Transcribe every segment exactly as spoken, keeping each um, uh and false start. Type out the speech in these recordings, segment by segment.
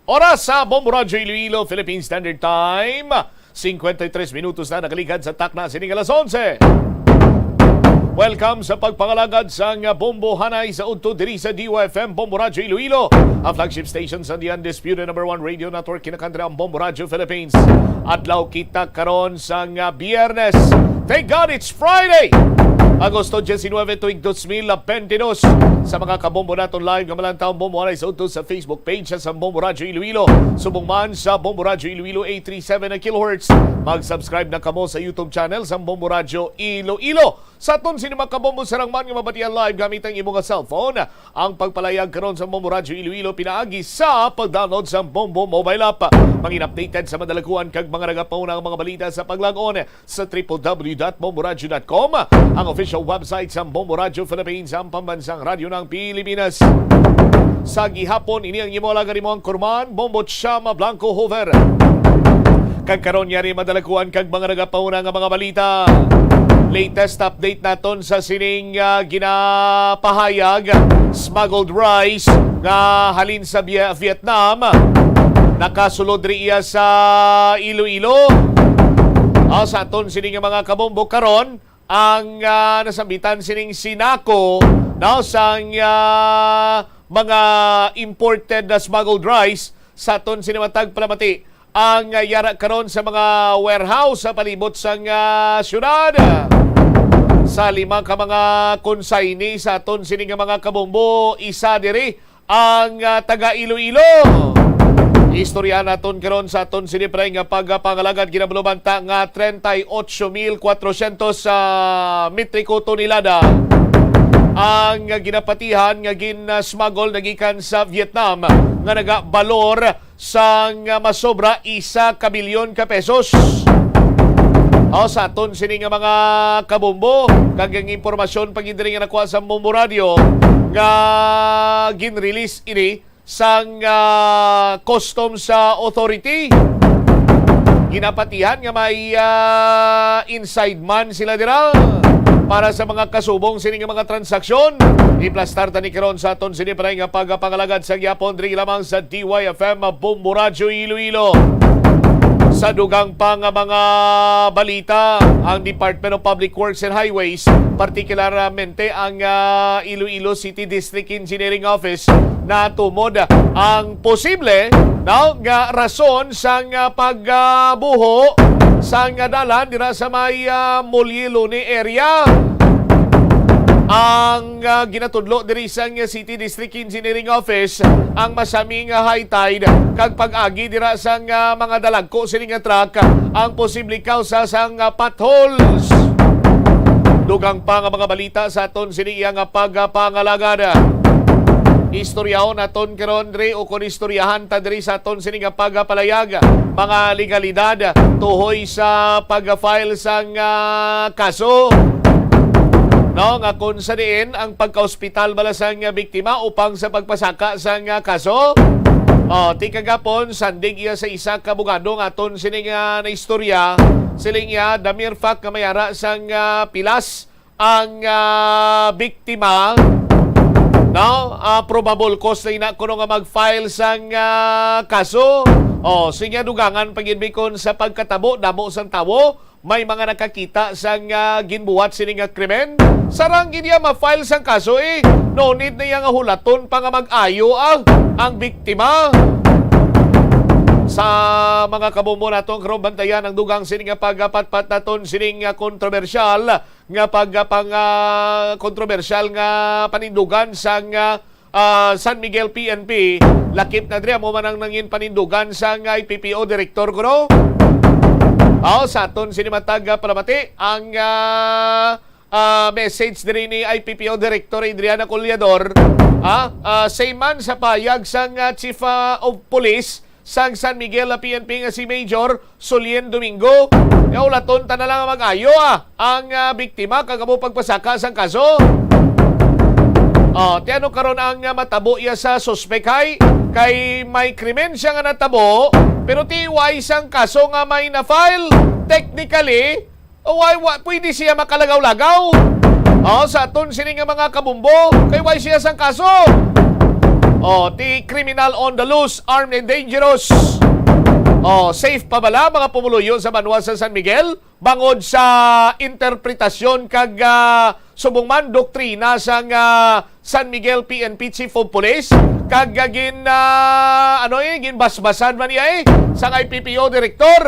Oras sa Bombo Radyo Iloilo, Philippine Standard Time, cincuenta y tres minutos na nakaligad sa takna sining alas onse. Welcome sa pagpangalagad sang Bombo Hanay sa udto diri sa D Y F M Bombo Radyo Iloilo, ang flagship station sa The Undisputed Number One Radio Network, kinakantra ang Bombo Radyo Philippines. Adlaw kita karon sang, ah, Biyernes. Thank God it's Friday! Agosto diecinuebe, tuig dos mil bentidós. Sa mga kabombo naton live nga malantaw, Bombo Hanay sa udto sa Facebook page sa Bombo Radyo Iloilo. Subong man sa Bombo Radyo Iloilo eight three seven kilohertz, mag-subscribe na kamo sa YouTube channel sa Bombo Radyo Iloilo. Sa aton sini mga kabombo, sarang man nga mabatian live gamit ang imo nga cellphone, ang pagpalayag karon sa Bombo Radyo Iloilo pinaagi sa pag-download sa Bombo mobile app. Mangin updated sa madalakuan kag mga nagapauna nga mga balita sa paglag-on sa triple W dot bombo radyo dot com, ang official website sa Bombo Radyo Philippines, ang pambansang radyo ng Pilipinas. Sa gihapon, ini ang imo alaga, imo ang kurman, Bombo Chama Blanco Hoover. Kag karon, yari madalakuan kag mga nagapauna nga mga balita. Latest update naton sa sining, ah, ginapahayag, smuggled rice nga halin sa Bia-, Vietnam. Nakasulod diri iya sa Iloilo. Ah, sa aton sini nga mga kabombo karon, ang, ah, nasambitan sining sinako, no, sang, ah, mga imported na smuggled rice sa aton sini matag palamati ang, ah, yara karon sa mga warehouse sa palibot sang, ah, syudad. Sa lima ka mga consignee sa aton sini nga mga kabombo, isa diri ang, ah, taga Iloilo. Istorya naton karon sa aton sini, pre, nga pagpangalagad, ginabalubanta nga treinta y ocho mil cuatrocientos, ah, metriko tonelada ang ginapatihan nga gin-smuggle nagikan sa Vietnam nga nagabalor sang masobra isa ka bilyon ka pesos. O, sa aton sini nga mga kabombo, kag ang impormasyon pa gid diri nga nakuha sa Bombo Radyo nga gin-release ini sang, ah, Customs, ah, Authority. Ginapatihan nga may, ah, inside man sila dira para sa mga kasubong sini nga mga transaksyon. Iplastar tani karon sa aton sini, pre, nga pagpangalagad sa gyapon diri lamang sa D Y F M Bombo Radyo Iloilo. Sa dugang pa nga mga balita, ang Department of Public Works and Highways, partikularmente ang, ah, Iloilo City District Engineering Office, natumod ang posible, no, nga rason sang, ah, pagbuho sang dalan dira sa may, ah, Mulyiluni area. Ang, ah, ginatudlo diri sang City District Engineering Office, ang masami nga high tide kag pag-agi dira sang, ah, mga dalagko sini nga truck ang posible kausa sang, ah, potholes. Dugang pa nga mga balita sa aton sini iya nga pagpangalagad. Istoryahon naton karon diri, o kon istoryahan ta diri sa aton sini nga pagpalayag, mga legalidad tuhoy sa pag-file sang, ah, kaso, no, nga kung sa diin ang pagka-hospital bala sang biktima upang sa pagpasaka sang, ah, kaso. O, ti kagapon, sandig iya sa isa ka abogado nga aton sini nga naistorya. Siling iya, the mere fact nga may ara sang, ah, pilas ang, ah, biktima, no? Ah, probable cause na ina kuno nga mag-file sang, ah, kaso. O, sinya, dugangan pa gid bikon sa pagkatabo, damo sang tawo, may mga nakakita sang, ah, ginbuhat sini nga krimen. Sarang gid iya ma-file sang kaso, eh. No need na iya nga hulaton pa nga mag-ayo, ah, ang biktima. Sa mga kabombo naton, karon bantayan ang dugang sini nga pagpatpat naton sining, ah, kontrobersyal nga pag, ah, pang, ah, kontrobersyal nga panindugan sang, ah, ah, San Miguel P N P. Lakip na diri, amo man ang nangin panindugan sang I P P O direktor, kuno. Aw, sa aton sini matag, ah, palamati ang, ah, ah, message diri ni I P P O Director Adriana Collador. Ah, ah, same man sa payag sang, ah, Chief, ah, of Police sang San Miguel, ah, P N P nga si Major Solien Domingo. Nga hulaton ta na lang nga mag-ayo, ah, ang, ah, biktima kag amo pagpasaka sang kaso. Ah, ti ano karon ang, ah, matabo iya sa suspek, hay? Kay may krimen siya nga natabo, pero ti way sang kaso nga may na-file. Technically, o, way, wa, pwede siya makalagaw-lagaw. O, sa aton sini nga mga kabombo, kay way siya sang kaso. Oh, ti criminal on the loose, armed and dangerous. Oh, safe pa bala mga pumuluyo sa banwa sa San Miguel? Bangod sa interpretasyon kag, ah, subong man doktrina sang, ah, San Miguel P N P Chief of Police, kag, ah, gin, ah, ano, eh, ginbasbasan man niya, eh, sang I P P O Director.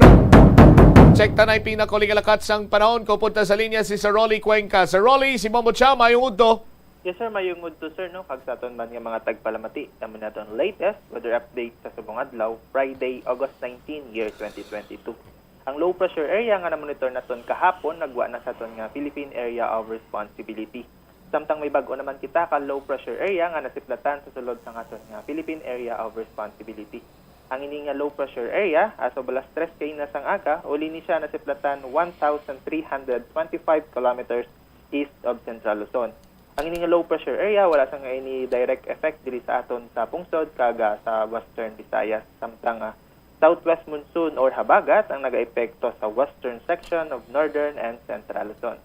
Check ta na ipinakauling alakat sang panahon. Kaupod ta sa linya si Sir Rolly Cuenca. Sir Rolly, si Bombo Cha, mayong udto. Yes, sir. Mayong udto, sir, no? Kag sa aton man nga mga tagpalamati, amo na aton latest weather update sa subong adlaw, Friday, August nineteen, year twenty twenty-two. Ang low pressure area nga na-monitor naton kahapon nagwa na sa aton nga Philippine Area of Responsibility. Samtang may bag-o naman kita ka low pressure area nga nasiplatan sa sulod sang aton nga Philippine Area of Responsibility. Ang ini nga low pressure area, as of alas tres kaina sang aga, uli ni siya nasiplatan one thousand three hundred twenty-five kilometers east of Central Luzon. Ang ini nga low pressure area wala sang any direct effect diri sa aton sa pungsod kag, ah, sa Western Visayas, samtang, ah, southwest monsoon or habagat ang nagaepekto sa western section of Northern and Central Luzon.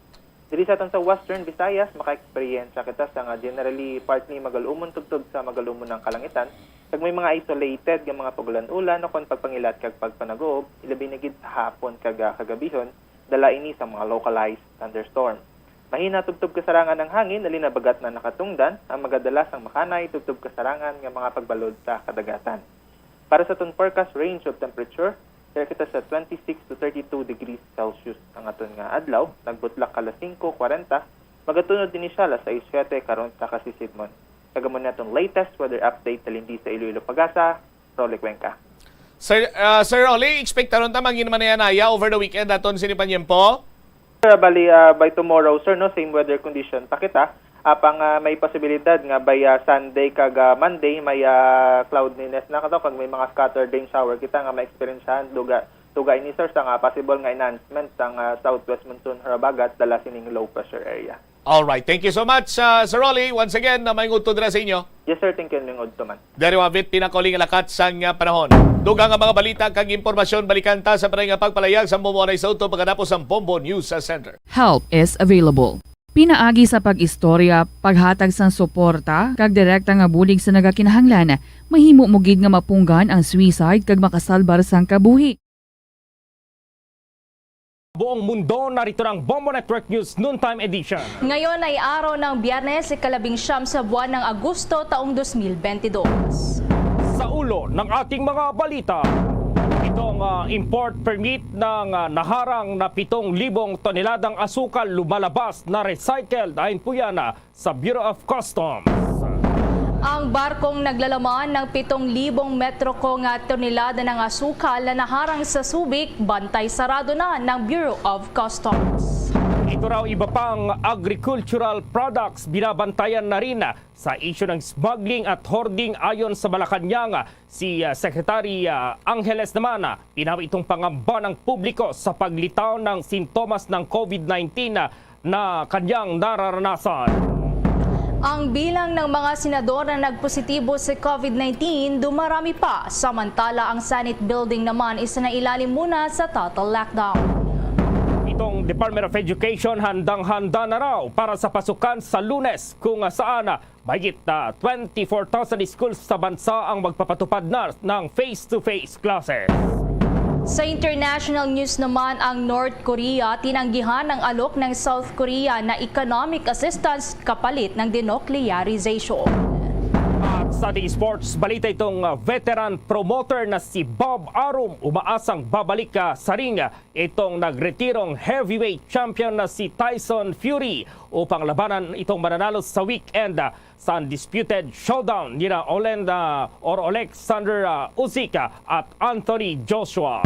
Diri sa aton sa Western Visayas, maka-eksperyensya kita sa nga generally partly magal-umon tubtob sa magal-umon ang kalangitan, kag may mga isolated nga mga pagulan-ulan o kon pagpangilat kag pagpanaguob, ilabi na gid sa hapon kag, ah, kagabihon, dala ini sa mga localized thunderstorm. Mahina tubtob kasarangan ang hangin, halin habagat na nakatungdan, ang magadala sang makanay tubtob kasarangan nga mga pagbalod sa kadagatan. Para sa aton forecast range of temperature, dira kita sa twenty-six to thirty-two degrees Celsius ang aton nga adlaw, nagbutlak ka alas singko kwarenta, magatunod ini siya alas sais siete karon sa kasisidmon. Kag amo na aton latest weather update halin di sa Iloilo, Pagasa, Rolly Cuenca. Sir, ah, Sir Rolly, expectaron ta mangin manaya-naya over the weekend aton sini panyempo? Sir, bali, ah, by tomorrow, sir, no, same weather condition pa kita. Apang, ah, may posibilidad nga by, ah, Sunday kag, ah, Monday may, ah, cloudiness na kato kag may mga scattered rain shower kita nga ma-experiencehan. Duga, duga ini, sir, sa nga possible nga enhancement sang, ah, southwest monsoon habagat dala sining low pressure area. Alright, thank you so much, ah, Sir Rolly. Once again, na may ngudto dira sa inyo. Yes, sir, thank you, may ngudto man. Dari wa bit pinakauling lakat sang, ah, panahon. Dugang nga mga balita kag impormasyon, balikan ta sa panay nga pagpalayag sa Bombo Anay sa Uto pagkatapos sang Bombo News Center. Help is available. Pinaagi sa pag-istorya, paghatag sang suporta, kag direkta nga bulig sa nagakinahanglan, mahimo mo gid nga mapunggan ang suicide kag makasalbar sang kabuhi. Buong mundo, narito na ang Bombo Network News Noontime Edition. Ngayon ay araw ng Biyernes, ikalabing siyam sa buwan ng Agosto, taong dos mil bentidós. Sa ulo ng ating mga balita, itong, ah, import permit ng, ah, naharang na pitong libong toneladang asukal lumalabas na recycled. Ayon po yan, ah, sa Bureau of Customs. Ang barkong naglalaman ng pitong libong metriko nga tonelada ng asukal na naharang sa Subic, bantay sarado na ng Bureau of Customs. Ito raw iba pang agricultural products binabantayan na rin sa isyu ng smuggling at hoarding ayon sa Malacañang. Si, ah, Secretary, ah, Angeles naman, ah, pinawi itong pangamba ng publiko sa paglitaw ng sintomas ng covid nineteen, ah, na kanyang nararanasan. Ang bilang ng mga senador na nagpositibo sa covid nineteen dumarami pa, samantala ang Senate building naman isinailalim muna sa total lockdown. Itong Department of Education handang-handa na raw para sa pasukan sa Lunes, kung saan, ah, mahigit na twenty-four thousand schools sa bansa ang magpapatupad na ng face-to-face classes. Sa international news naman, ang North Korea tinanggihan ang alok ng South Korea na economic assistance kapalit ng denuclearization. At sa ating sports balita, itong, ah, veteran promoter na si Bob Arum umaasang babalik, ah, sa ring itong nagretirong heavyweight champion na si Tyson Fury upang labanan itong mananalo sa weekend, ah, sa undisputed showdown nila Olenda or Alexander, ah, Usyk, ah, at Anthony Joshua.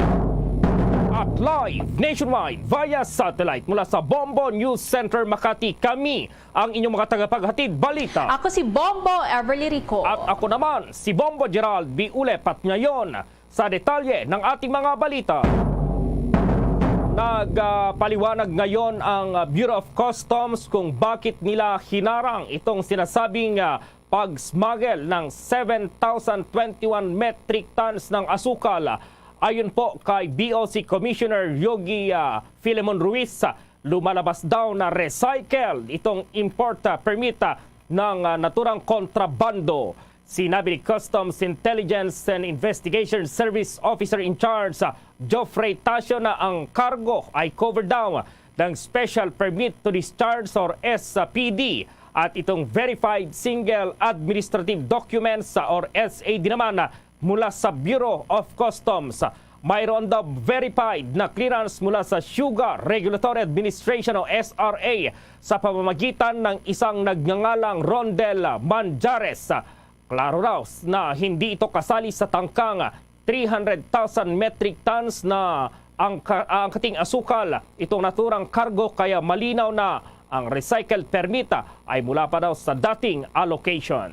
At live nationwide via satellite mula sa Bombo News Center Makati, kami ang inyong mga tagapaghatid balita. Ako si Bombo Everly Rico. At ako naman si Bombo Gerald B. Ulep. At ngayon, sa detalye ng ating mga balita. Nagpaliwanag ngayon ang, ah, Bureau of Customs kung bakit nila hinarang itong sinasabing, ah, pag-smuggle ng seven thousand twenty-one metric tons ng asukal. Ayon po kay B O C Commissioner Yogi, ah, Filemon Ruiz, lumalabas daw na recycled itong import, ah, permit, ah, ng, ah, naturang kontrabando. Sinabi ni Customs Intelligence and Investigation Service Officer in Charge, ah, Geoffrey Tasio, na ang kargo ay covered daw ng special permit to discharge or S P D at itong verified single administrative documents, ah, or S A D naman, ah, mula sa Bureau of Customs. Mayroon daw verified na clearance mula sa Sugar Regulatory Administration o S R A sa pamamagitan ng isang nagngangalang Rondel Manjares. Klaro raw na hindi ito kasali sa tangkang three hundred thousand metric tons na ang ka-, ang kating asukal itong naturang kargo, kaya malinaw na ang recycled permit ay mula pa daw sa dating allocation.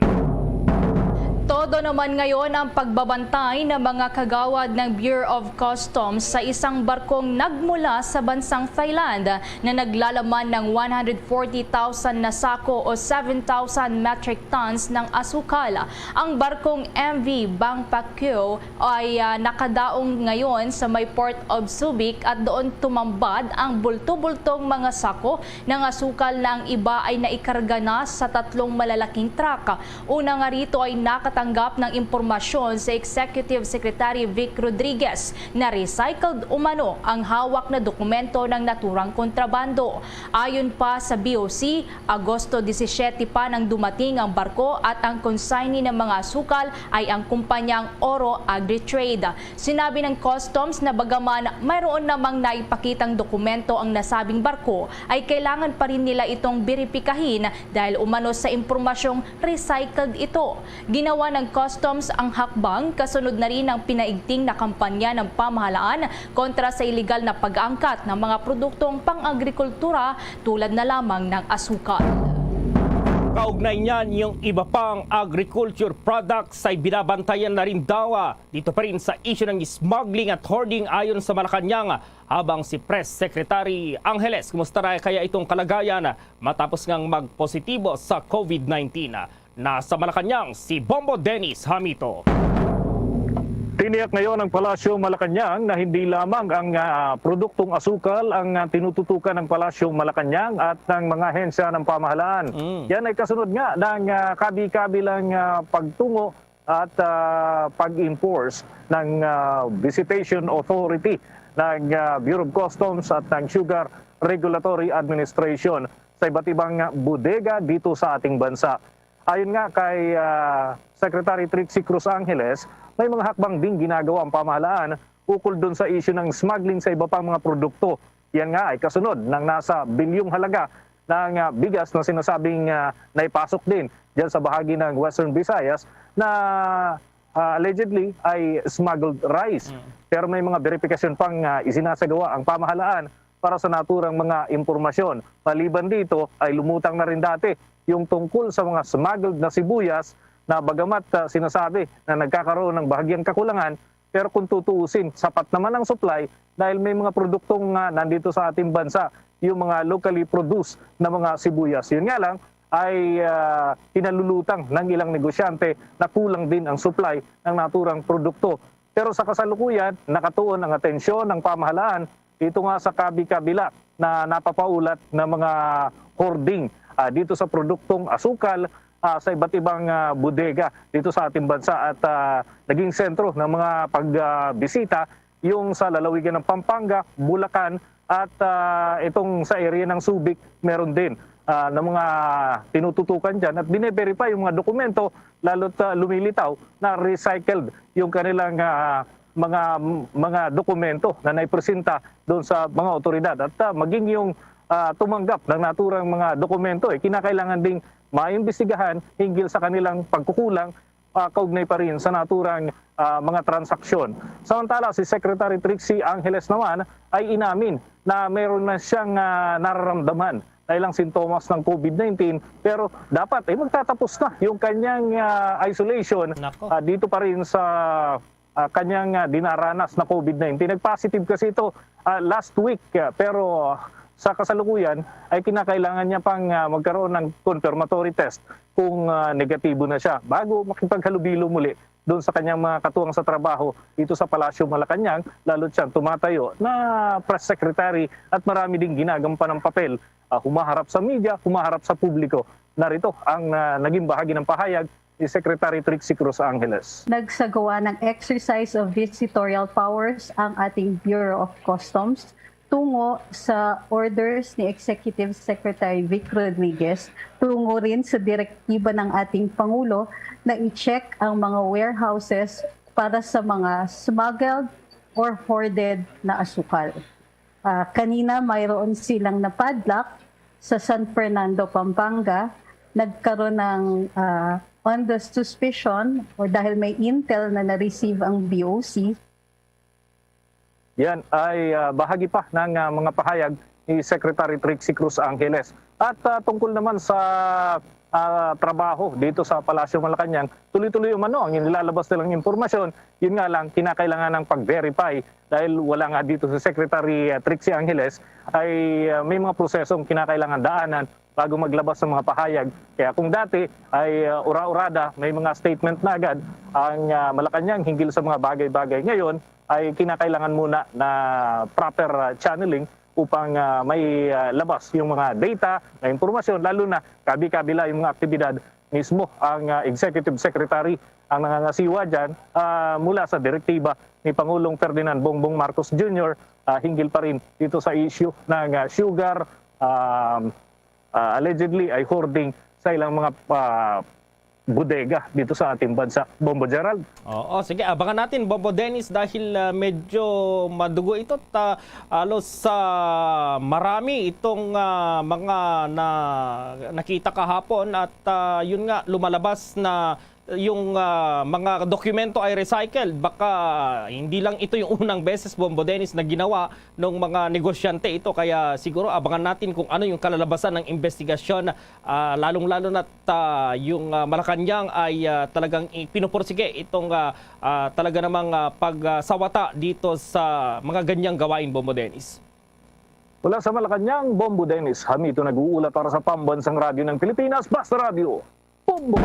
Todo naman ngayon ang pagbabantay ng mga kagawad ng Bureau of Customs sa isang barkong nagmula sa bansang Thailand na naglalaman ng one hundred forty thousand na sako o seven thousand metric tons ng asukal. Ang barkong M V Bangpakyo ay, ah, nakadaong ngayon sa may Port of Subic at doon tumambad ang bulto-bultong mga sako ng asukal na ang iba ay naikarga na sa tatlong malalaking truck. Una nga rito ay nakatanggap ng impormasyon si Executive Secretary Vic Rodriguez na recycled umano ang hawak na dokumento ng naturang kontrabando. Ayon pa sa B O C, Agosto disisiete pa nang dumating ang barko at ang consignee ng mga asukal ay ang kumpanyang Oro Agri-Trade. Sinabi ng Customs na bagaman mayroon namang naipakitang dokumento ang nasabing barko, ay kailangan pa rin nila itong beripikahin dahil umano sa impormasyong recycled ito. Ginawa ng Customs ang hakbang kasunod na rin ng pinaigting na kampanya ng pamahalaan kontra sa iligal na pag-aangkat ng mga produktong pang-agrikultura tulad na lamang ng asukal. Kaugnay niyan, yung iba pang agriculture products ay binabantayan na rin daw, ah, dito pa rin sa issue ng smuggling at hoarding ayon sa Malacañang, habang si Press Secretary Angeles, kumusta na kaya itong kalagayan matapos ngang magpositibo sa COVID nineteen? Nasa Malacañang si Bombo Dennis Hamito. Tiniyak ngayon ng Palasyo Malacañang na hindi lamang ang, ah, produktong asukal ang, ah, tinututukan ng Palasyo Malacañang at ng mga ahensya ng pamahalaan. Mm. Yan ay kasunod nga ng, ah, kabi-kabilang, ah, pagtungo at, ah, pag-enforce ng, ah, Visitation Authority ng, ah, Bureau of Customs at ng Sugar Regulatory Administration sa iba't ibang bodega dito sa ating bansa. Ayon nga kay, ah, Secretary Trixie Cruz Angeles, may mga hakbang ding ginagawa ang pamahalaan ukol dun sa issue ng smuggling sa iba pang mga produkto. Yan nga ay kasunod ng nasa bilyong halaga ng, ah, bigas na sinasabing, ah, naipasok din dyan sa bahagi ng Western Visayas na, ah, allegedly ay smuggled rice. Mm. Pero may mga verifikasyon pang, ah, isinasagawa ang pamahalaan para sa naturang mga impormasyon. Maliban dito, ay lumutang na rin dati yung tungkol sa mga smuggled na sibuyas na bagamat, ah, sinasabi na nagkakaroon ng bahagyang kakulangan, pero kung tutuusin, sapat naman ang supply dahil may mga produktong, ah, nandito sa ating bansa, yung mga locally produced na mga sibuyas. Yun nga lang, ay, ah, kinalulutang ng ilang negosyante na kulang din ang supply ng naturang produkto. Pero sa kasalukuyan, nakatuon ang atensyon ng pamahalaan dito nga sa kabi-kabila na napapaulat na mga hoarding, ah, dito sa produktong asukal, ah, sa iba't ibang, ah, bodega dito sa ating bansa at, ah, naging sentro ng mga pagbisita yung sa lalawigan ng Pampanga, Bulacan, at, ah, itong sa area ng Subic, meron din, ah, ng mga tinututukan dyan at bine-verify yung mga dokumento, lalo't, ah, lumilitaw na recycled yung kanilang, ah, mga, mga dokumento na naipresenta doon sa mga otoridad. At, ah, maging yung, ah, tumanggap ng naturang mga dokumento, eh, kinakailangan ding maimbestigahan hinggil sa kanilang pagkukulang, ah, kaugnay pa rin sa naturang, ah, mga transaksyon. Samantala, si Secretary Trixie Angeles naman ay inamin na mayroon na siyang, ah, nararamdaman na ilang sintomas ng COVID nineteen, pero dapat ay magtatapos na yung kanyang, ah, isolation, Nako. ah, dito pa rin sa, ah, kanyang, ah, dinaranas na COVID nineteen. Nag-positive kasi ito, ah, last week, ah, pero sa kasalukuyan ay kinakailangan niya pang, ah, magkaroon ng confirmatory test kung, ah, negatibo na siya bago makipaghalubilo muli doon sa kanyang mga katuwang sa trabaho dito sa Palasyo Malacañang, lalo't siyang tumatayo na press secretary at marami ding ginagampan ng papel, ah, humaharap sa media, humaharap sa publiko. Narito ang, ah, naging bahagi ng pahayag ni Secretary Trixie Cruz Angeles. Nagsagawa ng exercise of visitorial powers ang ating Bureau of Customs tungo sa orders ni Executive Secretary Vic Rodriguez, tungo rin sa direktiba ng ating Pangulo na i-check ang mga warehouses para sa mga smuggled or hoarded na asukal. Ah, kanina, mayroon silang napadlock sa San Fernando, Pampanga. Nagkaroon ng, ah, on the suspicion o dahil may intel na na-receive ang B O C. Yan ay, ah, bahagi pa ng, ah, mga pahayag ni Secretary Trixie Cruz Angeles. At, ah, tungkol naman sa, ah, trabaho dito sa Palasyo Malacañang, tuloy-tuloy umano ang inilalabas nilang impormasyon. Yun nga lang, kinakailangan ng pag-verify dahil wala nga dito si Secretary, ah, Trixie Angeles, ay, ah, may mga prosesong kinakailangan daanan bago maglabas ng mga pahayag. Kaya kung dati ay, ah, ura-urada, may mga statement na agad ang, ah, Malacañang hinggil sa mga bagay-bagay, ngayon ay kinakailangan muna na proper, ah, channeling upang, ah, may, ah, labas yung mga data, na impormasyon, lalo na kabi-kabila yung mga aktibidad mismo ang, ah, Executive Secretary ang nangangasiwa dyan, ah, mula sa direktiba ni Pangulong Ferdinand Bongbong Marcos Junior, ah, hinggil pa rin dito sa issue ng, ah, sugar, um, ah, allegedly ay hoarding sa ilang mga, ah, bodega dito sa ating bansa. Bombo Gerald. Oo, sige, abangan natin, Bombo Dennis, dahil, ah, medyo madugo ito. Ta, halos sa marami itong, ah, mga na, nakita kahapon at, ah, yun nga, lumalabas na yung, ah, mga dokumento ay recycled. Baka hindi lang ito yung unang beses, Bombo Dennis, na ginawa ng mga negosyante ito. Kaya siguro abangan natin kung ano yung kalalabasan ng investigasyon, ah, lalong-lalo na't, ah, yung, ah, Malacañang ay, ah, talagang i-, pinupursige itong, ah, ah, talaga namang, ah, pagsawata dito sa mga ganyang gawain, Bombo Dennis. Mula sa Malacañang, Bombo Dennis, kami ito nag-uulat para sa Pambansang Radyo ng Pilipinas, Basta Radyo. Bombo!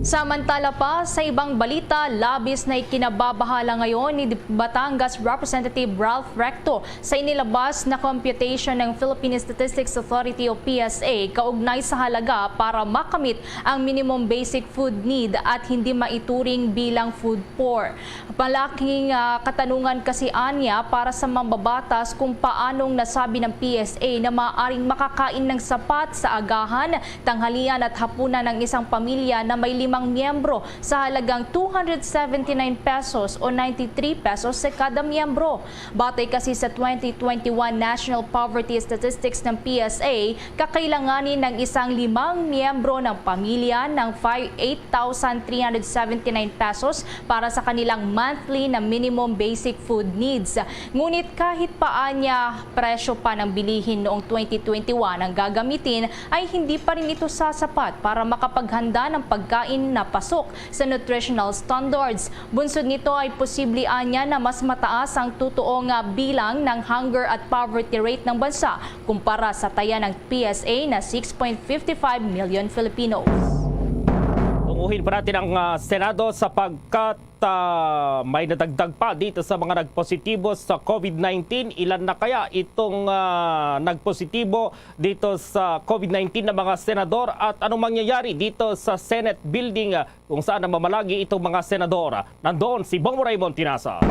Samantala pa, sa ibang balita, labis na ikinababahala ngayon ni Batangas Representative Ralph Recto sa inilabas na computation ng Philippine Statistics Authority o P S A kaugnay sa halaga para makamit ang minimum basic food need at hindi maituring bilang food poor. Malaking, ah, katanungan kasi anya para sa mambabatas kung paanong nasabi ng P S A na maaaring makakain ng sapat sa agahan, tanghalian at hapunan ng isang pamilya na may limang miyembro sa halagang two hundred seventy-nine pesos o ninety-three pesos sa kada miyembro. Batay kasi sa twenty twenty-one National Poverty Statistics ng P S A, kakailanganin ng isang limang miyembro ng pamilya ng five, eight thousand three hundred seventy-nine pesos para sa kanilang monthly na minimum basic food needs. Ngunit kahit pa anya presyo pa ng bilihin noong twenty twenty-one ang gagamitin, ay hindi pa rin ito sasapat para makapaghanda ng pagkain na pasok sa nutritional standards. Bunsod nito ay posible anya na mas mataas ang totoo nga bilang ng hunger at poverty rate ng bansa kumpara sa taya ng P S A na six point fifty five million Filipinos. Tunguhin pa natin ang, ah, Senado sapagkat, ah, may nadagdag pa dito sa mga nagpositibo sa COVID nineteen. Ilan na kaya itong, ah, nagpositibo dito sa COVID nineteen na mga senador at anong mangyayari dito sa Senate building, ah, kung saan namamalagi itong mga senador? Nandoon si Bombo Raymond Tinasa.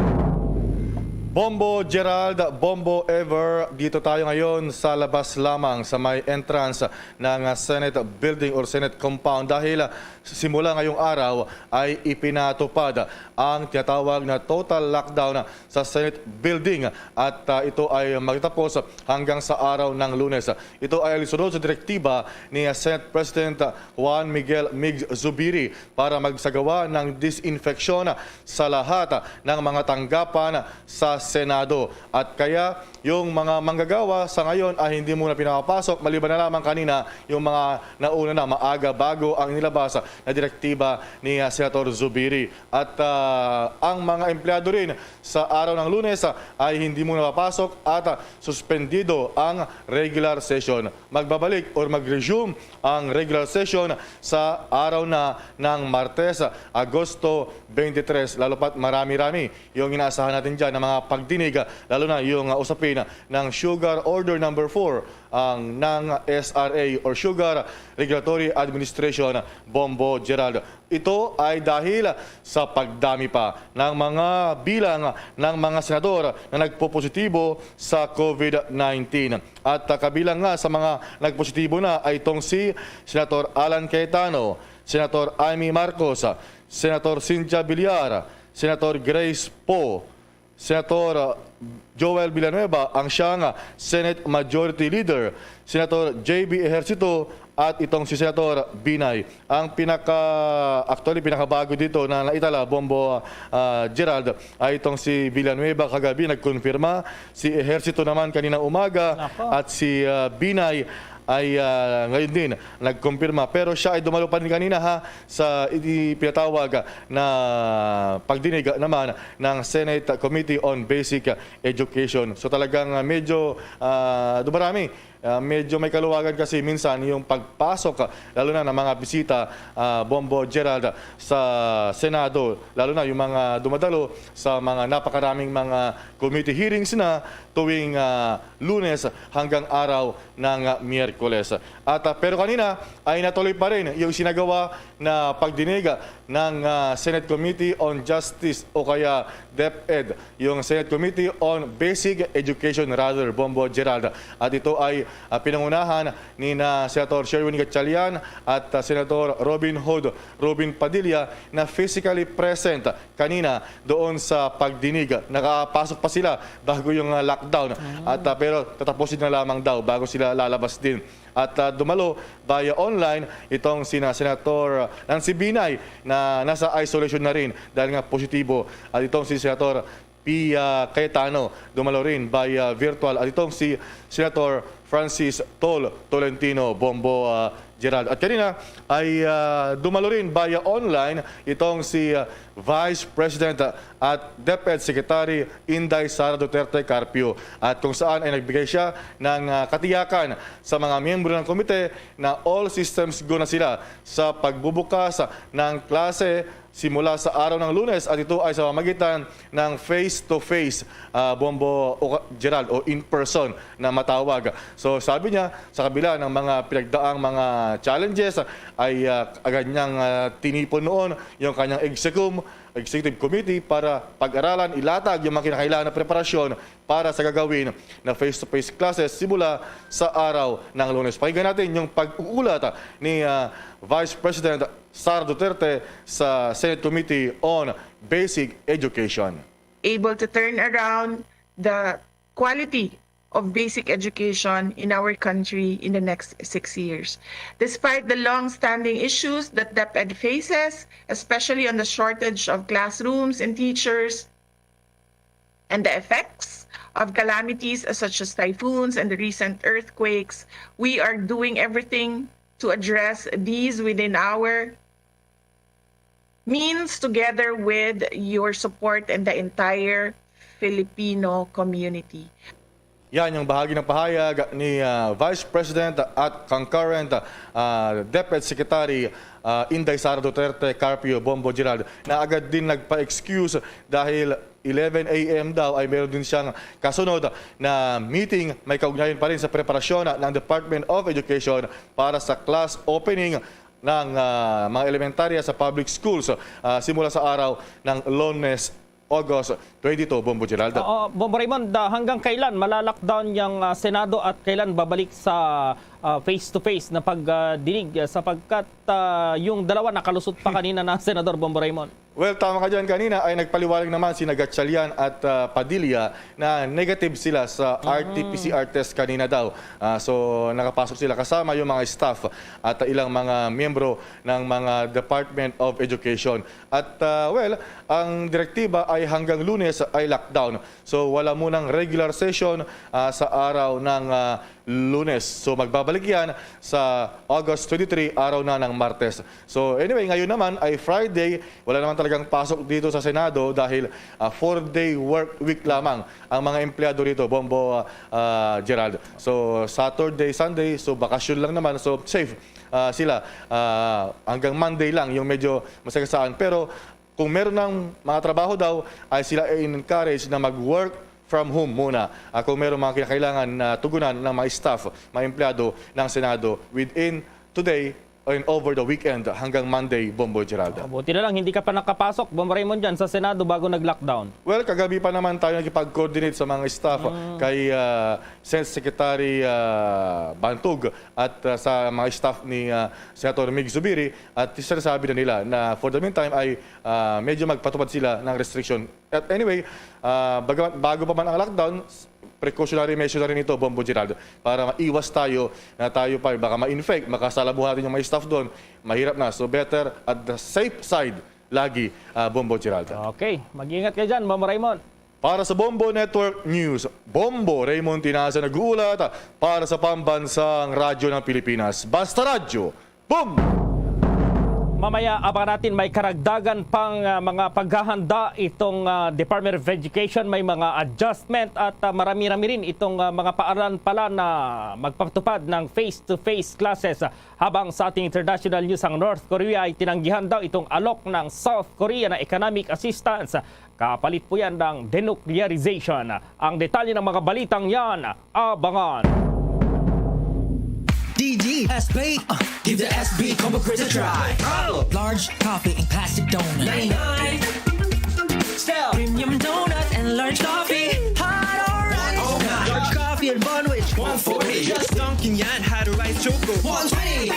Bombo Gerald, Bombo Ever, dito tayo ngayon sa labas lamang sa may entrance ng, ah, Senate building or Senate compound dahil, ah, simula ngayong araw ay ipinatupad ang tinatawag na total lockdown sa Senate building at, ah, ito ay magtatapos hanggang sa araw ng Lunes. Ito ay alisunod sa direktiba ni, ah, Senate President, ah, Juan Miguel Migs Zubiri para magsagawa ng disinfeksyon sa lahat, ah, ng mga tanggapan sa Senado. At kaya yung mga manggagawa sa ngayon ay hindi muna pinapapasok, maliban na lamang kanina yung mga nauna na maaga bago ang inilabas na direktiba ni, ah, Senator Zubiri. At, ah, ang mga empleyado rin sa araw ng Lunes, ah, ay hindi muna papasok at, ah, suspendido ang regular session. Magbabalik or mag-resume ang regular session sa araw na ng Martes, ah, Agosto twenty-three. Lalo pa't marami-rami yung inaasahan natin dyan ng mga pagdinig, ah, lalo na yung, ah, usapin ng Sugar Order Number Four ang ng S R A or Sugar Regulatory Administration, Bombo Gerald. Ito ay dahil sa pagdami pa ng mga bilang ng mga senador na nagpopositibo sa COVID nineteen. At, ah, kabilang nga sa mga nagpositibo na ay itong si Senator Alan Cayetano, Senator Imee Marcos, Senator Cynthia Villar, Senator Grace Poe, Senator, uh, Joel Villanueva ang siyang, uh, Senate Majority Leader, Senator J B Ejercito, at itong si Senator Binay. Ang pinaka, actually, pinakabago dito na naitala, Bombo, uh, Gerald, ay itong si Villanueva kagabi nagkonfirma, si Ejercito naman kanina umaga, Nako. at si, uh, Binay ay, uh, ngayon din nagkonfirma. Pero siya ay dumalo pa rin kanina, ha, sa ipinatawag na pagdinig naman ng Senate Committee on Basic Education. So talagang, ah, medyo, ah, dumarami, ah, medyo may kaluwagan kasi minsan yung pagpasok, ah, lalo na ng mga bisita, ah, Bombo Gerald, sa Senado, lalo na yung mga dumadalo sa mga napakaraming mga committee hearings na tuwing, ah, Lunes hanggang araw ng, ah, Miyerkules. At, ah, pero kanina ay natuloy pa rin yung sinagawa na pagdinig ng, ah, Senate Committee on Justice o kaya DepEd, yung Senate Committee on Basic Education rather, Bombo Gerald. At ito ay, ah, pinangunahan ni na Senator Sherwin Gatchalian at, ah, Senator Robin Hood Robin Padilla na physically present kanina doon sa pagdinig. Nakapasok pa sila bago yung, ah, lockdown. At, ah, pero tatapusin na lamang daw bago sila lalabas din. At, ah, dumalo via online itong sina Senator Nancy Binay na nasa isolation na rin dahil nga positibo. At itong si Senator Pia Cayetano dumalo rin via virtual. At itong si Senator Francis Tol Tolentino Bombo, ah, Gerald. At kanina ay, ah, dumalo rin via online itong si, ah, Vice President, ah, at DepEd Secretary Inday Sara Duterte Carpio, at kung saan ay nagbigay siya ng, ah, katiyakan sa mga miyembro ng komite na all systems go na sila sa pagbubukas ng klase simula sa araw ng Lunes, at ito ay sa pamamagitan ng face-to-face, ah, Bombo o ka-, Gerald, o in-person na matawag. So, sabi niya, sa kabila ng mga pinagdaang mga challenges, ay, ah, agad niyang, ah, tinipon noon yung kanyang execum, executive committee para pag-aralan, ilatag yung mga kinakailangan na preparasyon para sa gagawin na face-to-face classes simula sa araw ng Lunes. Pakinggan natin yung pag-uulat ni, ah, Vice President Sara Duterte sa Senate Committee on Basic Education. Able to turn around the quality of basic education in our country in the next six years. Despite the long-standing issues that DepEd faces, especially on the shortage of classrooms and teachers, and the effects of calamities such as typhoons and the recent earthquakes, we are doing everything to address these within our means, together with your support and the entire Filipino community. Yan yung bahagi ng pahayag ni, ah, Vice President at concurrent, ah, DepEd Secretary, ah, Inday Sara Duterte Carpio Bombo Gerald, na agad din nagpa-excuse dahil eleven a m daw ay meron din siyang kasunod na meeting may kaugnayan pa rin sa preparasyon ng Department of Education para sa class opening ng, ah, mga elementarya sa public schools, ah, simula sa araw ng Lunes, August twenty-two, Bombo Gerald. Oo, Bombo Raymond, ah, hanggang kailan malalockdown yung, ah, Senado at kailan babalik sa, ah, face-to-face na pagdinig, ah, sapagkat, ah, yung dalawa nakalusot pa kanina na, Senador Bombo Raymond? Well, tama ka dyan. Kanina ay nagpaliwanag naman si Gatchalian at, ah, Padilla na negative sila sa R T P C R test kanina daw. Ah, so, nakapasok sila kasama yung mga staff at, ah, ilang mga miyembro ng mga Department of Education. At, ah, well, ang direktiba ay hanggang Lunes ay lockdown. So, wala munang regular session, ah, sa araw ng, ah, Lunes. So, magbabalik yan sa August twenty-three, araw na ng Martes. So, anyway, ngayon naman ay Friday. Wala naman talagang pasok dito sa Senado dahil, ah, four-day work week lamang ang mga empleyado rito, Bombo, ah, ah, Gerald. So, Saturday, Sunday, so bakasyon lang naman. So, safe, ah, sila. Ah, hanggang Monday lang yung medyo masagasaan. Pero kung meron ng mga trabaho daw, ay sila ay encourage na mag-work from home muna. Ah, kung meron mga kinakailangan na tugunan ng mga staff, mga empleyado ng Senado within today and over the weekend hanggang Monday, Bombo Geraldo. Oh, buti na lang, hindi ka pa nakapasok, Bombo Raymond, dyan sa Senado bago nag-lockdown. Well, kagabi pa naman tayo nakipag-coordinate sa mga staff kay ah, Senate Secretary ah, Bantog at ah, sa mga staff ni ah, Senator Mig Zubiri, at sinasabi na nila na for the meantime ay ah, medyo magpatupad sila ng restriction. At anyway, ah, bago, bago pa man ang lockdown, precautionary measure na rin ito, Bombo Gerald, para maiwas tayo na tayo pa baka ma-infect, makasalamuha natin yung mga staff doon, mahirap na. So better at the safe side lagi, ah, Bombo Gerald. Okay, mag-ingat kayo dyan, Bombo Raymond. Para sa Bombo Network News, Bombo Raymond Tinaza nag-uulat para sa Pambansang Radyo ng Pilipinas. Basta Radyo, Bombo! Mamaya, abangan natin, may karagdagan pang ah, mga paghahanda itong ah, Department of Education. May mga adjustment at ah, marami-rami rin itong ah, mga paaralan pala na magpapatupad ng face-to-face classes. Habang sa ating international news, ang North Korea ay tinanggihan daw itong alok ng South Korea na economic assistance. Kapalit po yan ng denuclearization. Ang detalye ng mga balitang yan, abangan. D D S B. Uh, give the S B Combo Crisp a try. Large coffee and classic donut. Style. Premium donut and large coffee. Hot or ice. Large coffee and bun which. One forty. Just dunking yan. Hot or ice choco. One twenty.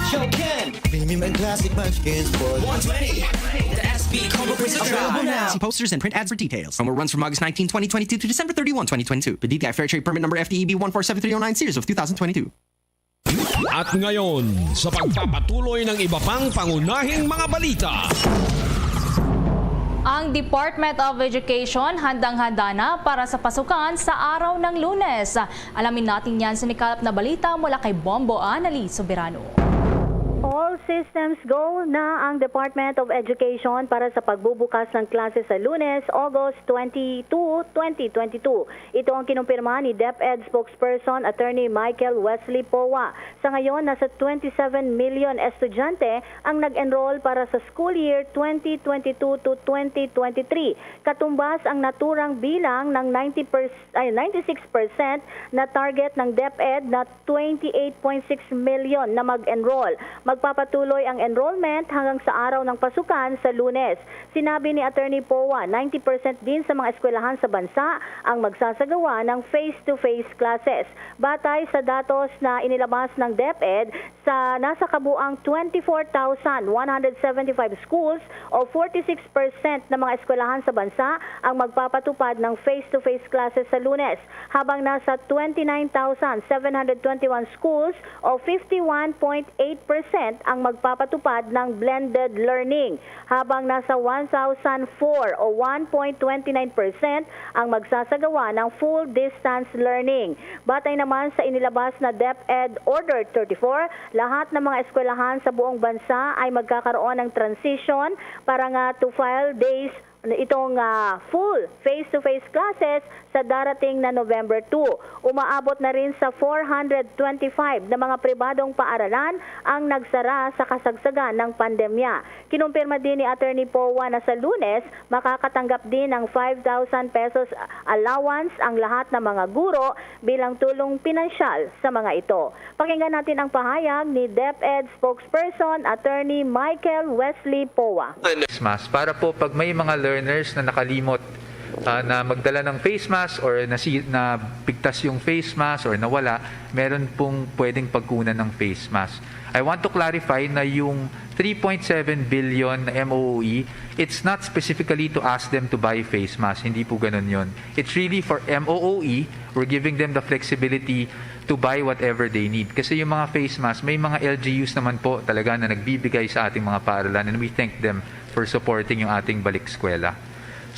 Show Ken. Premium and classic munchkins for one twenty. The S B Combo Crisp a try. Available now. See posters and print ads for details. Promo runs from August nineteen, twenty twenty-two to December thirty-one, twenty twenty-two. P D T I Fair Trade Permit number F T E B one four seven three oh nine series of two thousand twenty-two. At ngayon, sa pagpapatuloy ng iba pang pangunahing mga balita. Ang Department of Education handang-handa na para sa pasukan sa araw ng Lunes. Alamin natin yan sa nikalap na balita mula kay Bombo Anali Soberano. All systems go na ang Department of Education para sa pagbubukas ng klase sa Lunes, August twenty-two, twenty twenty-two. Ito ang kinumpirma ni DepEd spokesperson Attorney Michael Wesley Poa. Sa ngayon, nasa twenty-seven million estudyante ang nag-enroll para sa school year twenty twenty-two to twenty twenty-three. Katumbas ang naturang bilang ng ninety percent, ay, ninety-six percent na target ng DepEd na twenty-eight point six million na mag-enroll. Magpapatuloy ang enrollment hanggang sa araw ng pasukan sa Lunes. Sinabi ni Attorney Poa, ninety percent din sa mga eskwelahan sa bansa ang magsasagawa ng face-to-face classes. Batay sa datos na inilabas ng DepEd, sa nasa kabuang twenty-four thousand one hundred seventy-five schools o forty-six percent na mga eskwelahan sa bansa ang magpapatupad ng face-to-face classes sa Lunes, habang nasa twenty-nine thousand seven hundred twenty-one schools o fifty-one point eight percent ang magpapatupad ng blended learning, habang nasa one thousand four o one point twenty-nine percent ang magsasagawa ng full distance learning. Batay naman sa inilabas na DepEd Order thirty-four, lahat ng mga eskwelahan sa buong bansa ay magkakaroon ng transition para nga to file days itong ah, full face-to-face classes sa darating na November two. Umaabot na rin sa four hundred twenty-five na mga pribadong paaralan ang nagsara sa kasagsagan ng pandemya. Kinumpirma din ni Attorney Poa na sa Lunes, makakatanggap din ng five thousand pesos allowance ang lahat ng mga guro bilang tulong pinansyal sa mga ito. Pakinggan natin ang pahayag ni DepEd spokesperson Attorney Michael Wesley Poa. Face mask para po pag may mga learners na nakalimot ah, na magdala ng face mask or nasi, na pigtas yung face mask or nawala, meron pong pwedeng pagkunan ng face mask. I want to clarify na yung three point seven billion na M O O E, it's not specifically to ask them to buy face mask. Hindi po ganun yon. It's really for M O O E, we're giving them the flexibility to buy whatever they need. Kasi yung mga face mask, may mga L G Us naman po talaga na nagbibigay sa ating mga paaralan, and we thank them for supporting yung ating balik eskwela.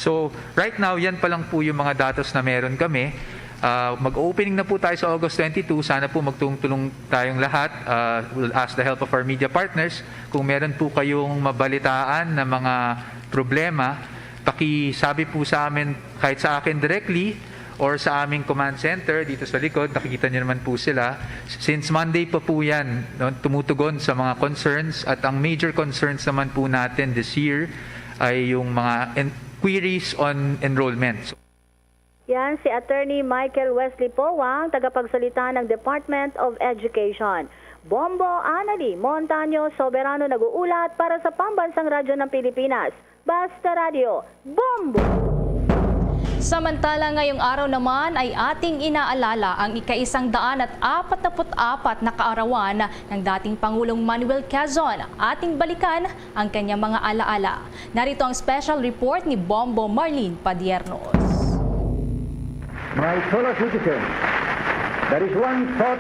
So, right now, yan pa lang po yung mga datos na meron kami. Ah, mag-opening na po tayo sa August twenty-two. Sana po magtulong-tulong tayong lahat. Ah, we'll ask the help of our media partners. Kung meron po kayong mabalitaan na mga problema, pakisabi po sa amin, kahit sa akin directly or sa aming command center dito sa likod. Nakikita niyo naman po sila. Since Monday pa po yan, no, tumutugon sa mga concerns, at ang major concerns naman po natin this year ay yung mga en- queries on enrollment. Yan si Attorney Michael Wesley Powang, tagapagsalita ng Department of Education. Bombo Anali Montaño Soberano nag-uulat para sa Pambansang Radyo ng Pilipinas, Basta Radyo, Bombo! Samantala, ngayong araw naman ay ating inaalala ang ika-isang daan at apat na put-apat na kaarawan ng dating Pangulong Manuel Quezon. Ating balikan ang kanyang mga alaala. Narito ang special report ni Bombo Marlene Padiernos. My fellow citizens, there is one thought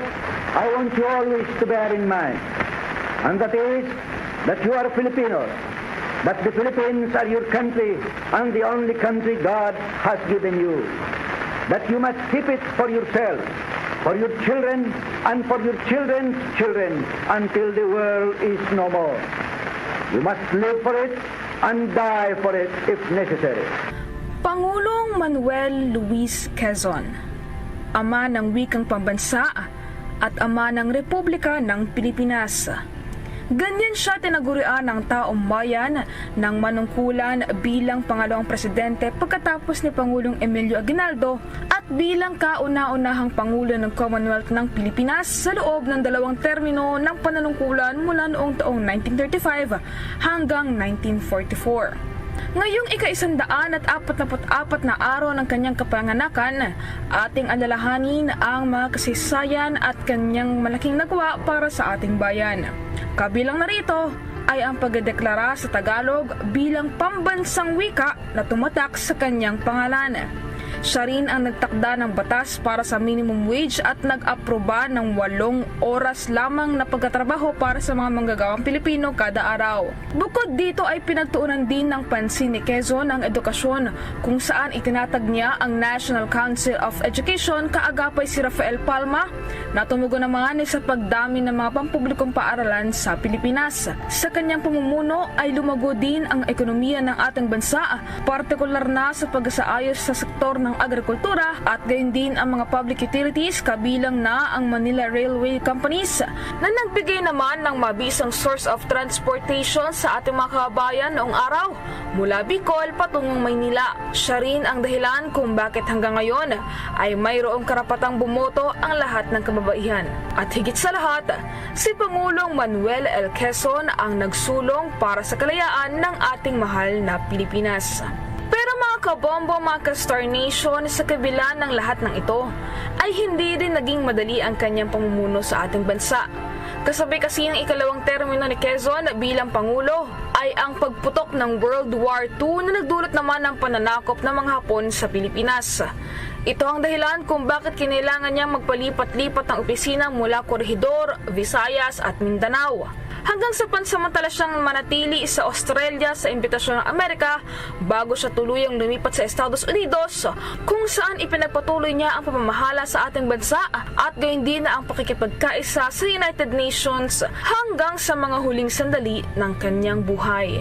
I want you always to bear in mind, and that is that you are Filipinos, that the Philippines are your country and the only country God has given you, that you must keep it for yourself, for your children, and for your children's children until the world is no more. You must live for it and die for it if necessary. Pangulong Manuel Luis Quezon, ama ng wikang pambansa at ama ng Republika ng Pilipinas. Ganyan siya tinagurian ng taong bayan ng manungkulan bilang pangalawang presidente pagkatapos ni Pangulong Emilio Aguinaldo at bilang kauna-unahang Pangulo ng Commonwealth ng Pilipinas sa loob ng dalawang termino ng pananungkulan mula noong taong nineteen thirty-five hanggang nineteen forty-four. Ngayong ika-isandaan at apat na put-apat na araw ng kanyang kapanganakan, ating alalahanin ang mga kasaysayan at kanyang malaking nagawa para sa ating bayan. Kabilang na rito ay ang pagdedeklara sa Tagalog bilang pambansang wika na tumatak sa kanyang pangalan. Siya rin ang nagtakda ng batas para sa minimum wage at nag-aproba ng walong oras lamang na pagtatrabaho para sa mga manggagawang Pilipino kada araw. Bukod dito ay pinagtuunan din ng pansin ni Quezon ang edukasyon, kung saan itinatag niya ang National Council of Education kaagapay si Rafael Palma, na tumugon naman sa pagdami ng mga pampublikong paaralan sa Pilipinas. Sa kanyang pamumuno ay lumago din ang ekonomiya ng ating bansa, partikular na sa pagsaayos sa sektor ng agrikultura at gayon din ang mga public utilities, kabilang na ang Manila Railway Companies, na nagbigay naman ng mabisang source of transportation sa ating mga kababayan noong araw, mula Bicol patungong Maynila. Siya rin ang dahilan kung bakit hanggang ngayon ay mayroong karapatang bumoto ang lahat ng kababaihan. At higit sa lahat, si Pangulong Manuel L. Quezon ang nagsulong para sa kalayaan ng ating mahal na Pilipinas. Pero mga kabombo, mga ka-Star Nation, sa kabila ng lahat ng ito, ay hindi rin naging madali ang kanyang pamumuno sa ating bansa. Kasabay kasi ng ikalawang termino ni Quezon bilang Pangulo ay ang pagputok ng World War Two na nagdulot naman ng pananakop ng mga Hapon sa Pilipinas. Ito ang dahilan kung bakit kinailangan niyang magpalipat-lipat ng opisina mula Corregidor, Visayas at Mindanao. Hanggang sa pansamantala siyang manatili sa Australia sa imbitasyon ng Amerika bago siya tuluyang lumipat sa Estados Unidos, kung saan ipinagpatuloy niya ang pamamahala sa ating bansa at gayon din na ang pakikipagkaisa sa United Nations hanggang sa mga huling sandali ng kanyang buhay.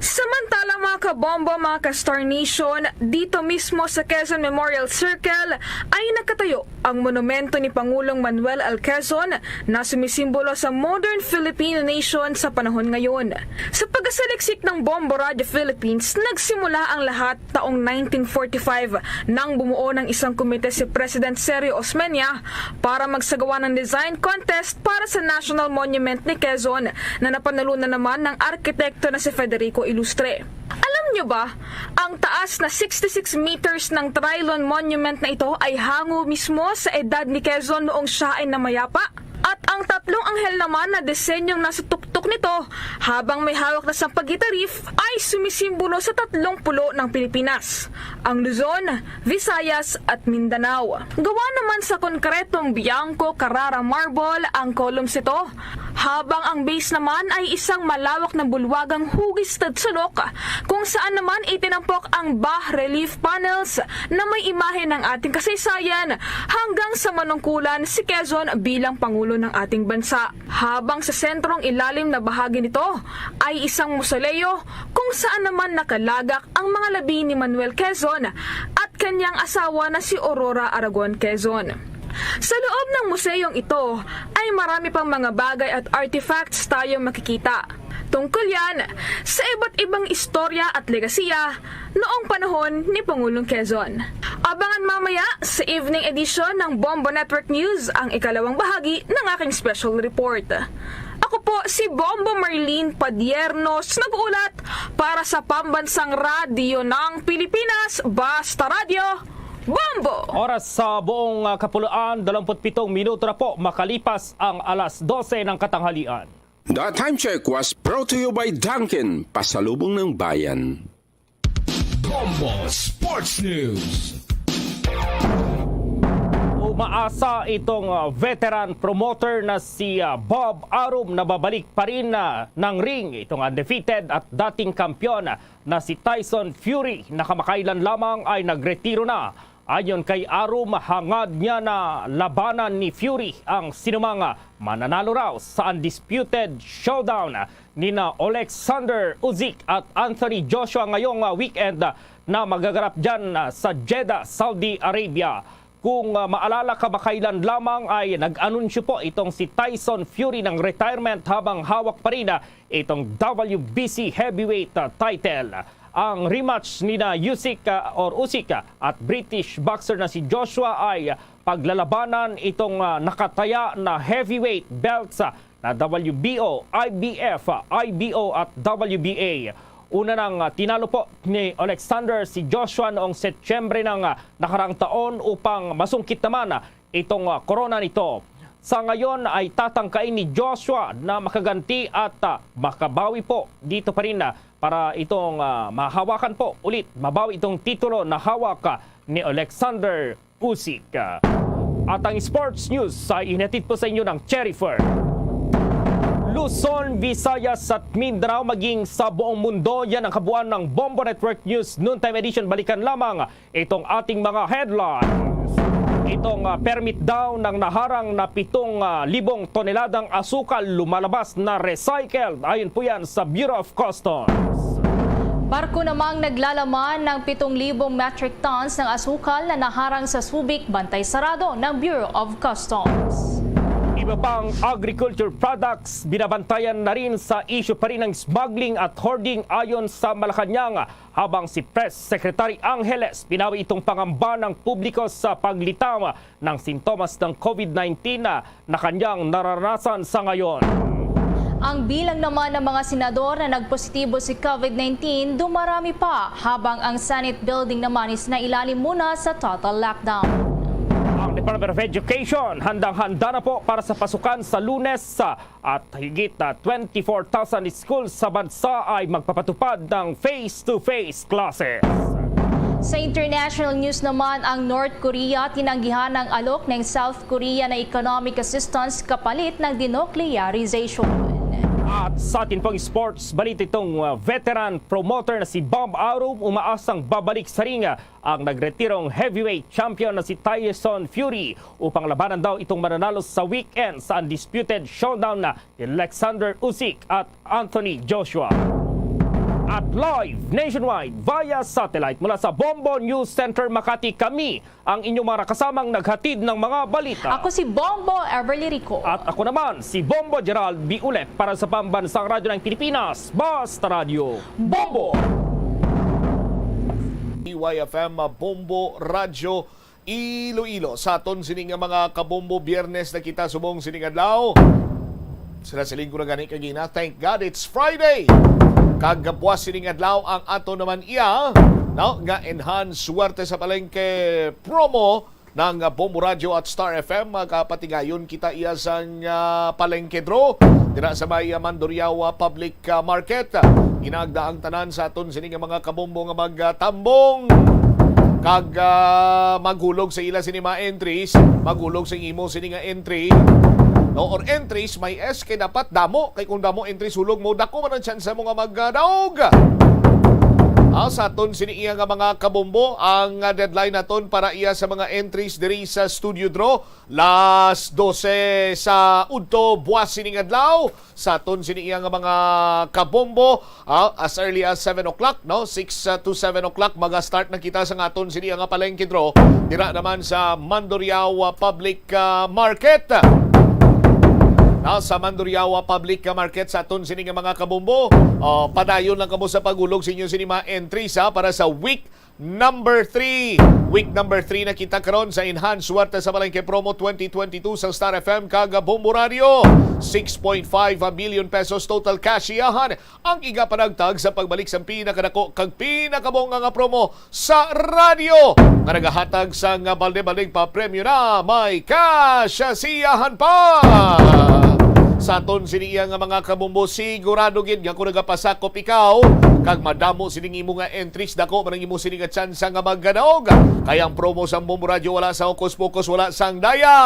Samantala, mga kabombo, mga ka-Star Nation, dito mismo sa Quezon Memorial Circle ay nakatayo ang monumento ni Pangulong Manuel L. Quezon na sumisimbolo sa modern Filipino nation sa panahon ngayon. Sa pagasaliksik ng Bombo Radio Philippines, nagsimula ang lahat taong nineteen forty-five nang bumuo ng isang komite si President Sergio Osmeña para magsagawa ng design contest para sa National Monument ni Quezon na napanalunan naman ng arkitekto na si Federico Ilustre. Alam nyo ba, ang taas na sixty-six meters ng Trilon Monument na ito ay hango mismo sa edad ni Quezon noong siya ay namayapa. At ang tatlong anghel naman na disenyong nasa tuktok nito habang may hawak na sampagita reef ay sumisimbolo sa tatlong pulo ng Pilipinas, ang Luzon, Visayas at Mindanao. Gawa naman sa konkretong Bianco Carrara marble ang columns nito, habang ang base naman ay isang malawak na bulwagang hugis tadsulok, kung saan naman itinampok ang bas-relief panels na may imahe ng ating kasaysayan hanggang sa manungkulan si Quezon bilang Pangulo ng ating bansa. Habang sa sentrong ilalim na bahagi nito ay isang mausoleo kung saan naman nakalagak ang mga labi ni Manuel Quezon at kanyang asawa na si Aurora Aragon Quezon. Sa loob ng museyong ito ay marami pang mga bagay at artifacts tayong makikita. Tungkol yan sa iba't ibang istorya at legasiya noong panahon ni Pangulong Quezon. Abangan mamaya sa evening edition ng Bombo Network News ang ikalawang bahagi ng aking special report. Ako po si Bombo Marlene Padiernos, nag-uulat para sa Pambansang Radyo ng Pilipinas, Basta Radyo, Bombo! Oras sa buong, ah, kapuluan, dalawampu't pitong minuto na po makalipas ang alas dose ng katanghalian. The time check was brought to you by Dunkin, pasalubong ng bayan. Bombo Sports News. Umaasa itong, ah, veteran promoter na si, ah, Bob Arum na babalik pa rin, ah, ng ring itong undefeated at dating kampiyon na si Tyson Fury na kamakailan lamang ay nagretiro na. Ayon kay Arum, hangad niya na labanan ni Fury ang sinumang mananalo raw sa undisputed showdown nina Alexander Usyk at Anthony Joshua ngayong, ah, weekend, ah, na magaganap dyan, ah, sa Jeddah, Saudi Arabia. Kung, ah, maalala, kamakailan lamang ay nag-anunsyo po itong si Tyson Fury ng retirement habang hawak pa rin, ah, itong W B C heavyweight, ah, title. Ang rematch nina Usyk, ah, or Usyk, ah, at British boxer na si Joshua ay paglalabanan itong, ah, nakataya na heavyweight belts, ah, na W B O, I B F, ah, I B O at W B A. Una nang, ah, tinalo po ni Alexander si Joshua noong Setyembre ng, ah, nakaraang taon upang masungkit naman, ah, itong, ah, korona nito. Sa ngayon ay tatangkain ni Joshua na makaganti at, ah, makabawi po dito pa rin, ah, para itong, ah, mahawakan po ulit, mabawi itong titulo na hawak, ah, ni Alexander Usyk. At ang sports news ay hinatid po sa inyo ng Cherry Fur. Luzon, Visayas at Mindanao, maging sa buong mundo, yan ang kabuuan ng Bombo Network News Noontime Edition. Balikan lamang itong ating mga headlines. Itong, ah, permit daw ng naharang na pitong, ah, libong toneladang asukal lumalabas na recycled. Ayon po yan sa Bureau of Customs. Barko namang naglalaman ng pitong libong metric tons ng asukal na naharang sa Subic, bantay sarado ng Bureau of Customs. Iba pang agriculture products, binabantayan na rin sa issue pa rin ng smuggling at hoarding ayon sa Malacañang, habang si Press Secretary Angeles pinawi itong pangamba ng publiko sa paglitaw ng sintomas ng COVID nineteen na, na kanyang nararanasan sa ngayon. Ang bilang naman ng mga senador na nagpositibo si COVID nineteen dumarami pa, habang ang Senate building naman is nailalim muna sa total lockdown. Ang Department of Education handang-handa na po para sa pasukan sa Lunes, sa at higit na twenty-four thousand schools sa bansa ay magpapatupad ng face-to-face classes. Sa international news naman, ang North Korea tinanggihan ang alok ng South Korea na economic assistance kapalit ng denuclearization. At sa atin pang sports balita, itong, uh, veteran promoter na si Bob Arum umaasang babalik sa ring, uh, ang nagretirong heavyweight champion na si Tyson Fury upang labanan daw itong mananalo sa weekend sa undisputed showdown na ni Alexander Usyk at Anthony Joshua. At live nationwide via satellite mula sa Bombo News Center Makati, kami ang inyong mga kasamang naghatid ng mga balita. Ako si Bombo Everly Rico. At ako naman si Bombo Gerald Biulep para sa Pambansang Radyo ng Pilipinas, Basta Radyo Bombo. D Y F M Bombo Radyo Iloilo. Sa aton sini nga mga kabombo, Biyernes na kita subong sining adlaw. Sila siling ko na gani kagina, thank God it's Friday. Kag buwas sining adlaw ang ato naman iya, no, nga enhance swerte sa palengke promo ng Bombo Radyo at Star F M. Kapatigayon kita iya sang, ah, palengke draw dira sa may, ah, Mandurriao, ah, Public, ah, Market. Ginaagda ang tanan sa aton sini nga mga kabombo nga magtambong kag, ah, maghulog sa ila sini mga entries, maghulog sa imo sini nga entry, no, or entries, may S, kay dapat damo, kay kung damo entries hulog mo, dako man ang tsansa mo nga magdaog. Ah, sa aton sini iya nga mga kabombo, ang, ah, deadline naton para iya sa mga entries diri sa studio draw, las dose sa udto buwas sining adlaw. Sa aton sini iya nga mga kabombo, ah, as early as seven o'clock, no? Six, ah, to seven o'clock, maga-start na kita sa nga aton sini nga palengke draw. Dira naman sa Mandurriao, ah, Public, ah, Market. Now, sa Mandurriao Public Market sa aton sini nga mga kabombo, oh, padayon lang kamo sa pagulog sa inyo sini mga entries, ha, para sa week number three. Week number three na kita karon sa Enhanced Suwerte sa Palengke Promo twenty twenty-two sa Star F M kag Bombo Radio. Six point five billion pesos total cash iyahan ang igapanagtag sa pagbalik sang pinakadako kag pinakabunga nga promo sa radyo nga nagahatag sang balde-baldeng papremyo na may cash siyahan pa. Sa aton sini iya nga mga kabombo, sigurado gid nga kung nagapasakop ikaw kag madamo sining imo nga entries, dako man ang imo sini nga tsansa nga magkadaog. Kay ang promo sang Bombo Radyo wala sa hokus-pokus, wala sang daya.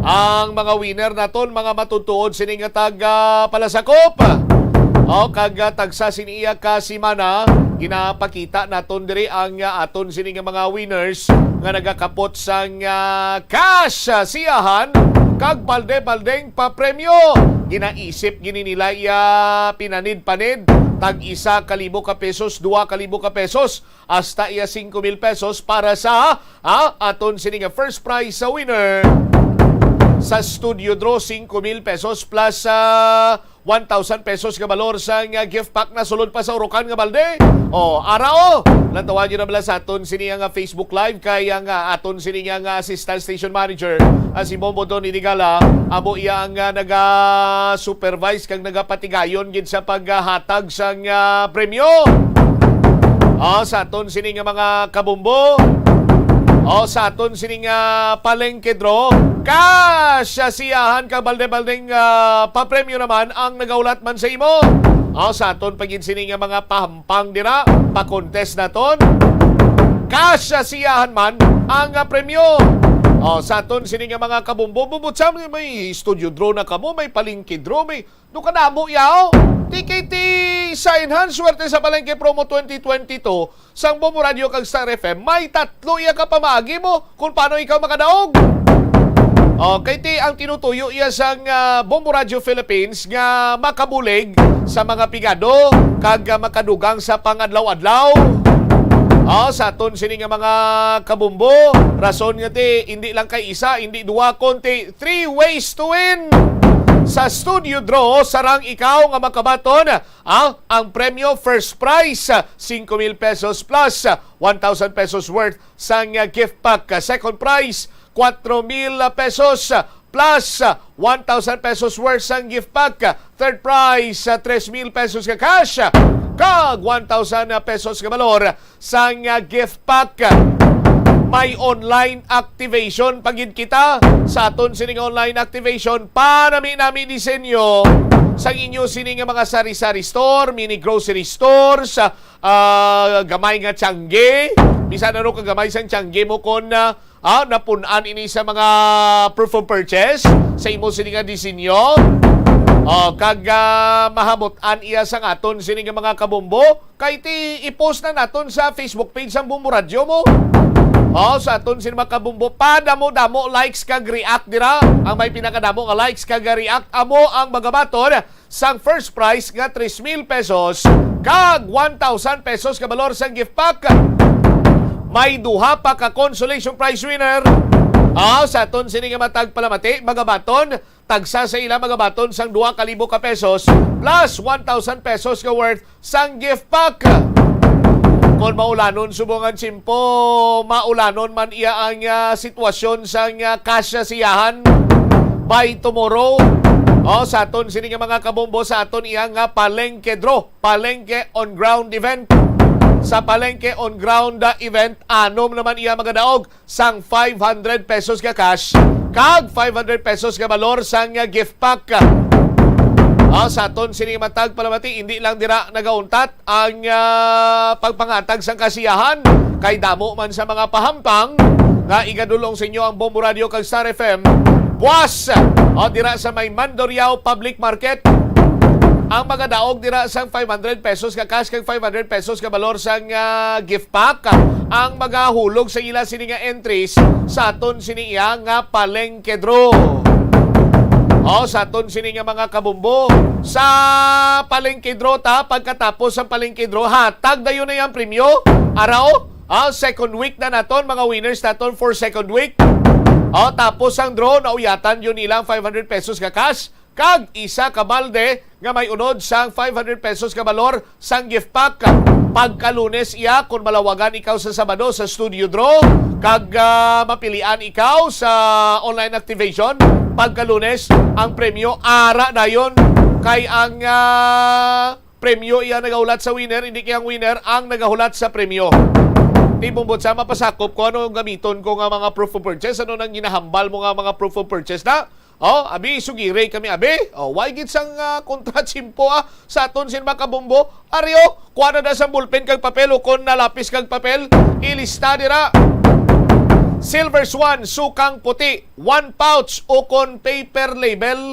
Ang mga winner naton, mga matutuod sini nga tag, ah, palasakop. O, kag, ah, tagsa sini iya ka semana, ginapakita naton diri ang, ah, aton sini nga mga winners nga nagakapot sang, ah, cash, ah, siyahan kag balde-baldeng papremyo. Ginaisip gini nila iya pinanid-panid, tag isa ka libo ka pesos, dua ka libo ka pesos, hasta iya singko mil pesos para sa, ah, aton sini nga first prize sa winner sa studio draw, singko mil pesos plus, ah, one thousand pesos nga balor sang, ah, gift pack na sulod pa sa urukan nga balde. O, ara, o. Lantawan nyo na bala sa aton sini nga Facebook Live kay ang, ah, aton sini nga, ah, assistant station manager, ah, si Bombo Don Inigala, amo iya ang, ah, naga-supervise kag nagapatigayon gid sa paghatag sang, ah, premyo. O, sa aton sini nga mga kabumbo. O, sa aton sini nga palengke draw. Cash siyahan kag balde-baldeng, ah, papremyo naman ang nagaulat man sa imo. O, sa aton pa gid sini nga mga pahampang dira, pa-contest naton. Cash siyahan man ang, ah, premyo. O, sa aton sini nga mga kabumbo, bubutsa may studio draw na kamo, may palengke draw, may do kadamo yaw. T K T sa Enhanced Suwerte sa Palengke Promo twenty twenty-two sang Bombo Radio kag Star F M, may tatlo iya ka pamaagi mo kung paano ikaw makadaog. Okay, ti ang tinutuyo iya sang, ah, Bombo Radio Philippines nga makabulig sa mga pigado kag, ah, makadugang sa pangadlaw-adlaw. Ah, sa aton sini nga mga kabumbo, rason nga ti, hindi lang kay isa, hindi duwa, konti three ways to win. Sa studio draw, sarang ikaw nga makabaton, ah, ang premyo, first prize, ah, singko mil pesos plus, ah, one thousand pesos worth sang, ah, gift pack. Ah, second prize, kwatro mil pesos, ah, plus, ah, one thousand pesos worth sang gift pack. Ah, third prize, ah, tres mil pesos nga cash, ah, kag one thousand pesos nga balor sang, ah, gift pack. May online activation pa gid kita. Sa aton sining online activation, panami-nami disenyo sang inyo sini nga mga sari-sari store, mini grocery stores, ah, gamay nga tiyangge. Bisan ano ka gamay sang tiyangge mo, kon, ah, ah, napun-an ini sa mga proof of purchase sa imo sini nga disenyo. Oh, kag, ah, mahamut-an iya sang aton sini nga mga kabumbo. Kay ti i-post na naton sa Facebook page sang Bombo Radyo mo. Oh, sa aton sini mga kabumbo, padamo-damo likes kag react dira. Ang may pinakadamo nga likes kag react amo ang magabaton sang first prize nga tres mil pesos kag one thousand pesos ka balor sang gift pack. May duha pa ka consolation prize winner. Ah, sa aton sini nga matag palamati, magabaton, tagsa sa ila magabaton sang duha ka libo ka pesos plus one thousand pesos ka worth sang gift pack. Kon maulanon subong ang tiyempo, maulanon man iya ang, ah, sitwasyon sang, ah, kasya siyahan by tomorrow. O, sa aton sini nga mga kabombo, sa aton iya nga palengke draw, palengke on ground event. Sa palengke on ground, ah, event, anom naman iya magadaog sang five hundred pesos nga cash kag five hundred pesos nga balor sang, ah, gift pack. Ah, sa aton sini matag palamati, hindi lang dira nagauntat ang, ah, pagpangatag sang kasiyahan, kay damo man sa mga pahampang nga igadulong sa inyo ang Bombo Radio kag Star F M. Buwas, ah, dira sa may Mandurriao Public Market. Ang magadaog dira sang five hundred pesos ka cash kag five hundred pesos ka balor sang, ah, gift pack, ang magahulog sa ila sini nga entries sa aton sini iya nga palengke draw. O, sa aton sini nga mga kabumbo, sa palengke draw ta, pagkatapos sang palengke draw, hatag dayon na yang premyo. Ara, o, ah, second week na naton, mga winners naton for second week. O, tapos ang draw, nauyatan yun nilang five hundred pesos ka cash. Kag isa ka balde nga may unod sang five hundred pesos ka balor sang gift pack. Pagka Lunes iya, kung malawagan ikaw sa Sabado sa studio draw, kag, ah, mapilian ikaw sa online activation, pagka Lunes, ang premyo ara dayon kay ang, ah, premyo iya nagahulat sa winner, hindi kay ang winner ang nagahulat sa premyo. Di bumbot sa mapasakop ko ano ang gamiton ko nga mga proof of purchase, ano nang ginahambal mo nga mga proof of purchase na? Oh, abi, sugiri kami, abi. Oh, why gid sang, ah, kontratsimpo, ah, sa aton sin makabumbo? Ari, oh, kuha na da sang ballpen kag papel, ukon na lapis kag papel. Ilista dira. Silver Swan, sukang puti, one pouch, ukon paper label.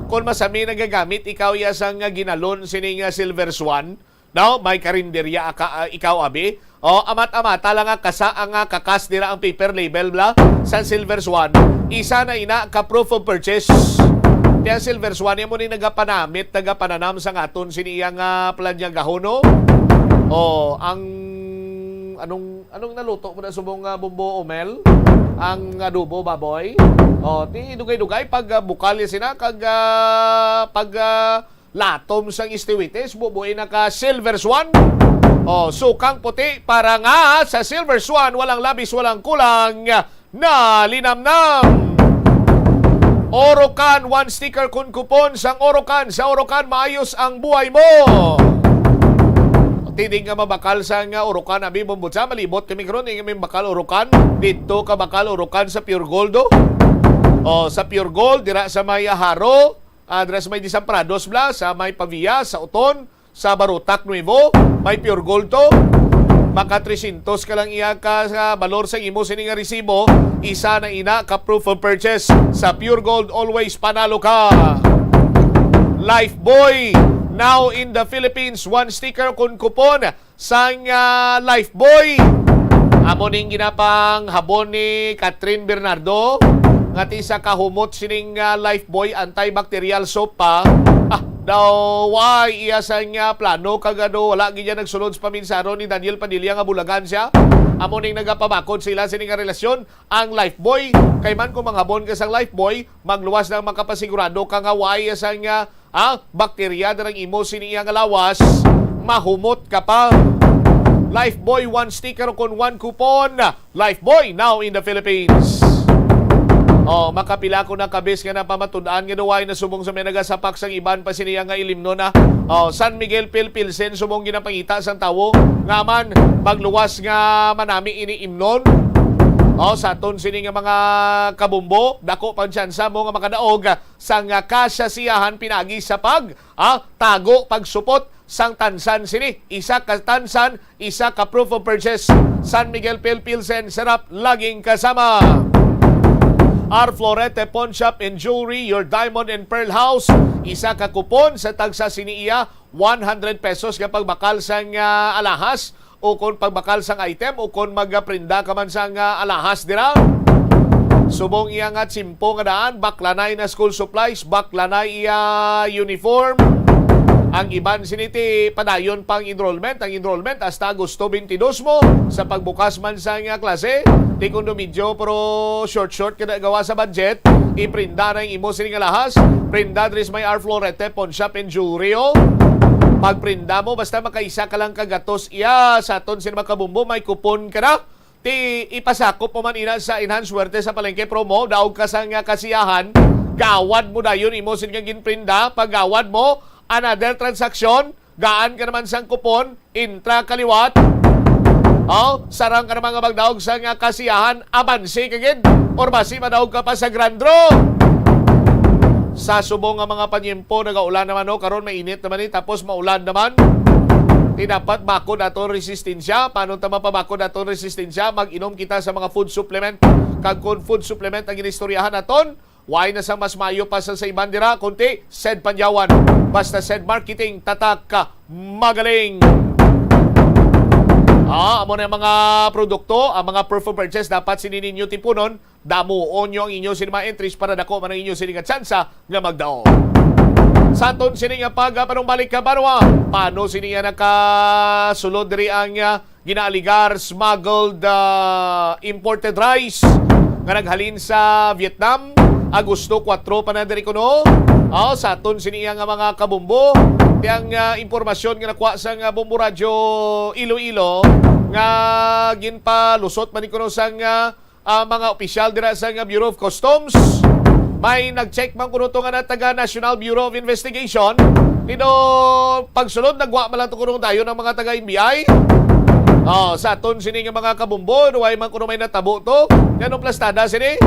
Kon masami nagagamit ikaw iya sang, ah, ginalon sini nga Silver Swan, no? May karinderya aka, ah, ikaw, abi. O, amat-amata lang nga kasa ang, ah, kakas dira ang paper label bla sa Silver Swan. Isa na ina ka proof of purchase. Kaya Silver Swan, imo ni nagapanamit, nagapananam sa ngaton sini iya nga planyagahon, no? O, ang anong, anong naluto mo na subong nga bumbo, Omel? Ang adobo baboy? O, ti dugay-dugay pag, ah, bukal ya sina kag, ah, pag, ah, latom sang istiwites, bubuin na ka Silver Swan. O, sukang puti para nga sa Silver Swan, walang labis, walang kulang na linamnam. Orocan, one sticker kun kupon sang Orocan. Sa Orocan, maayos ang buhay mo. Tidig nga mabakal sa nga Orocan, abi, bumbutsa, malibot kami karon, nga may bakal Orocan. Dito ka bakal Orocan sa Pure Gold, oh. O, sa Pure Gold, dira sa may Haro, address may Desamparados bla, sa may Pavia, sa Uton, sa Barotac Nuevo, may Pure Gold to. Maka trescientos ka lang iya ka sa balor sa imo sini nga resibo, isa na ina ka proof of purchase. Sa Pure Gold, always panalo ka. Lifebuoy, now in the Philippines, one sticker kun kupon sang, ah, Lifebuoy. Amo ning ginapanghabon ni Catherine Bernardo nga ti sa kahumot sining, ah, Lifebuoy antibacterial soap pa. Ah, daw why iya sang, ah, plano kag ano, wala gid niya nagsulod sa paminsaro ni Daniel Padilla nga bulagan siya. Amo ning nagapabakod sila sini nga relasyon ang Lifebuoy. Kay man kung manghabon ka sang Lifebuoy, magluwas lang makapasigurado ka nga why iya sang, ah, ah, bakterya dira ang imo sini iya nga lawas, mahumot ka pa. Lifebuoy, one sticker kon one coupon. Lifebuoy, now in the Philippines. Oh, makapila ko na kabis nga napamatud-an nga daw way na subong sa may nagasapak sang iban pa sini iya nga ilimnon na. Oh, San Miguel Pil Pilsen subong ginapangita sang tawo nga man magluwas nga manami ini imnon. Oh, sa aton sini nga mga kabumbo, dako pang tsansa mo nga makadaog sang, ah, kasasiyahan pinagi sa pag, ah, tago, pagsupot sang tansan sini. Isa ka tansan, isa ka proof of purchase. San Miguel Pil Pilsen, sarap laging kasama. R Florete Pawn Shop and Jewelry, your diamond and pearl house. Isa ka kupon sa tagsa sini iya, one hundred pesos nga pagbakal sang, ah, alahas. Ukon pagbakal sang item, ukon magprinda ka man sang, ah, alahas dira. Subong iya nga tsimpo nga daan, baklanay na school supplies, baklanay iya uniform. Ang iban sini ti padayon pang enrollment. Ang enrollment hasta Agosto twenty-two mo. Sa pagbukas man sang, ah, klase, ti kundo medyo pero short-short ka na gawa sa budget, iprinda na ang imo sini nga alahas. Prinda diri sa may R Florete Pawn Shop and Jewelry, oh. Pagprinda mo, basta makaisa ka lang ka gatos iya sa aton sini makabumbo, may kupon ka na. Ti ipasakop mo man ina sa Enhance Suwerte sa Palengke promo, daog ka sang kasiyahan, gawad mo dayon imo sini nga ginprinda, paggawad mo, another transaksyon, gaan ka naman sang kupon, intra ka liwat. Oh, sarang ka naman nga magdaog sang kasiyahan, abanse ka gid, or basi madaog ka pa sa grand draw. Sa subong nga mga panyempo, nagaulan naman, no? Karon mainit naman ni, tapos maulan naman. Ti dapat bakod aton resistensya. Paano ta mapabakod aton resistensya? Mag-inom kita sa mga food supplement. Kag kung food supplement ang ginistoryahan naton, Why na sa mas maayo pa sa, sa iban dira, kunti, Sed Panyawan. Basta Sed Marketing, tatak ka, magaling. Ah, amo na ang mga produkto, ang mga proof of purchase, dapat sini ninyo tipunon. Damuon nyo ang inyo sini mga entries para dako man ang inyo sini nga tsansa nga magdaog. Sa aton sini nga pagpanumbalik ka, Banwa, paano sini nga nakasulod diri ang, ah, ginaaligar smuggled, ah, imported rice nga naghalin sa Vietnam? Agosto kuwatro pa na diri kuno. Ah, sa aton sini nga mga kabumbo, ti ang, ah, impormasyon nga nakuha sa nga Bombo Radyo Iloilo nga ginpalusot man ni kuno sang, ah, ah, mga opisyal dira sa nga Bureau of Customs. May nag-check man kuno to nga na taga National Bureau of Investigation. Pero pagsulod, nagwa man lang to kuno dayon ang mga taga N B I. Oh, sa aton sini nga mga kabumbon, way man kuno may natabo to. Yan ang plastada sini.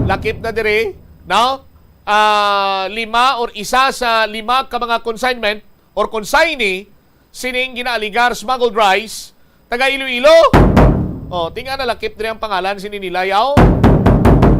Lakip na diri, no? Ah, lima or isa sa lima ka mga consignment or consignee sining ginaaligar smuggled rice, taga Iloilo. Oh, tinga na lakip diri ang pangalan sini nila, yaw.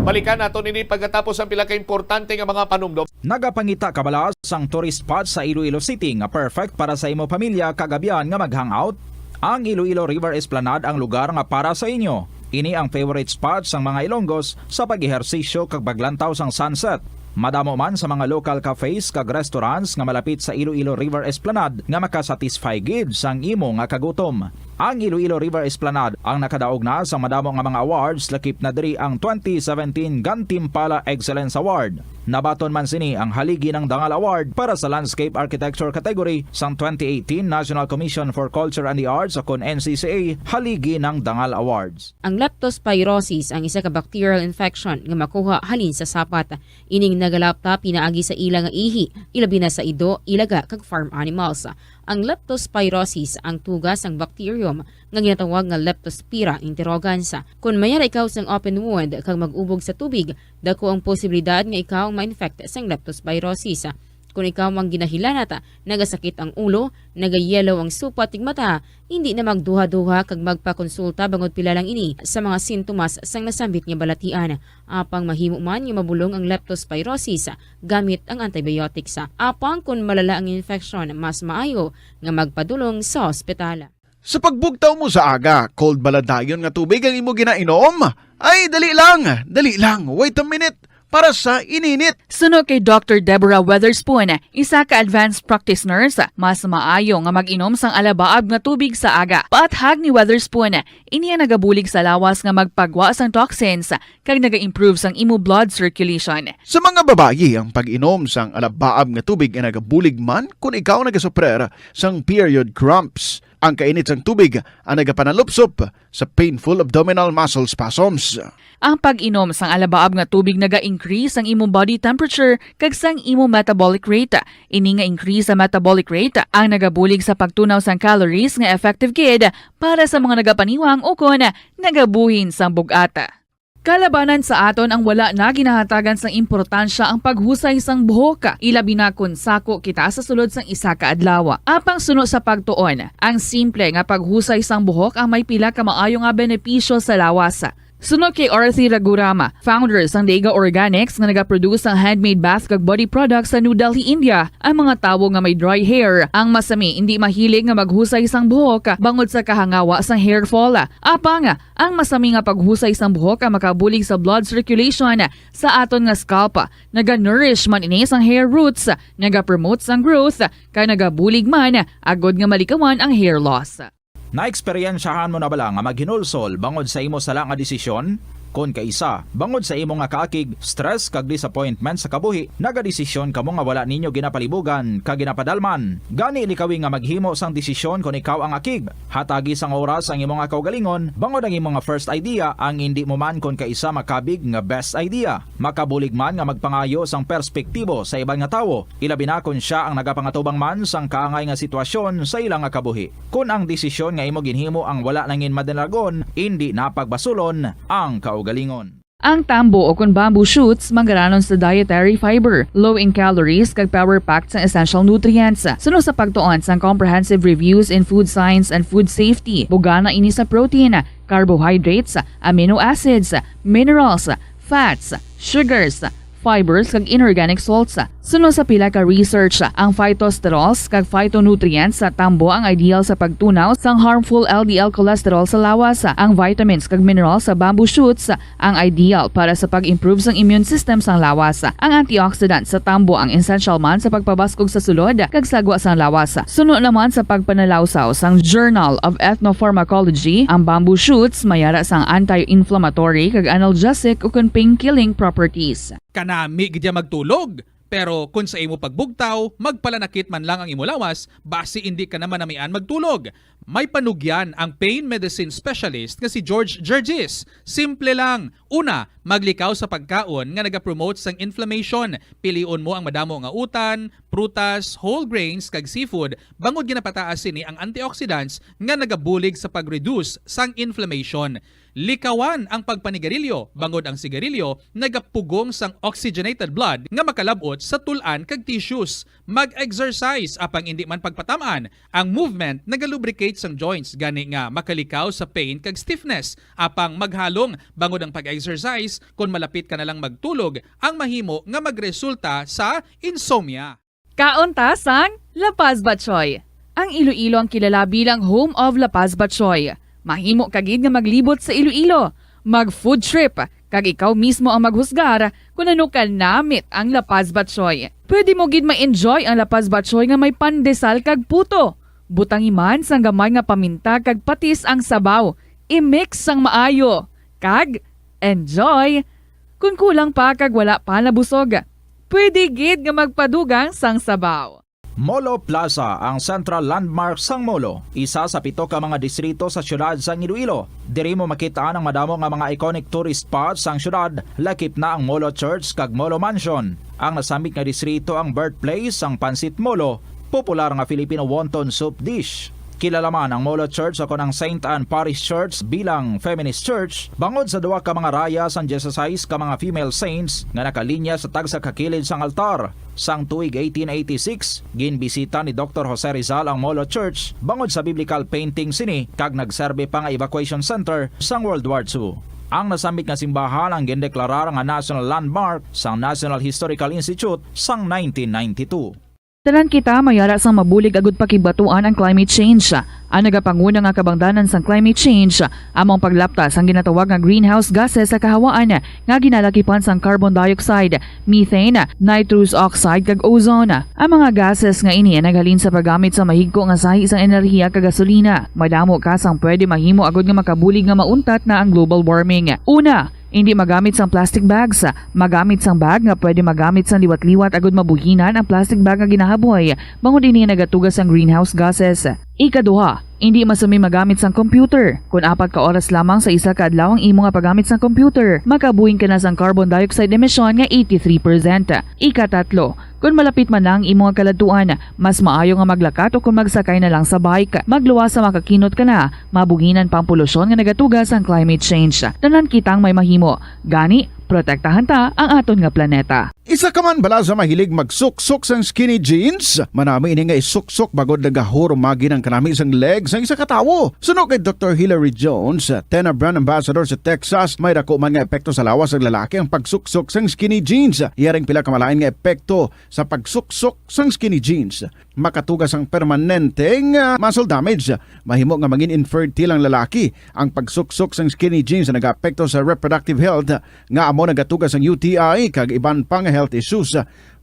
Balikan nato nini pagkatapos ang pila ka importante nga mga panumdom. Nagapangita kabalas ang tourist spot sa Iloilo City nga perfect para sa imo pamilya kag abyan nga mag-hangout. Ang Iloilo River Esplanade ang lugar nga para sa inyo. Ini ang favorite spot sang mga Ilonggos sa pag-ehersisyo kag paglantaw sang sunset. Madamo man sa mga local cafes kag restaurants nga malapit sa Iloilo River Esplanade nga makasatisfy gid sang imo nga kagutom. Ang Iloilo River Esplanade ang nakadaog na sang madamo nga mga awards, lakip na diri ang twenty seventeen Gantimpala Excellence Award. Nabaton man sini ang Haligi ng Dangal Award para sa Landscape Architecture category sang twenty eighteen National Commission for Culture and the Arts, o kon N C C A Haligi ng Dangal Awards. Ang leptospirosis ang isa ka bacterial infection nga makuha halin sa sapat. Ining nagalapta pinaagi sa ila nga ihi, ilabi na sa ido, ilaga, kag farm animals. Ang leptospirosis ang tuga sang bacterium nga ginatawag nga Leptospira interrogans. Kon mayara ikaw sang open wound kag mag-ubog sa tubig, dako ang posibilidad nga ikaw ma-infect sang leptospirosis. Kon ikaw ang ginahilanat, nagasakit ang ulo, nagayellow ang supat ning mata, hindi na magduha-duha kag magpakonsulta bangod pila lang ini sa mga sintomas sang nasambit nga balatian. Apang mahimo man nga mabulong ang leptospirosis gamit ang antibiotics. Apang kon malala ang infeksyon, mas maayo nga magpadulong sa ospital. Sa pagbugtaw mo sa aga, cold baladayon nga tubig ang imo ginainom? Ay, dali lang, dali lang, wait a minute, para sa ininit. Suno kay Doctor Deborah Weatherspoon, isa ka advanced practice nurse, mas maayo nga mag-inom sang alabaab nga tubig sa aga. Paathag ni Weatherspoon, ini ang nagabulig sa lawas nga magpagwa sang toxins kag naga-improve sang imo blood circulation. Sa mga babayi, ang pag-inom sang alabaab nga tubig ay nagabulig man kon ikaw nagasuprer sang period cramps. Ang kainit sang tubig ang nagapanalupsop sa painful abdominal muscle spasms. Ang pag-inom sang alabaab nga tubig naga-increase sang imong body temperature kag sang imong metabolic rate. Ini nga increase sa metabolic rate ang nagabulig sa pagtunaw sang calories nga effective gid para sa mga nagapaniwang ukon nagabuhin sang bug-at. Kalabanan sa aton ang wala na ginahatagan sang importansya ang paghusay sang buhok, ilabi na kon sako kita sa sulod sang isa ka adlaw. Apang suno sa pagtuon, ang simple nga paghusay sang buhok ang may pila ka maayo nga benepisyo sa lawas. Suno kay Arthi Ragurama, founder sang Dega Organics nga nagaproduce sang handmade bath kag body products sa New Delhi, India, ang mga tawo nga may dry hair ang masami hindi mahilig nga maghusay sang buhok bangod sa kahangawa sang hair fall. Apang ang masami nga paghusay sang buhok ang makabulig sa blood circulation sa aton nga scalp. Naga-nourish man ini sang hair roots, naga-promote sang growth, kag nagabulig man agod nga malikawan ang hair loss. Naeksperyensyahan mo na bala nga maghinulsol bangod sa imo sala nga desisyon? Kon kaisa, bangod sa imo nga kaakig, stress, kag disappointment sa kabuhi, nagadesisyon kamo nga wala ninyo ginapalibugan kag ginapadalman. Gani, likawi nga maghimo sang desisyon kon ikaw ang akig. Hatagi sang oras ang imo nga kaugalingon, bangod ang imo nga first idea ang indi mo man kon kaisa makabig nga best idea. Makabulig man nga magpangayo sang perspektibo sa iban nga tawo, ilabi na kon sia ang nagapangatubang man sang kaangay nga sitwasyon sa ila nga kabuhi. Kon ang desisyon nga imo ginhimo ang wala nangin madalagon, indi na pagbasulon ang kaugalingon. Ang tambo o kon bamboo shoots manggaranon sa dietary fiber, low in calories, kag power-packed sa essential nutrients. Suno sa pagtuon sang Comprehensive Reviews in Food Science and Food Safety, bugana ini sa protein, carbohydrates, amino acids, minerals, fats, sugars, fibers, kag inorganic salts. Suno sa pila ka research, ang phytosterols kag phytonutrients sa tambo ang ideal sa pagtunaw sang harmful L D L cholesterol sa lawas. Ang vitamins kag minerals sa bamboo shoots ang ideal para sa pag-improve sang immune system sang lawas. Ang antioxidant sa tambo ang essential man sa pagpabaskog sa sulod kag sagwa sang lawas. Suno naman sa pagpanalawsaw sang Journal of Ethnopharmacology, ang bamboo shoots may ara sang anti-inflammatory kag analgesic ukon pain-killing properties. Kanami gid ya magtulog. Pero kon sa imo pagbugtaw, magpalanakit man lang ang imo lawas, basi indi ka na manamian magtulog. May panugyan ang pain medicine specialist nga si George Gergis. Simple lang. Una, maglikaw sa pagkaon nga nagapromote sang inflammation. Pilion mo ang madamo nga utan, prutas, whole grains, kag seafood, bangod ginapataas sini ang antioxidants nga nagabulig sa pag-reduce sang inflammation. Likawan ang pagpanigarilyo, bangod ang sigarilyo nagapugong sang oxygenated blood nga makalab-ot sa tul-an kag tissues. Mag-exercise, apang indi man pagpatam-an. Ang movement nagalubricate sang joints, gani nga makalikaw sa pain kag stiffness. Apang maghalong, bangod ang pag-exercise, kon malapit ka na lang magtulog, ang mahimo nga magresulta sa insomnia. Kaon ta sang La Paz Batchoy. Ang Iloilo ang kilala bilang home of La Paz Batchoy. Mahimo ka gid nga maglibot sa Iloilo, mag-food trip, kag ikaw mismo ang maghusgar kon ano ka namit ang La Paz Batchoy. Pwede mo gid ma-enjoy ang La Paz Batchoy nga may pandesal kag puto. Butangi man sang gamay nga paminta kag patis ang sabaw. I-mix sang maayo. Kag enjoy! Kon kulang pa kag wala pa nabusog, pwede gid nga magpadugang sang sabaw. Molo Plaza, ang central landmark sang Molo, isa sa pito ka mga distrito sa siyudad sang Iloilo. Diri mo makit-an ang madamo nga mga iconic tourist spots sang siyudad, lakip na ang Molo Church kag Molo Mansion. Ang nasambit nga distrito ang birthplace sang Pancit Molo, popular nga Filipino wonton soup dish. Kilala man ang Molo Church o kon ang Saint Anne Parish Church bilang feminist church bangod sa duha ka mga raya sang dieciséis ka mga female saints nga nakalinya sa tagsa ka kilid sang altar. Sang tuig eighteen eighty-six, ginbisita ni Doktor Jose Rizal ang Molo Church bangod sa biblical painting sini kag nagserbi pa nga evacuation center sang World War Two. Ang nasambit nga simbahan ang gindeklarar nga national landmark sang National Historical Institute sang nineteen ninety-two. Tanan kita may ara sang mabulig agud pakigbatuan ang climate change. Ang nagapanguna nga kabangdanan sang climate change amo ang paglapta sang ginatawag nga greenhouse gases sa kahawaan nga ginalakipan sang carbon dioxide, methane, nitrous oxide, kag ozone. Ang mga gases nga ini ang naghalin sa paggamit sa mahigko nga sahi sang enerhiya kag gasolina. Madamo ka sang pwede mahimo agud nga makabulig nga mauntat na ang global warming. Una, indi magamit sang plastic bags. Magamit sang bag nga pwede magamit sang liwat-liwat agud mabuhinan ang plastic bag nga ginahaboy, bangod ini nagatuga sang greenhouse gases. Ikaduha, indi masumi magamit sang computer. Kon apat ka oras lamang sa isa ka adlaw ang imo nga paggamit sang computer, makabuhin ka na sang carbon dioxide emission nga eighty-three percent. Ikatatlo, kon malapit man na ang imo nga kaladtuan, mas maayo nga maglakat o kon magsakay na lang sa bike. Magluwas sa makakinot ka na, mabuhinan pa ang polusyon nga nagatuga sang climate change. Tanan kitang may mahimo. Gani, protektahan ta ang aton nga planeta. Isa ka man bala sa mahilig magsuksok sang skinny jeans? Manami ini nga isuksok bangod nagahurumagi ang kanami sang leg sang isa ka tawo. Suno kay Doktor Hilary Jones, Tena brand ambassador sa Texas, may dako man nga epekto sa lawas sang lalaki ang pagsuksok sang skinny jeans. Iya ring pila ka malain nga epekto sa pagsuksok sang skinny jeans. Makatuga sang permanente nga muscle damage. Mahimo nga mangin infertile ang lalaki. Ang pagsuksok sang skinny jeans nagaapekto sa reproductive health, nga amo nagatuga sang U T I kag iban pa nga health issues.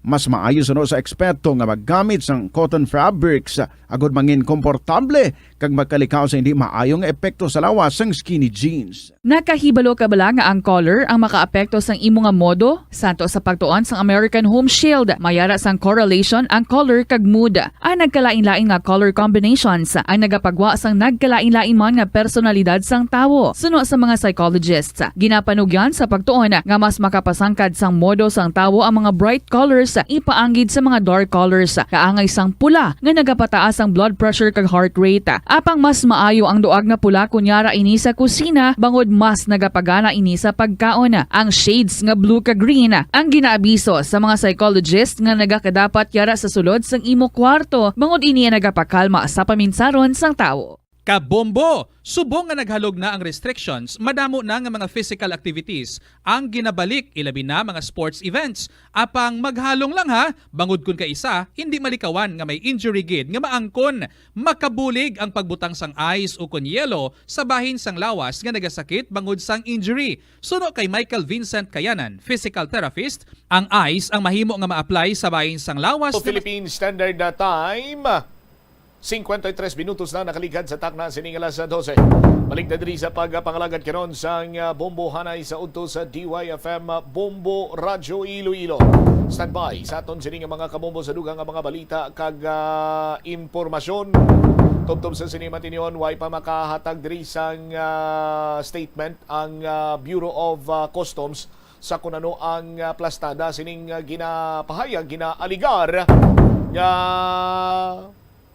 Mas maayo suno sa eksperto nga maggamit sang cotton fabrics agud mangin komportable kag magkalikaw sa hindi maayo nga epekto sa lawas sang skinny jeans. Nakahibalo ka bala nga ang color ang makaapekto sang imo nga modo? Santo sa pagtuon sang American Home Shield, may ara sang correlation ang color kag mood. Ang nagkalain-lain nga color combinations ang nagapagwa sang nagkalain-lain man nga personalidad sang tawo. Suno sa mga psychologists, ginapanugyan sa pagtuon nga mas makapasangkad sang modo sang tawo ang mga bright colors ipaanggid sa mga dark colors, kaangay sang pula nga nagapataas ang blood pressure kag heart rate. Apang mas maayo ang duag nga pula kon yara ini sa kusina, bangod mas nagapagana ini sa pagkaon. Ang shades nga blue kag green ang ginaabiso sa mga psychologist nga nagakadapat yara sa sulod sang imo kwarto, bangod ini ang nagapakalma sa paminsaron sang tawo. Kabombo! Subong nga naghalog na ang restrictions, madamo na nga mga physical activities ang ginabalik, ilabi na mga sports events. Apang maghalong lang ha, bangod kun kaisa, hindi malikawan nga may injury gid nga maangkon. Makabulig ang pagbutang sang ice o kon yelo sa bahin sang lawas nga nagasakit bangod sang injury. Suno kay Michael Vincent Kayanan, physical therapist, ang ice ang mahimo nga ma-apply sa bahin sang lawas nga Philippine Standard na Time. Cincuenta y tres minutos na nakaligad sa takna sining alas dose. Balik na diri sa pagpangalagad karon sang, ah, Bombo Hanay sa udto sa D Y F M, ah, Bombo Radyo Iloilo. Standby sa aton sini nga mga kabombo sa dugang nga mga balita kag, ah, impormasyon. Tubtob sa sini matinihon, way pa makahatag diri sang, ah, statement ang, ah, Bureau of, ah, Customs sa kun ano ang, ah, plastada sining, ah, ginapahayag, ginaaligar nga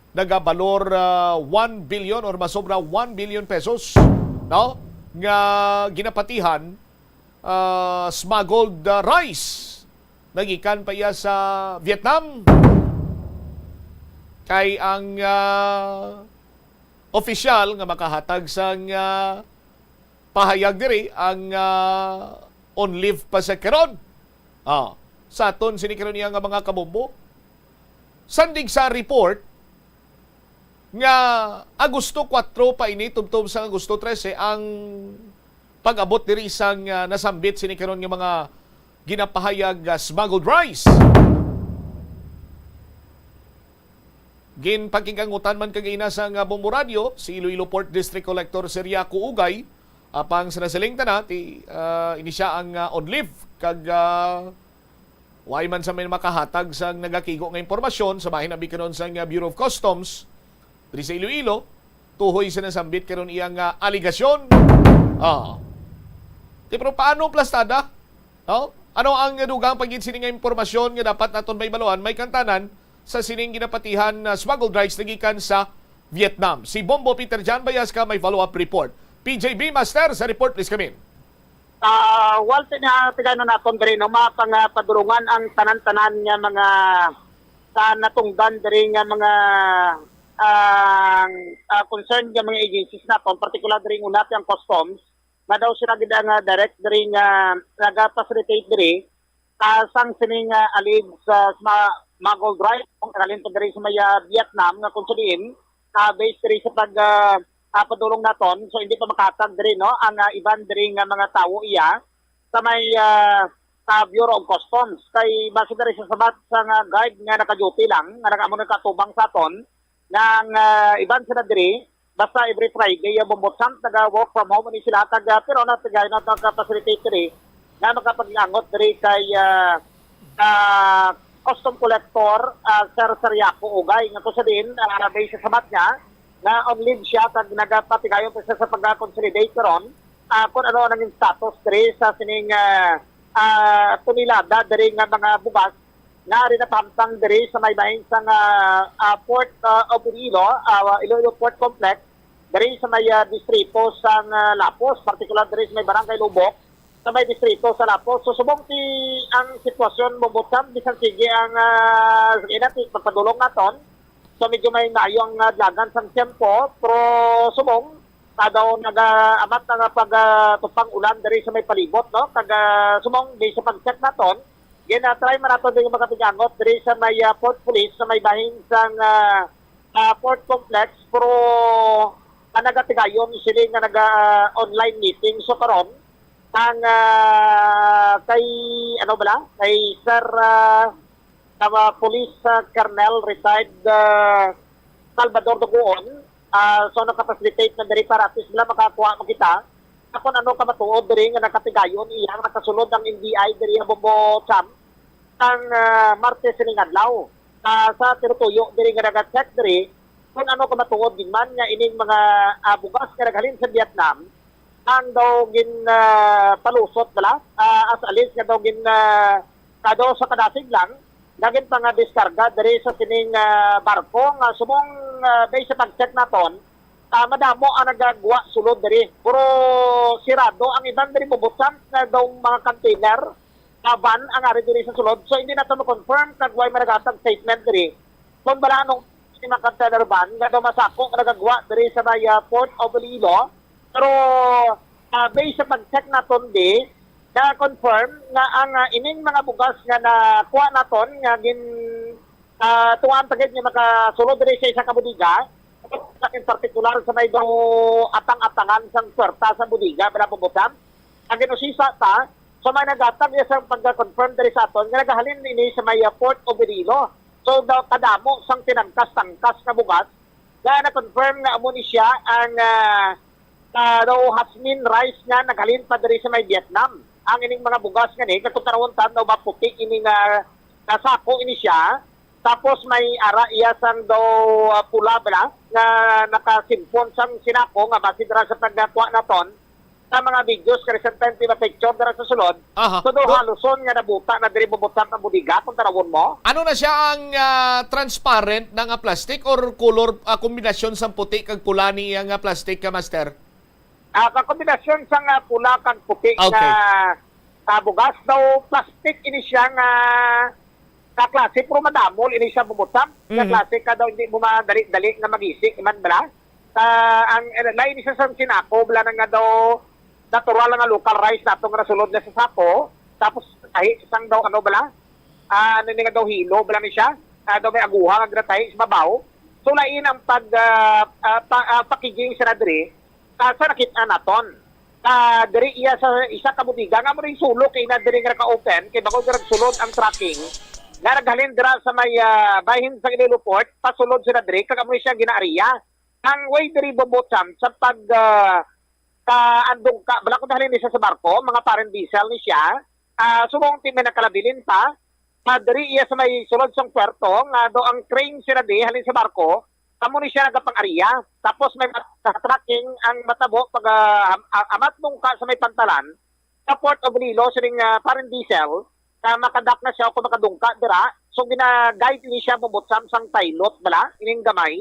nagabalor, ah, one billion or masobra one billion pesos, no? Nga ginapatihan, ah, smuggled, ah, rice nagikan pa iya sa Vietnam. Kay ang, ah, opisyal nga makahatag sang, ah, pahayag diri ang, ah, on leave pa sa karon. Ah, sa aton sini karon iya nga mga kabombo. Sandig sa report nga Agosto kuwatro pa ini tubtob sa Agosto trese ang pag-abot diri sang, ah, nasambit sini karon nga mga ginapahayag nga smuggled rice. Ginpakigangutan man kagina sang Bombo Radyo si Iloilo Port District Collector Ciriaco Ugay, apang sa nasiling tana ti, ah, ini sia ang, ah, on leave kag, ah, way man sa may makahatag sang nagakigo nga impormasyon sa bahin abi karon sang, ah, Bureau of Customs diri sa Iloilo tuhoy sa nasambit karon iya nga aligasyon. Ah. Ti, pero paano plastada? No? Ano ang dugang pa gid sini nga impormasyon nga dapat naton mahibaluan, may kantanan sa sining ginapatihan na smuggled rice nagikan sa Vietnam? Si Bombo Peter John Bayasca may follow-up report. P J B Master sa report, please come in. Ah, wal, tina-, tigano naton diri, no, mapangapadulungan ang tanan-tanan nga mga, ah, natungdan diri nga mga, ah, ah, concern nga mga agencies naton, partikular diri una ti ang customs, nga daw sila gid ang, ah, direct diri nga naga-facilitate diri, ah, sang sining, ah, alleged, ah, sma-, smuggled rice, kung nagahalin pa diri sa may, ah, Vietnam, nga kung sa diin, ah, based diri sa pag, ah, ah, padulong naton, so hindi pa makahatag diri, no, ang, ah, iban diri nga mga tawo iya sa may, ah, sa Bureau of Customs. Kay base diri sa sabat sa nga guard nga naka-duty lang, nga nag-, amo nagkatubang sa aton, nga ang, ah, iban sila diri, basta every Friday, ah, Bombo Champ, naga-work from home ni sila, kag, ah, pero na, tigay na, nagka-facilitate diri, nga makapag-angot diri kay, ah, ah, custom collector, ah, Sir Sariaco Ugay, nga kung sa diin, ah, based sa sabat niya, nga on leave siya, kag nagapatigayon pa siya sa pag-consolidate karon, ah, kung ano ang status diri sa sining, ah, ah, tonelada diri nga mga bugas nga ari napahamtang diri sa may bahin sang, ah, ah, Port, ah, of Iloilo, ah, Iloilo Port Complex, diri sa may, ah, distrito sang, ah, Lapos, partikular diri sa may Barangay Lubok, sa may distrito sa Lapos. So, subong ti ang sitwasyon, Bombo Champ, bisan sige ang, ah, sige na, ti-, pagpadulong naton. So, medyo may maayo ang, ah, dalagan sang tiyempo, pero subong, ah, daw nagaamat na nga pag, ah, tupang ulan diri sa may palibot, no? Kag, ah, subong, di sa pag-check naton, gina-try man nato diri makatigangot diri sa may, ah, Port Police, sa may bahin sang, ah, ah, Port Complex, pero ang nagatigayon sila nga naga-, ah, online meeting. So, karon, ang, ah, kay, ano bala, kay Sir, ah, sa, ah, Police, ah, Colonel retired, ah, Salvador Duguon, ah, so naka-facilitate na diri para at least bala makakuha man kita sa kung ano kamatuod diri nga nakatigayon iya nakasulod ang N B I diri sa Bombo Champ sang, ah, Martes sining adlaw. Ah, sa tinutuyo diri nga naga-check diri kung ano kamatuod gid man nga ining mga, ah, bugas nga naghalin sa Vietnam ang daw gin, ah, palusot bala, ah, as alleged nga daw gin, ah, kado sa kadasig lang, nagin pa nga diskarga diri sa sining, ah, barko nga subong, ah, based sa pag-check naton, ah, madamo ang nagagwa sulod diri. Pero sirado ang iban diri, Bombo Champ, nga daw mga container, ah, van ang ari diri sa sulod. So, hindi nato ma-confirm kag way man naghatag statement diri kung bala anong si mga container van nga daw masako nga nagagwa diri sa may, ah, Port of Iloilo. Pero, ah, based sa pag-check naton di, na-confirm nga ang, ah, ining mga bugas nga nakuha naton nga gin, ah, tuwaan pa gid nga makasulod diri sa isa ka bodega, sa, in particular sa may daw atang-atangan sang puwerta sa bodega, bala, Bombochan. Ang ginusisa ta, so may naghatag niya sa pagka-confirm diri sa aton nga nagahalin ini sa may, ah, Port of Iloilo. So, daw kadamo sang tinangkas-tangkas nga bugas nga na-confirm nga amo ni siya ang, ah, ah, daw jasmine rice nga naghalin pa diri sa may Vietnam. Ang ining mga bugas nga ni, kung tan-awon ta, daw ba puti ini nga, nga sako ini siya. Tapos may ara iya sang daw, ah, pula bala nga nakasimpon sang sinako nga base dira sa pagkuha naton sa mga videos, kay recent time, ti ma-picture dira sa sulod. Aha. So, daw Do- haluson nga nabuta na diri, Bombochan, ang bodega, kung tan-awon mo. Ano na siya ang, ah, transparent na nga plastic or color, ah, kombinasyon sang puti kag pula ni iya nga plastic, ka master? Ah, ka kombinasyon sang, ah, pula kag puti Okay. nga, ah, bugas. Daw plastic ini siya nga, nga klase, pero madamol ini siya, Bombochan. Nga Mhm. klase ka daw hindi mo madali-dali nga magisi man bala. Sa ang, eh, lain siya sa sinako, bala na nga daw natural nga local rice nato nga nasulod na sa sako. Tapos tahi sang daw ano bala? Ah, ano ni nga daw hilo bala ni siya? Ah, daw may aguha nga ginatahi sa babaw. So lain ang pag, ah, ah, pa, ah, packaging sa diri, ah, sa nakit-an naton. Ah, diri iya sa isa ka bodega nga mo rin sulok kay na diri nga naka-open kay bago dira sulod ang tracking nga naghalin dira sa may, ah, bahin sa Iloilo Port, pasulod sila diri kag amo siya ginaariya. Ang way diri, Bombochan, sa pag, ah, kaandong ka, bala ko halin ni siya sa barko, mga foreign vessel ni siya. Ah, subong ti may nakalabilin pa, ah, diri iya sa may sulod sang puerto, nga do ang crane sila di, halin sa barko, amo ni siya nagapang-ariya. Tapos may mat-, tracking ang matabo pag, ah, am-, ah, amat mong ka sa may pantalan, sa Port of Iloilo, sining, ah, foreign vessel, na makadak na siya o kung makadungka dira. So, gina-guide ni siya, Bombochan, sang pilot, bala, ining gamay,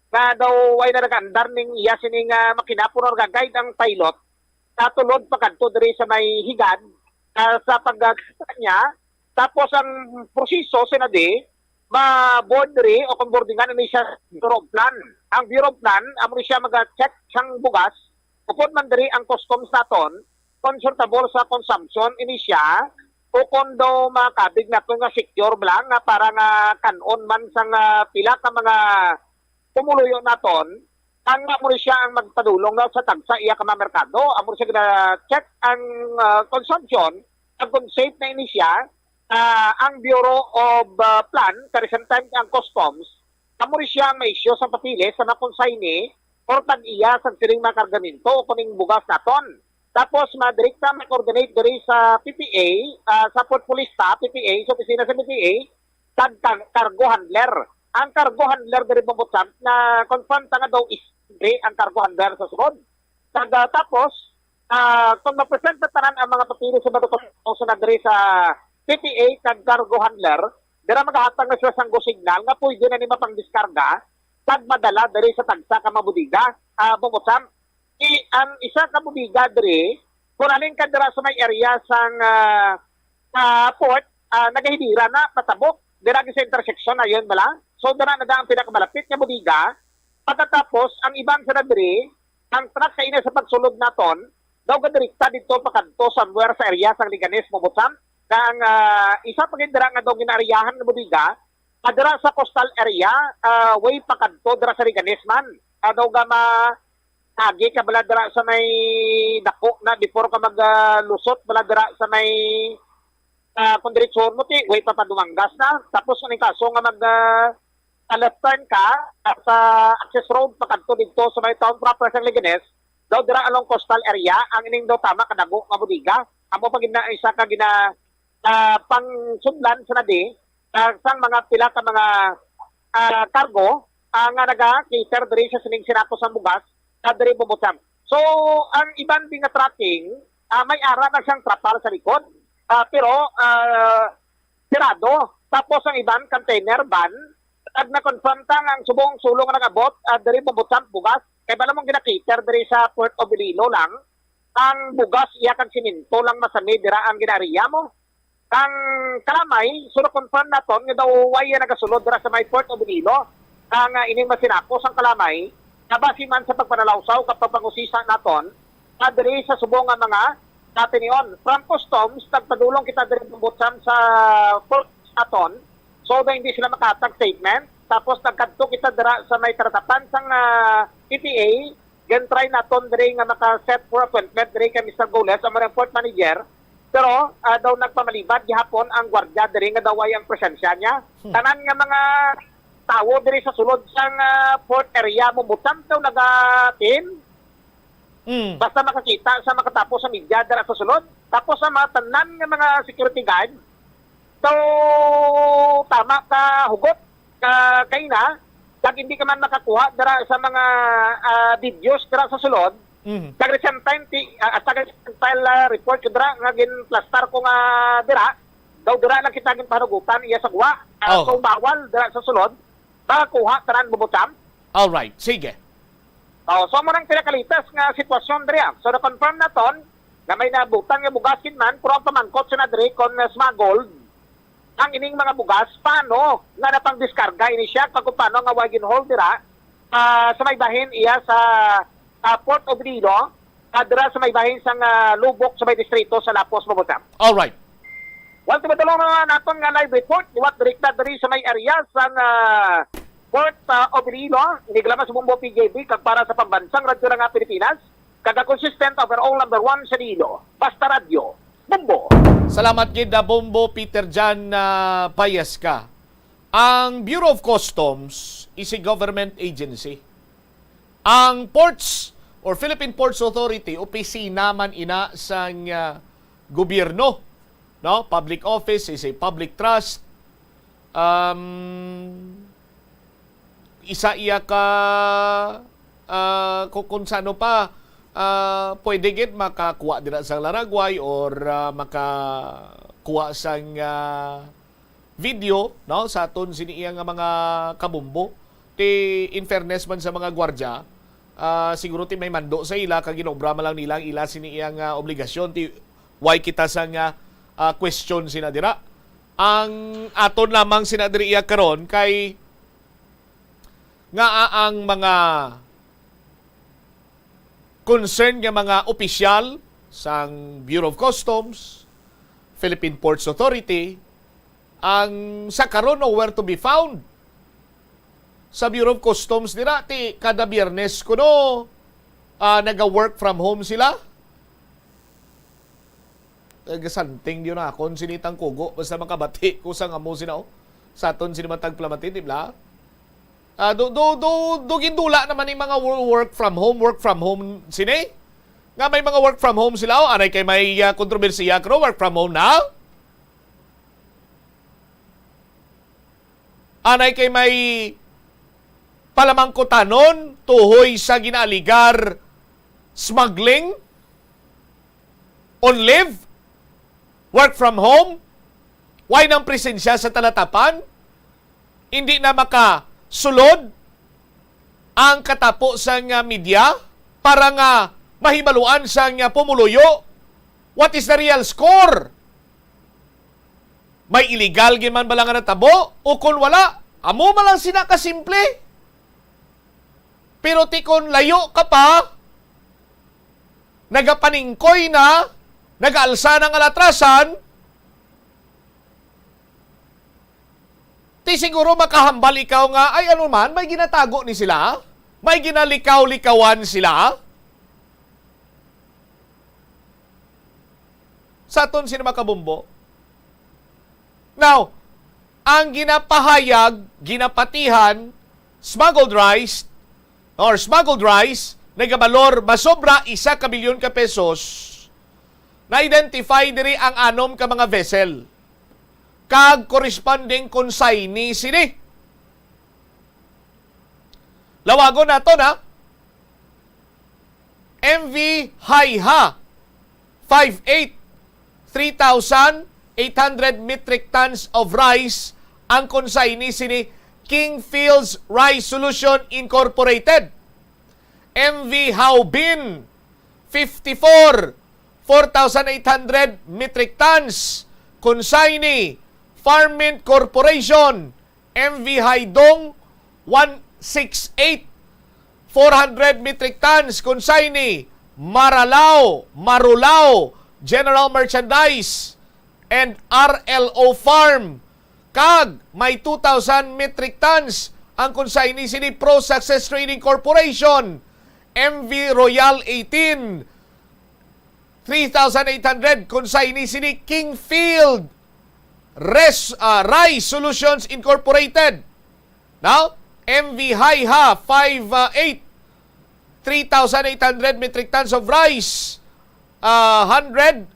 nga daw way na nag-andar ning iya sining, ah, makina, pero nag-guide ang pilot sa tulod pakadto diri sa may higad, ah, sa pag-, ah, niya. Tapos ang proseso, sinadi, ma-board diri o kung boardingan ini siya Bureau of Plan. Ang Bureau of Plan, amo ni siya mag-check sang bugas, upod man diri ang customs naton, kung suitable sa consumption ini siya, o kung daw makabig naton nga secure lang nga para nga kan-on man sang, ah, pila ka mga pumuluyo naton, ang amo ni siya ang magpadulong daw sa tagsa iya ka mga merkado. Amo ni siya gina-check ang, ah, consumption, ang kung safe na ini siya, ah, ang Bureau of, ah, Plan, kag recent time ang Customs, amo ni siya ang ma-issue sa papeles sa mga consignee or tag-iya sa siling mga kargamento o kuning bugas naton. Tapos, madirekta ma-coordinate diri sa P P A, ah, sa Port Police ta, P P A, sa opisina sa P P A, kag kar-, cargo handler. Ang cargo handler diri, Bombochan, na confirm ta nga daw is diri ang cargo handler sa sulod. Kag, ah, tapos, ah, kung ma-present na tanan ang mga papeles sa mga dokumento sa diri sa P P A kag cargo handler, dira magahatag na sila sang go signal nga pwede na ni mapangdiskarga kag madala diri sa tagsa ka mga bodega. Ah, Bombochan, i-, ang isa ka bodega diri, kung alin ka dira sa may area sang, ah, ah, port, ah, nagahidira na, patabok, dira sa intersection, ayon bala. So, dira na da ang pinakamalapit nga bodega. Pagkatapos, ang iban sa diri, ang truck kaina sa pagsulod naton, daw gadirekta dito pakadto somewhere sa area sang Leganes, Bombochan. Nga ang, ah, isa pa gid dira nga daw ginaariyahan nga bodega, ah, dira sa coastal area, ah, way pakadto dira sa Leganes man. Ah, daw ga ma-, agi ka bala dira sa may dako na before ka mag, ah, lusot bala dira sa may, ah, kung diretso mo ti, way pa pa Dumangas na. Tapos kung kaso nga mag, ah, sa left turn ka, ah, sa access road pakadto dito sa may town proper sa Leganes, daw dira along coastal area, ang ining daw tama kadago nga bodega. Amo pa gina-, isa ka gina-, ah, pangsudlan sa nadi, ah, sang mga pila ka mga, ah, cargo, ah, nga naga-cater diri sa sining sinako sang bugas, ah, diri, Bombochan. So, ang iban din nga trucking, ah, may ara na siyang trapal sa likod. Ah, pero, ah, sirado. Tapos ang iban, container van, ag na-confirm ta nga ang subong sulong nga nag-abot, ah, diri, Bombochan, bugas. Kay bala mong gina-cater diri sa Port of Iloilo lang. Ang bugas, iya kag simento lang masami dira ang ginaariya mo. Ang kalamay, so na-confirm naton nga daw way iya nagasulod dira sa may Port of Iloilo. ang, ah, ining masinakos ang kalamay, nga basi man sa pagpanalawsaw kag pagpangusisa naton, ah, diri sa subong nga mga katinion. From Customs, nagpadulong kita diri, Bombo Cham, sa port aton. So, na hindi sila makahatag statement. Tapos, nagkadto kita dira sa may karatapan sang, ah, P T A. Gintry naton diri nga maka-set for appointment diri kay Mister Goles, ang mga port manager. Pero, ah, daw nagpamalibad gihapon ang gwardiya diri nga daw ay ang presensya niya. Hmm. Tanan nga mga tawo diri sa sulod sang, ah, port area, Bombo Cham, daw nagatin. Mm. Basta makakita sa makatapo sa media dira sa sulod. Tapos ang mga tanan nga mga security guard, so, tama ka hugot, ka, kay na, kag hindi ka man makakuha dira sa mga, ah, videos dira sa sulod, Mm. kag recent time, ti, ah, sa recent time, ah, report ko dira, nga ginplastar ko nga dira, daw dira lang kita ginpahanugutan, iya sa guwa. Ah, Oh. So, bawal dira sa sulod, makakuha tanan, Bombo Cham. Alright, sige. Oh, so mo nang pinakalitas nga sitwasyon diri, ah. So, na-confirm naton nga may nabutang nga bugas gid man, pero ang pamangkot sa na diri kon, ah, smuggled ang ining mga bugas, paano nga napangdiskarga ini siya, kag kung paano nga way ginhold dira, ah, sa may bahin iya sa, ah, Port of Iloilo, ah, dira sa may bahin sang, ah, Lubok sa may distrito sa Lapos, Bombo Cham. Alright. Well, tumatulong na naton nga live report, liwat direkta diri sa may area sang, ah, Port, ah, of Iloilo, ini gid lamang sa Bombo P J B, kag para sa Pambansang Radyo nga Pilipinas, kag ang consistent overall number one sa Iloilo. Basta Radyo, Bombo. Salamat gid na Bombo Peter Jan, ah, Payasca. Ang Bureau of Customs is a government agency. Ang ports or Philippine Ports Authority, opisina man ina sang, ah, gobyerno, no? Public office is a public trust. Um, isa iya ka, ah, ku-, kung sa ano pa, ah, pwede gid makakuha dira sa laragway or, ah, makakuha sang, ah, video, no, sa aton sini iya nga mga kabombo. Ti, in fairness man sa mga gwardya, ah, siguro ti may mando sa ila, kag ginobra man lang nila ang ila sini iya nga obligasyon. Ti, why kita sa nga, ah, question sina dira? Ang aton lamang sina diri iya karon kay nga ang mga concerned nga mga opisyal sang Bureau of Customs, Philippine Ports Authority, ang sa karon nowhere to be found sa Bureau of Customs dira. Ti kada Biyernes kuno, ah, naga-work from home sila. Nagasanting diyo na akon sini tangkugo, basta makabati ko sa ngamo sina, oh. Sa aton sini man tagplamati, di ba? Ah, do, do, do, do gindula naman ni mga wo-, work from home, work from home sini. Nga may mga work from home sila, oh, anay kay may, ah, kontrobersiya, kro, work from home na. Anay kay may palamangkutanon tuhoy sa ginaaligar smuggling on leave, work from home, way nang presensya sa talatapan, hindi na makasulod ang katapo sang, ah, media para nga mahibaluan sang, ah, pumuluyo what is the real score. May illegal gid man bala nga natabo? O kon wala, amo man lang sina kasimple. Pero ti kon layo ka pa, nagapaningkoy na, nagaalsa na nga latrasan, ti siguro makahambal ikaw nga, "Ay, ano man, may ginatago ni sila? May ginalikaw-likawan sila?" Sa aton sini makabombo. Now, ang ginapahayag, ginapatihan, smuggled rice, or smuggled rice, nagabalor masobra isa ka bilyon ka pesos, na-identify diri ang anom ka mga vessel kag corresponding consignee sini. Lawagon nato na, M V Haiha, five eight, three thousand eight hundred metric tons of rice ang consignee sini King Fields Rice Solution Incorporated. M V Haubin, fifty-four, four thousand eight hundred metric tons, consignee, Farmint Corporation, M V Haidong, one six eight, four hundred metric tons, consignee, Maralao, Marulao, General Merchandise, and R L O Farm. Kag may two thousand metric tons ang consignee sini Pro Success Trading Corporation, M V Royal eighteen, three thousand eight hundred, consignee sini Kingfield Res-, ah, Rice Solutions Incorporated. Now, M V Haiha five eight, three thousand eight hundred metric tons of rice, ah, hundred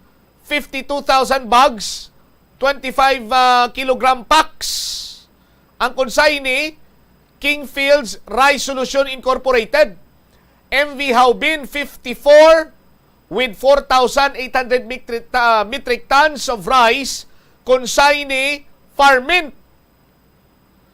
fifty-two thousand bags, twenty-five, ah, kilogram packs. Ang consignee, Kingfields Rice Solution Incorporated. M V Haubin fifty-four with four thousand eight hundred metric, ah, metric tons of rice, consignee Farmint.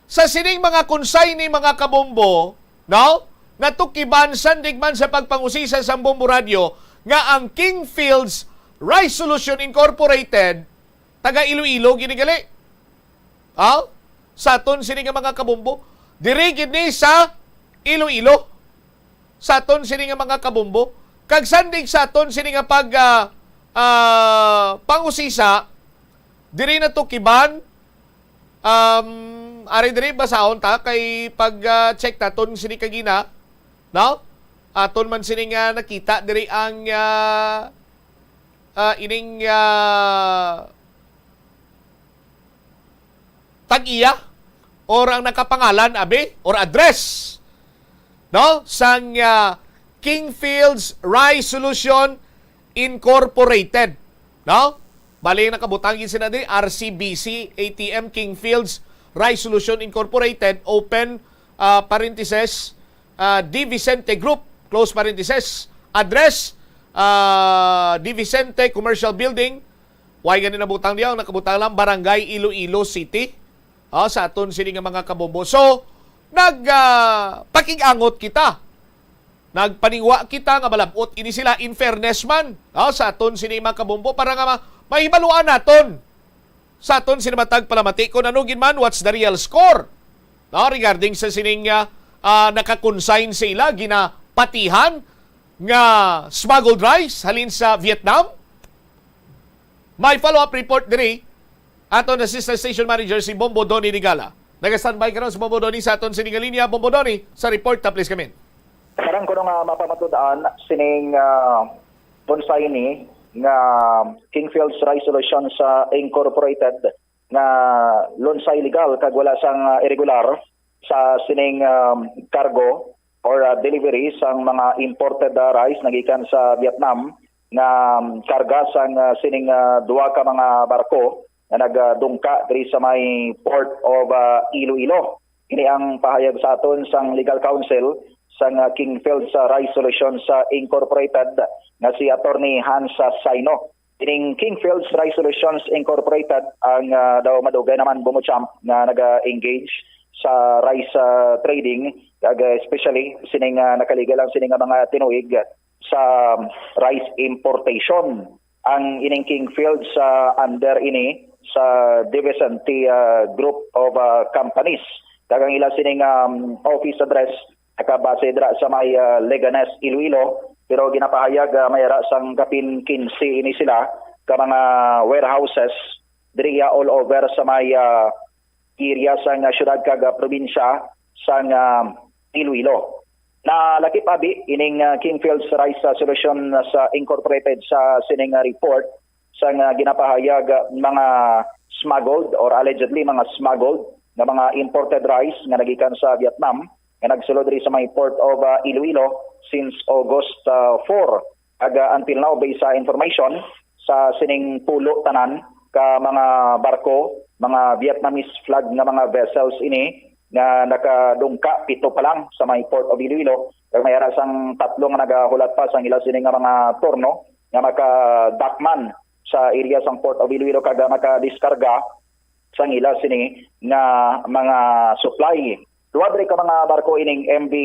Sa sining mga consignee, mga kabombo, no? Natukiban sandig man sa pagpangusisa sang Bombo Radyo nga ang Kingfields Rice Solution Incorporated taga Iloilo gid ni gali. Ha? Sa aton sini nga mga kabombo, diri gid ni sa Iloilo. Sa aton sini nga mga kabombo, kag sandig sa aton sini nga pag, ah, ah, pangusisa, diri natukiban, um, ari diri basahon ta kay pag, ah, check naton sini kagina, no? Aton man sini nga nakita diri ang, ah, ah, ining, ah, tag-iya or ang nakapangalan, abi, or address, no, sang, ah, Kingfields Rice Solution Incorporated, no? Bali, nakabutang gid sila diri, R C B C A T M Kingfields Rice Solution Incorporated, open, ah, parenthesis, ah, De Vicente Group, close parenthesis, address, ah, De Vicente Commercial Building. Why gani nabutang diya? Ang nakabutang lang, Barangay Iloilo City. Ah, sa aton sini nga mga kabombo. So, nag, ah, pakig-angot kita. Nagpaningwa kita nga malab-ot ini sila, in fairness man, ah, sa aton sini mga kabombo, para nga ma-, mahibaluan naton sa aton sini matag palamati kung ano gid man, what's the real score. No, regarding sa sining, ah, ah, naka-consign sa ila, ginapatihan nga smuggled rice halin sa Vietnam. May follow-up report diri aton assistant station manager, si Bombo Donny Digala. Naga-standby karon si Bombo Donny sa aton sini nga linya. Bombo Donny, sa report ta, please come in. Sarang kuno nga mapamatud-an sining, ah, consignee nga Kingfields Rice Solutions, ah, Incorporated nga lunsay legal kag wala sang, ah, irregular sa sining, um, cargo or, ah, delivery sang mga imported, ah, rice nagikan sa Vietnam nga, um, karga sang, ah, sining, ah, duha ka mga barko nga nagadungka diri sa may Port of, ah, Iloilo. Ini ang pahayag sa aton sang legal counsel sang, ah, Kingfields, ah, Rice Solutions, ah, Incorporated nga si Attorney Hans, ah, Saino. Ining Kingfields Rice Solutions Incorporated ang, ah, daw madugay naman bumuchamp nga naga-engage sa rice, ah, trading, kag, ah, especially sining, ah, nakaligal lang sini nga mga tinuig sa rice importation. Ang ining Kingfields, ah, under ini sa De Vicente, ah, Group of, ah, Companies. Kag ang ila sining, um, office address nakabase dira sa may, ah, Leganes, Iloilo, pero ginapahayag, ah, may ara sang kapin kinse ini sila ka mga warehouses diri all over sa may, ah, area sang, ah, syudad kag, ah, probinsya sang, ah, Iloilo. Nalakip abi ining, ah, Kingfields Rice, ah, Solution sa Incorporated sa sining, ah, report sang, ah, ginapahayag, ah, mga smuggled or allegedly mga smuggled nga mga imported rice nga nagikan sa Vietnam nga nagsulod diri sa may Port of, ah, Iloilo since August, ah, four. Kag, ah, until now, based sa information sa sining pulo tanan ka mga barko, mga Vietnamese flag nga mga vessels ini nga nakadungka, pito pa lang sa may Port of Iloilo. Kag may ara sang tatlo nga nagahulat pa sang ila sini nga mga turno nga maka-dockman sa area sang Port of Iloilo kag, ah, makadiskarga sang ila sini nga mga supply. Duha diri ka mga barko ining M V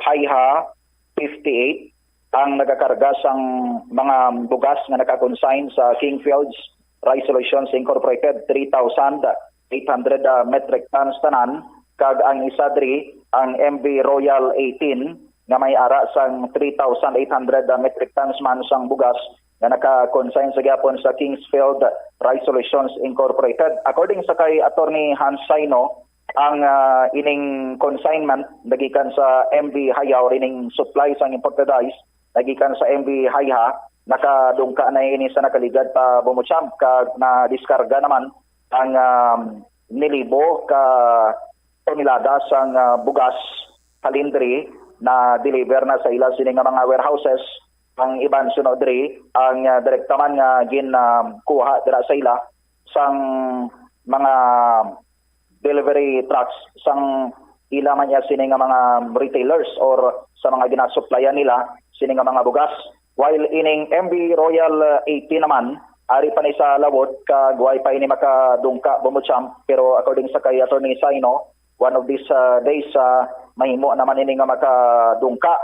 Haiha fifty-eight ang nagakarga sang mga bugas nga naka-consign sa Kingfields Rice Solutions Incorporated, three thousand eight hundred, ah, metric tons tanan. kag ang isa diri ang M V Royal eighteen nga may ara sang three thousand eight hundred metric tons man sang bugas nga naka-consign sa gihapon sa Kingsfield Rice Solutions Incorporated. According sa kay Attorney Hans Saino, ang ah, ining consignment nagikan sa M V Hayaw ining supply sang imported rice nagikan sa M V Hayha, nakadungka na ini sa nakaligad pa Bumochamp kag nadiskarga naman ang um, nilibo ka tonelada sang ah, bugas halin diri na deliver na sa ila sini nga mga warehouses. Ang iban sunod diri ang ah, direkta man nga gin ah, kuha dira sa ila sang mga delivery trucks sang ila man niya sini nga mga retailers or sa mga ginasuplayan nila sini nga mga bugas. While ining M V Royal eighty naman, ari pa ni sa lawod kag way pa ini makadungka Bumochamp, pero according sa kay Attorney Saino, one of these uh, days uh, mahimo naman ini nga makadungka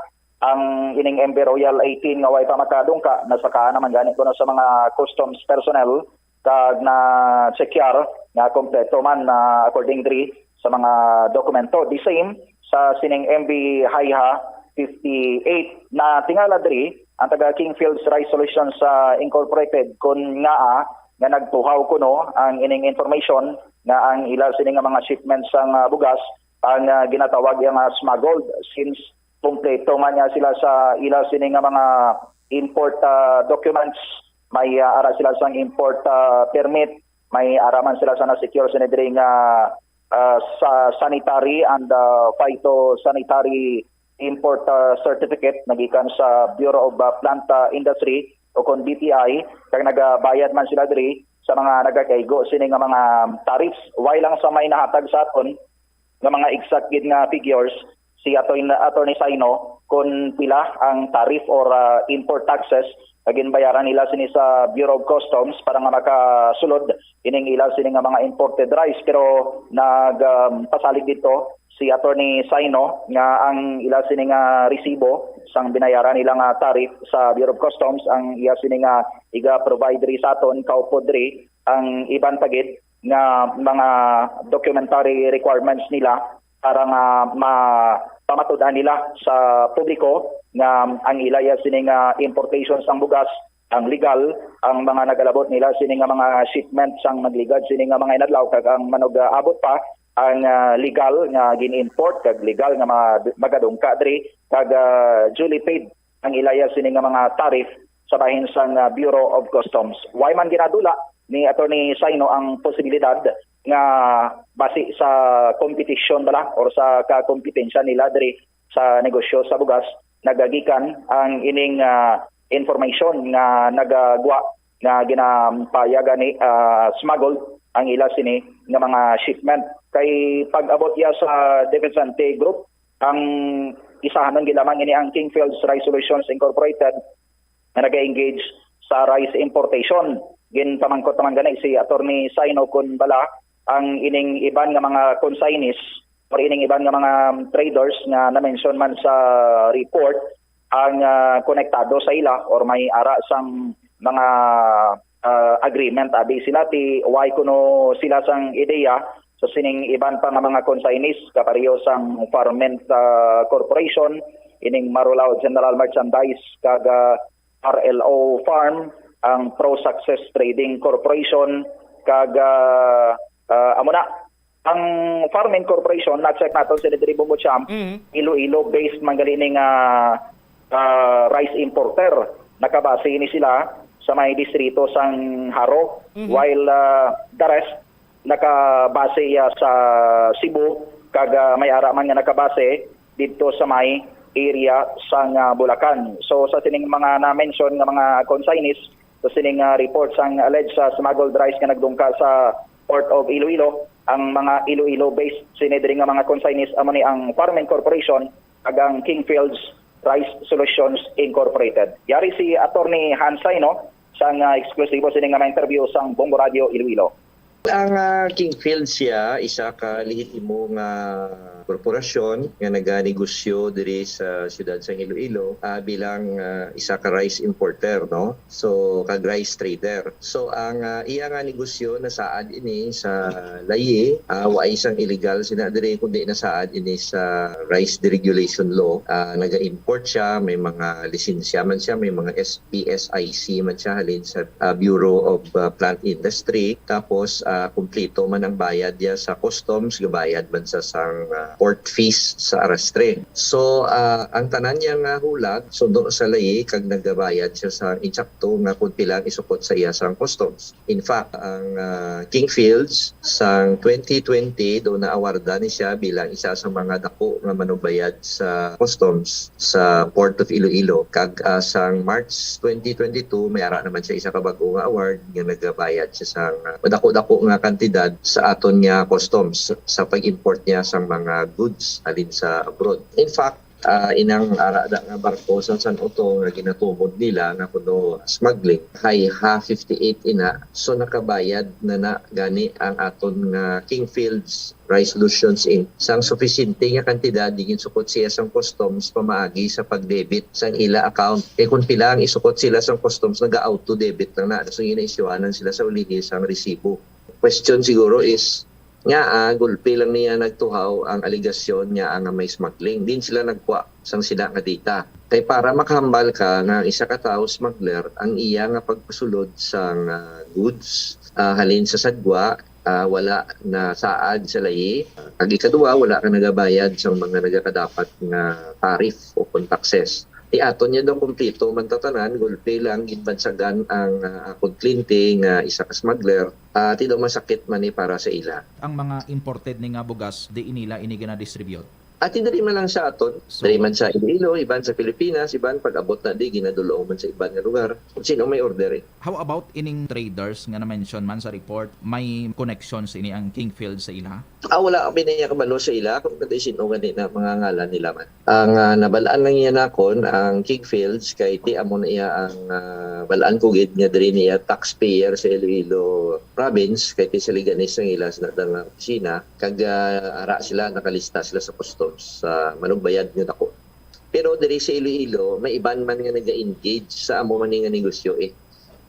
ang ining M V Royal eighteen nga way pa makadungka, nasaka naman gani kuno sa mga customs personnel kag na-checkar nga kompleto man na according diri sa mga dokumento. The same sa sining M V Hayha fifty-eight. Na tingala diri ang taga Kingfields Rice Solutions sa Incorporated kun ngaa nga nagtuhaw kuno ang ining information nga ang ila sini nga mga shipment sang ah, bugas ang ah, ginatawag nga smuggled since kompleto man niya sila sa ila sini nga mga import ah, documents. May ah, ara sila sang import ah, permit, may ara man sila sa na-secure sini diri nga ah, sa sanitary and ah, phytosanitary import ah, certificate nagikan sa Bureau of ah, Plant ah, Industry o kon B P I, kag nagabayad man sila diri sa mga nagakaigo sini nga mga tariffs. Way lang sa may nahatag sa aton nga mga exact gid nga figures si Attorney, Attorney Saino kung pila ang tariff or ah, import taxes nga ginbayaran nila sini sa Bureau of Customs para nga makasulod ining ila sini nga mga imported rice. Pero nagpasalig dito si Attorney Saino nga ang ila sini nga resibo sang binayaran nila nga tariff sa Bureau of Customs ang iya sini nga iga-provide diri sa aton kaupod diri ang iban pa gid nga mga documentary requirements nila para nga mapamatud-an nila sa publiko nga ang ila iya sini nga importation sang bugas ang legal, ang mga nagalabot nila sini nga mga shipment sang nagligad sini nga mga inadlaw kag ang manug-abot pa ang ah, legal nga gin-import kag legal nga ma- magadungka diri kag ah, duly paid ang ilaya sini nga mga tariff sa bahin sang ah, Bureau of Customs. Way man ginadula ni Attorney Saino ang posibilidad nga basi sa kompetisyon bala or sa kakompetensya nila diri sa negosyo sa bugas nagagikan ang ining ah, information nga nagagwa nga ginapayagan ni ah, smuggled ang ila sini nga mga shipment. Kay pag-abot iya sa Defensante Group, ang isahanon gid lamang ini ang Kingfields Rice Solutions Incorporated nga naga-engage sa rice importation. Ginpamangkot naman gani si Attorney Saino kun bala ang ining iban nga mga consignees or ining iban nga mga traders nga na-mention man sa report ang ah, konektado sa ila or may ara sang mga ah, agreement abi sila ti way kuno sila sang ideya sa sining iban pa nga mga consignees kapareho sang Farmint ah, Corporation, ining Marilao General Merchandise kag ah, R L O Farm, ang Pro Success Trading Corporation kag ah, ah, amo na ang Farming Corporation, na-check naton sila diri Bumbo Champ, Mhm. Iloilo based man gali ni nga ah, rice importer. Nakabase ini sila sa may distrito sang Jaro, Mhm. while ah, the rest nakabase iya sa Cebu kag ah, may ara man nga nakabase didto sa may area sang ah, Bulacan. So sa sining mga na-mention nga mga consignees, sa sining ah, report sang alleged sa smuggled rice nga nagdungka sa Port of Iloilo, ang mga Iloilo-based sini diri nga mga consignees amo ni ang Farming Corporation kag ang Kingfields Rice Solutions Incorporated. Yari si Attorney Hansay no sang ah, eksklusibo sini nga mga interview sang Bombo Radio Iloilo. Ang ah, Kingfield siya, isa ka lehitimo nga korporasyon nga naganegosyo diri sa siyudad sang Iloilo ah, bilang ah, isa ka rice importer, no? So, kag rice trader. So, ang ah, iya nga negosyo nasaad ini sa layi, ah, wa isang illegal sina diri, kundi nasaad ini sa rice deregulation law. Ah, naga-import siya, may mga lisensya man siya, may mga S P S I C man siya halin sa ah, Bureau of ah, Plant Industry. Tapos ah, kumplito man ang bayad niya sa customs, gabayad man sa sang ah, port fees sa Arastre. So ah, ang tanan niya nga hulag suno sa layi kag nagabayad siya sa insakto nga kung pila ang isukot sa iya sang customs. In fact, ang ah, Kingfields sang twenty twenty do naawarda ni siya bilang isa sa mga dako nga manubayad sa customs sa Port of Iloilo. Kag ah, sang March twenty twenty-two, may ara naman siya isa ka bag-o nga award nga nagabayad siya sang ah, madako-dako nga kantidad sa aton nga customs sa pag-import niya sang mga goods halin sa abroad. In fact, ah, inang ara da nga barko sa San Otto nga ginatumod nila nga kuno smuggling, Haiha fifty-eight ina. So nakabayad na na gani ang aton nga Kingfields Rice Solutions Inc sang sufisyente nga kantidad di ginsukot siya sang customs pamaagi sa pag-debit sang ila account. Kay kung pila ang isukot sila sang customs, naga-auto debit lang na. So gina-issueanan sila sa ulihi sang resibo. Question siguro is, nga ah, gulpi lang niya nagtuhaw ang alegasyon nga ah, nga may smuggling. Din sila nagkuha sang sila nga data. Kay para makahambal ka nga ang isa ka tawo smuggler, ang iya nga pagpasulod sang ah, goods ah, halin sa sadwa ah, wala na saad sa layi. Ang ikaduha, wala ka nagabayad sa mga nagakadapat nga tariff o kung taxes. Ti aton niya daw kumpleto man tatanan, gulpi lang ginbansagan ang ah, akong kliyente nga isa ka smuggler. Ah, ti daw masakit man ni para sa ila. Ang mga imported ni nga bugas, di nila ini gina-distribute? Ati diri man lang sa aton, So- diri man sa Iloilo, iban sa Pilipinas, iban pag-abot na di, ginadulong man sa iban nga lugar. Kung sino may order eh. How about ining traders nga na-mention man sa report? May connections ini ang Kingfield sa ila? Ah, wala kami na kabalo sa ila kung kati sino gani na mga ngalan nila man. Ang ah, nabalaan lang niya nakon ang Kingfields kay ti amo na iya ang ah, balaan ko gid nga diri niya taxpayer sa Iloilo province kay ti saliganis ang ila sa natang opisina kag ah, ara sila nakalista sila sa customs sa manugbayad nga dako. Pero diri sa Iloilo, may iban man nga naga-engage sa amo man ni nga negosyo eh.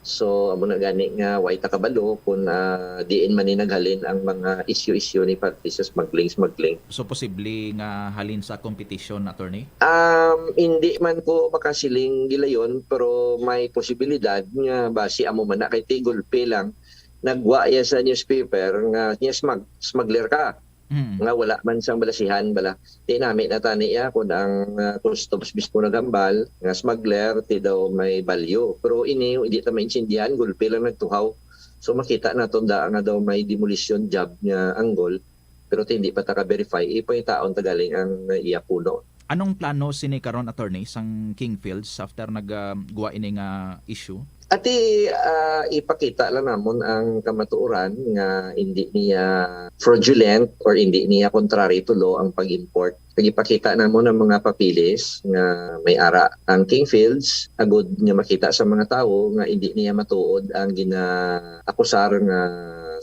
So, amo na gani nga way ta kabalo kung ah, diin man ni naghalin ang mga isyu-isyu ni parte sa smuggling-smuggling. So, posible nga halin sa competition, attorney? Um, hindi man ko makasiling gilayon, pero may posibilidad nga basi amo man na kay ti gulpi lang nagwa iya sa newspaper nga niya smag smuggler ka. Mm. Nga wala man sang balasihan bala. Ti nami na tani iya kun ang ah, customs mismo naghambal nga smuggler ti daw may balyo. Pero ini hindi ta maintindihan, gulpi lang nagtuhaw. So makita naton da nga daw may demolition job nga anggol. Pero ti hindi pa ta ka-verify, ipangitaon ta galing ang ah, iya puno. Anong plano sini karon, attorney, sang Kingfields after nagguwa ini nga issue? Ati ah, ipakita lang namon ang kamatuoran nga hindi niya fraudulent or hindi niya contrary to law ang pag-import. Nagipakita namon ang mga papeles nga may ara ang Kingfields agud nga makita sa mga tawo nga hindi niya matuod ang ginaakusar nga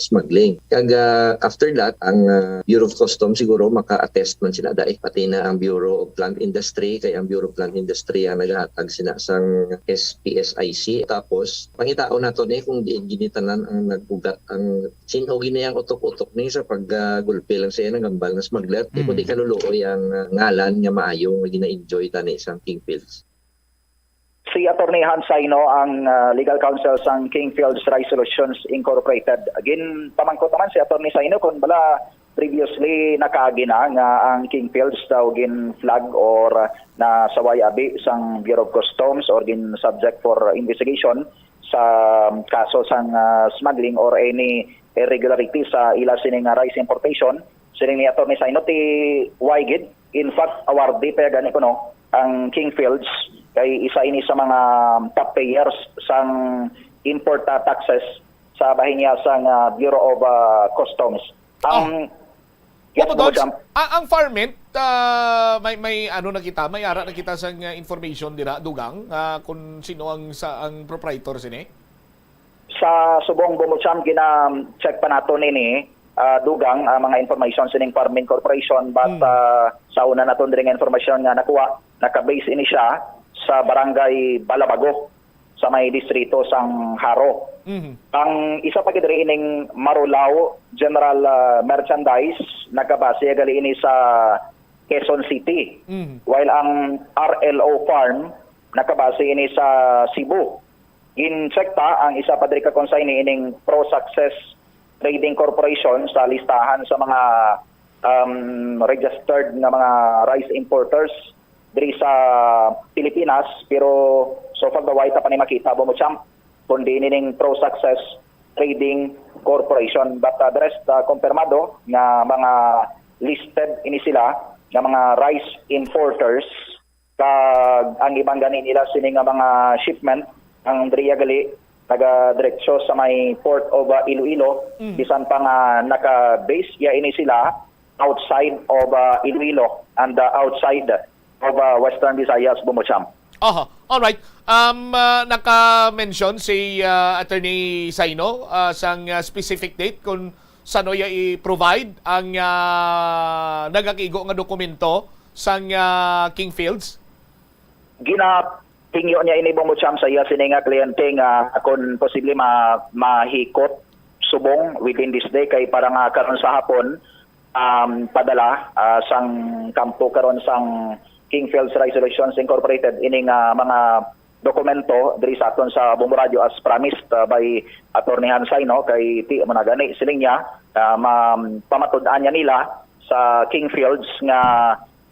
smuggling. Kag ah, after that, ang ah, Bureau of Customs siguro maka-attest man sila dai, pati na ang Bureau of Plant Industry, kay ang Bureau of Plant Industry ang nagahatag sina sang S P S I C. Tapos pangitaon nato ni kung diin gini tanan ang nag-ugat ang sin-o gini ang utok-utok ni sa pag ah, gulpi lang sa iya naghambal nga smuggler. Di ko di Mm. kaluluoy ang ah, ngalan nga maayo nga gina-enjoy tani sang Kingfields. Si Attorney Hans Saino ang ah, legal counsel sang Kingfields Rice Solutions Incorporated. Ginpamangkot naman si Attorney Saino kung bala previously nakaagi na nga ang Kingfields daw gin-flag or nasaway abi sang Bureau of Customs or gin-subject for investigation sa kaso sang ah, smuggling or any irregularity sa ila sini nga rice importation. Siling ni Attorney Saino, ti way gid. In fact, awardee pa gani kuno ang Kingfields kay isa ini sa mga top payers sang import ah, taxes sa bahin niya sang ah, Bureau of ah, Customs. Ang Yes, Opo, Ma'am Dods, Champ. A- ang Farmint, ah, may may ano na kita, may ara na kita sang ah, information dira, dugang, ah, kung sino ang sa ang proprietor sini? Sa subong, Bombo Cham, gina-check pa naton ini, ah, dugang, ah, mga information sining Farming Corporation, but, Mm. ah, sa una naton diri nga information nga nakuha, naka-base ini siya sa Barangay Balabago, sa may distrito sang Jaro. Mhm. Ang isa pa gid diri ining Marilao General, ah, Merchandise, nagkabase gali ini sa Quezon City. Mhm. While ang R L O Farm, nakabase ini sa Cebu. Gin-check ta ang isa pa diri ka consignee ining Pro Success Trading Corporation sa listahan sa mga, um, registered nga mga rice importers diri sa Pilipinas, pero so far daw wala ta pa ni makita, Bombo Cham, kundi nining Pro Success Trading Corporation. But, uh, the rest, uh, kumpirmado nga mga listed ini sila nga mga rice importers, kag ang iban gani nila sini nga mga shipment ang diriya gali nagadiretso sa may Port of, uh, Iloilo, Mm. bisan pa nga naka-base ya ini sila outside of, uh, Iloilo and, uh, outside of, uh, Western Visayas, Bombo Cham. Aha, all right. Um, ah, naka-mention si, ah, Attorney Saino, ah, sang, ah, specific date kung sano iya i-provide ang, ah, nagakaigo nga dokumento sang, ah, Kingfields? Ginatingyo niya ini, Bombo Cham, sa iya sini nga kliyente nga kung posible ma-, mahikot subong within this day, kay para nga karon sa hapon, um, padala, ah, sang kampo karon sang Kingfields Rice Solutions Incorporated ining, ah, mga dokumento diri sa aton sa Bombo Radio as promised, ah, by Attorney Hansay, no? Kay ti mo na gani siling niya, ah, ma-, pamatud-an niya nila sa Kingfields nga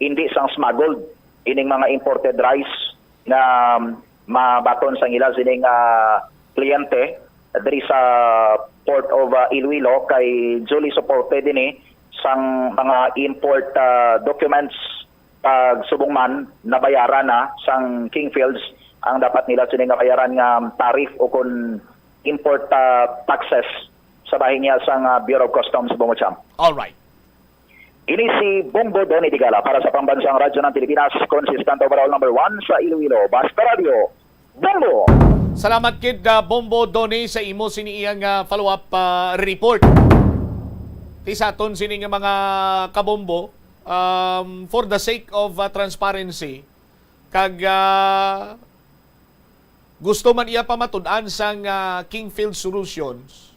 hindi sang smuggled ining mga imported rice nga mabaton sang ila sining, ah, kliyente diri sa Port of, ah, Iloilo, kay duly supported ini sang mga import, ah, documents, kag subong man nabayaran na sang Kingfields ang dapat nila sini nga bayaran nga tariff o kon import, ah, taxes sa bahin niya sang, ah, Bureau of Customs, Bombo Cham. All right. Ini si Bombo Donny Digala para sa Pambansang Radyo ng Pilipinas, consistent overall number one sa Iloilo. Basta Radio, Bombo! Salamat gid, ah, Bombo Donny, sa imo sini iyang, ah, follow-up, ah, report. Ti sa aton sini nga mga kabombo, um, for the sake of, ah, transparency, kag, ah, gusto man iya pamatud-an sang, ah, Kingfield Solutions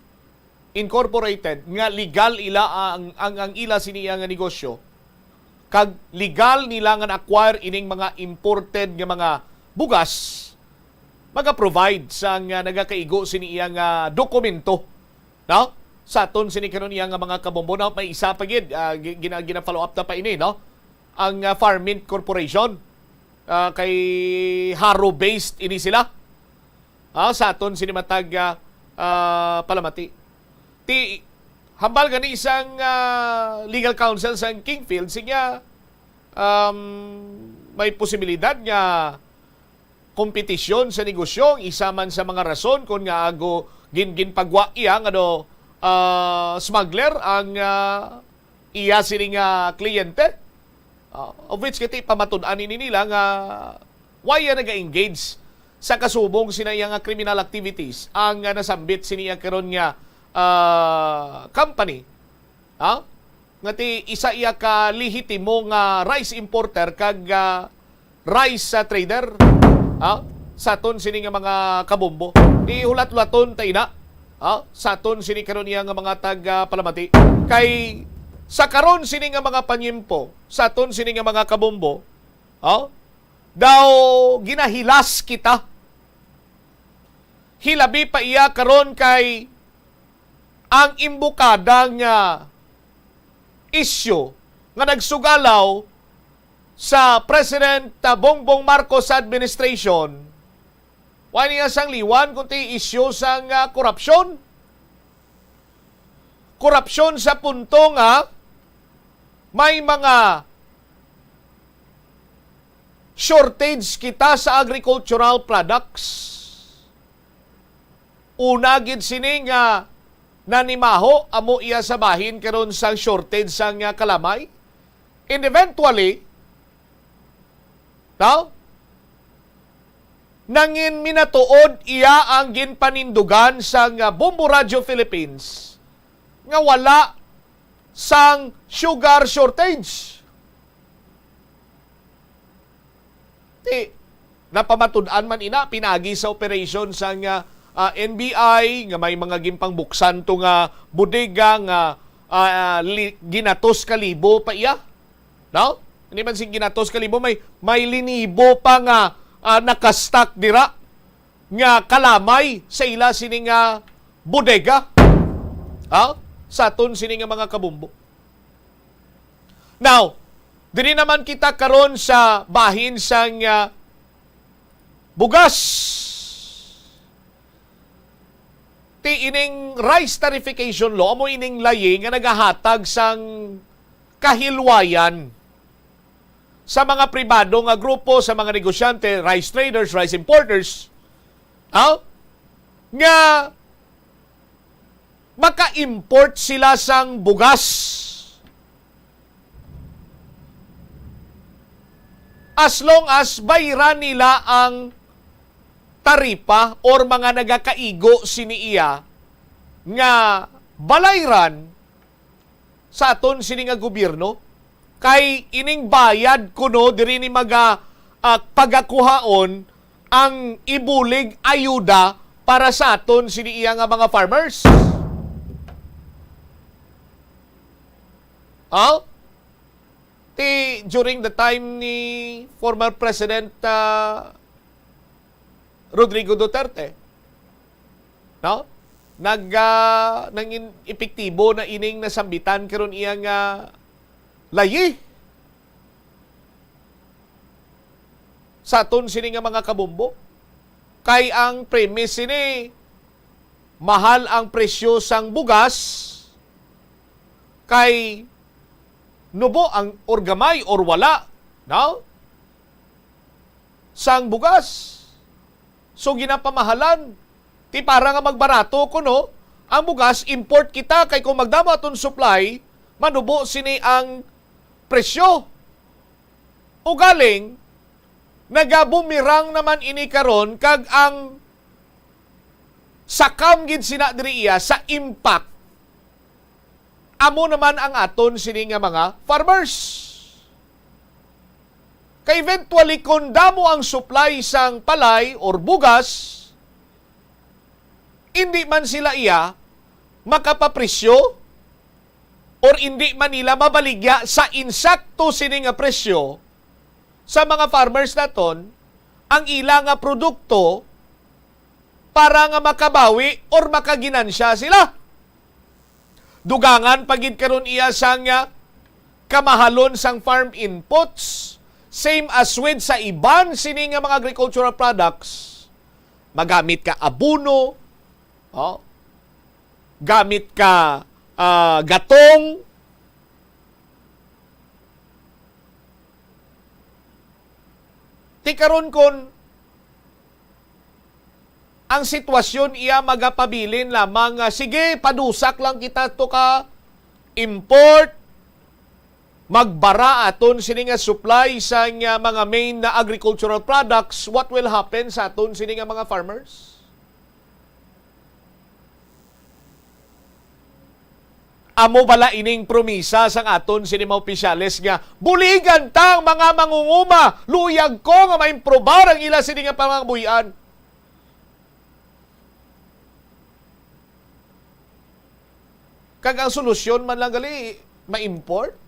Incorporated nga legal ila ang, ang, ang ila sini iya nga negosyo, kag legal nila nga na-acquire ining mga imported nga mga bugas, maga-provide sang, ah, nagakaigo sini iya nga dokumento, no? Sa aton sini karon iya nga mga kabombo, no? May isa pa gid, ah, gi-, gina-, gina-follow up ta pa ini, no? Ang, ah, Farmint Corporation, ah, kay Jaro based ini sila. Ah, sa aton sini matag, ah, ah, palamati. Ti, hambal gani sang, ah, legal counsel sang Kingfield, siya, um, may posibilidad nga kompetisyon sa negosyo ang isa man sa mga rason kon ngaa gin-, ginpagwa iya nga do, ah, smuggler ang, ah, iya sini nga kliyente. Ah, of which, kay ti pamatud-an ini nila nga why iya naga-engage sa kasubong sina iya nga criminal activities ang, ah, nasambit sini iya karon nga, ah, company. Ha? Nga ti isa iya ka lehitimo nga rice importer kag, ah, rice, ah, trader. Ha? Sa aton sini nga mga kabombo. Di hulat-hulaton ta ina. Ha? Sa aton sini karon iya nga mga tag, ah, palamati. Kay sa karon sini nga mga panyimpo, sa aton sini nga mga kabombo, ha? Daw ginahilas kita. Hilabi pa iya karon kay ang imbokada nga isyu nga nagsugalaw sa President, ah, Bongbong Marcos administration, wa niya sang liwan kundi isyu sang, ah, korupsyon. Korupsyon sa punto nga may mga shortage kita sa agricultural products. Una gid sini nga nanimaho amo iya sa bahin karon sang shortage sang, ah, kalamay. And eventually, no? Nangin minatuod iya ang ginpanindugan sang, ah, Bombo Radio Philippines nga wala sang sugar shortage. Ti, napamatud-an man ina pinagi sa operasyon sang, ah, ah, N B I nga may mga ginpangbuksan to nga bodega nga, ah, ah, li-, ginatos ka libo pa iya. No? Hindi man sing ginatos ka libo, may, may linibo pa nga, ah, nakastock dira nga kalamay sa ila sini nga bodega. Ha? Sa aton sini nga mga kabumbo. Now, diri naman kita karon sa bahin sang, ah, bugas. Ti ining rice tarification law, amo ining layi nga nagahatag sang kahilwayan sa mga pribado nga grupo, sa mga negosyante, rice traders, rice importers, ah, nga maka-import sila sang bugas as long as bayran nila ang taripa or mga nagakaigo sini iya nga balayran sa aton sini nga gobyerno, kay ining bayad kuno diri ni maga, ah, pagakuhaon ang ibulig ayuda para sa aton sini iya nga mga farmers. Oh? Ti, during the time ni former President, ah, Rodrigo Duterte, no? Nag, ah, nangin epektibo na ining nasambitan karon iya nga layi sa aton sini nga mga kabumbo. Kay ang premise sini, mahal ang presyo sang bugas, kay nubo ang or gamay or wala, no? Sang bugas. So, ginapamahalan. Ti para nga magbarato kuno ang bugas, import kita, kay kung magdamo aton supply, manubo sini ang presyo. Ugaling, nagabumirang naman ini karon, kag ang sakam gid sina diri iya sa impact amo naman ang aton sini nga mga farmers. Kay eventually, kung damo ang supply sang palay or bugas, indi man sila iya makapapresyo or indi man nila mabaligya sa insakto sini nga presyo sa mga farmers naton ang ila nga produkto para nga makabawi or makaginansya sila. Dugangan pa gid karon iya sang, ah, kamahalon sang farm inputs, same as with sa iban sini nga mga agricultural products. Magamit ka abono, oh, gamit ka, ah, gatong. Ti karon, kon ang sitwasyon iya magapabilin lamang nga, "Sige, padusak lang kita to ka import, magbara aton sini nga supply sa nga mga main na agricultural products," what will happen sa aton sini nga mga farmers? Amo bala ining promisa sang aton sini mga opisyales nga buligan ta ang mga mangunguma, luyag ko nga maimprobar ang ila sini nga pangabuhian. Kag ang solusyon man lang gali, ma-import?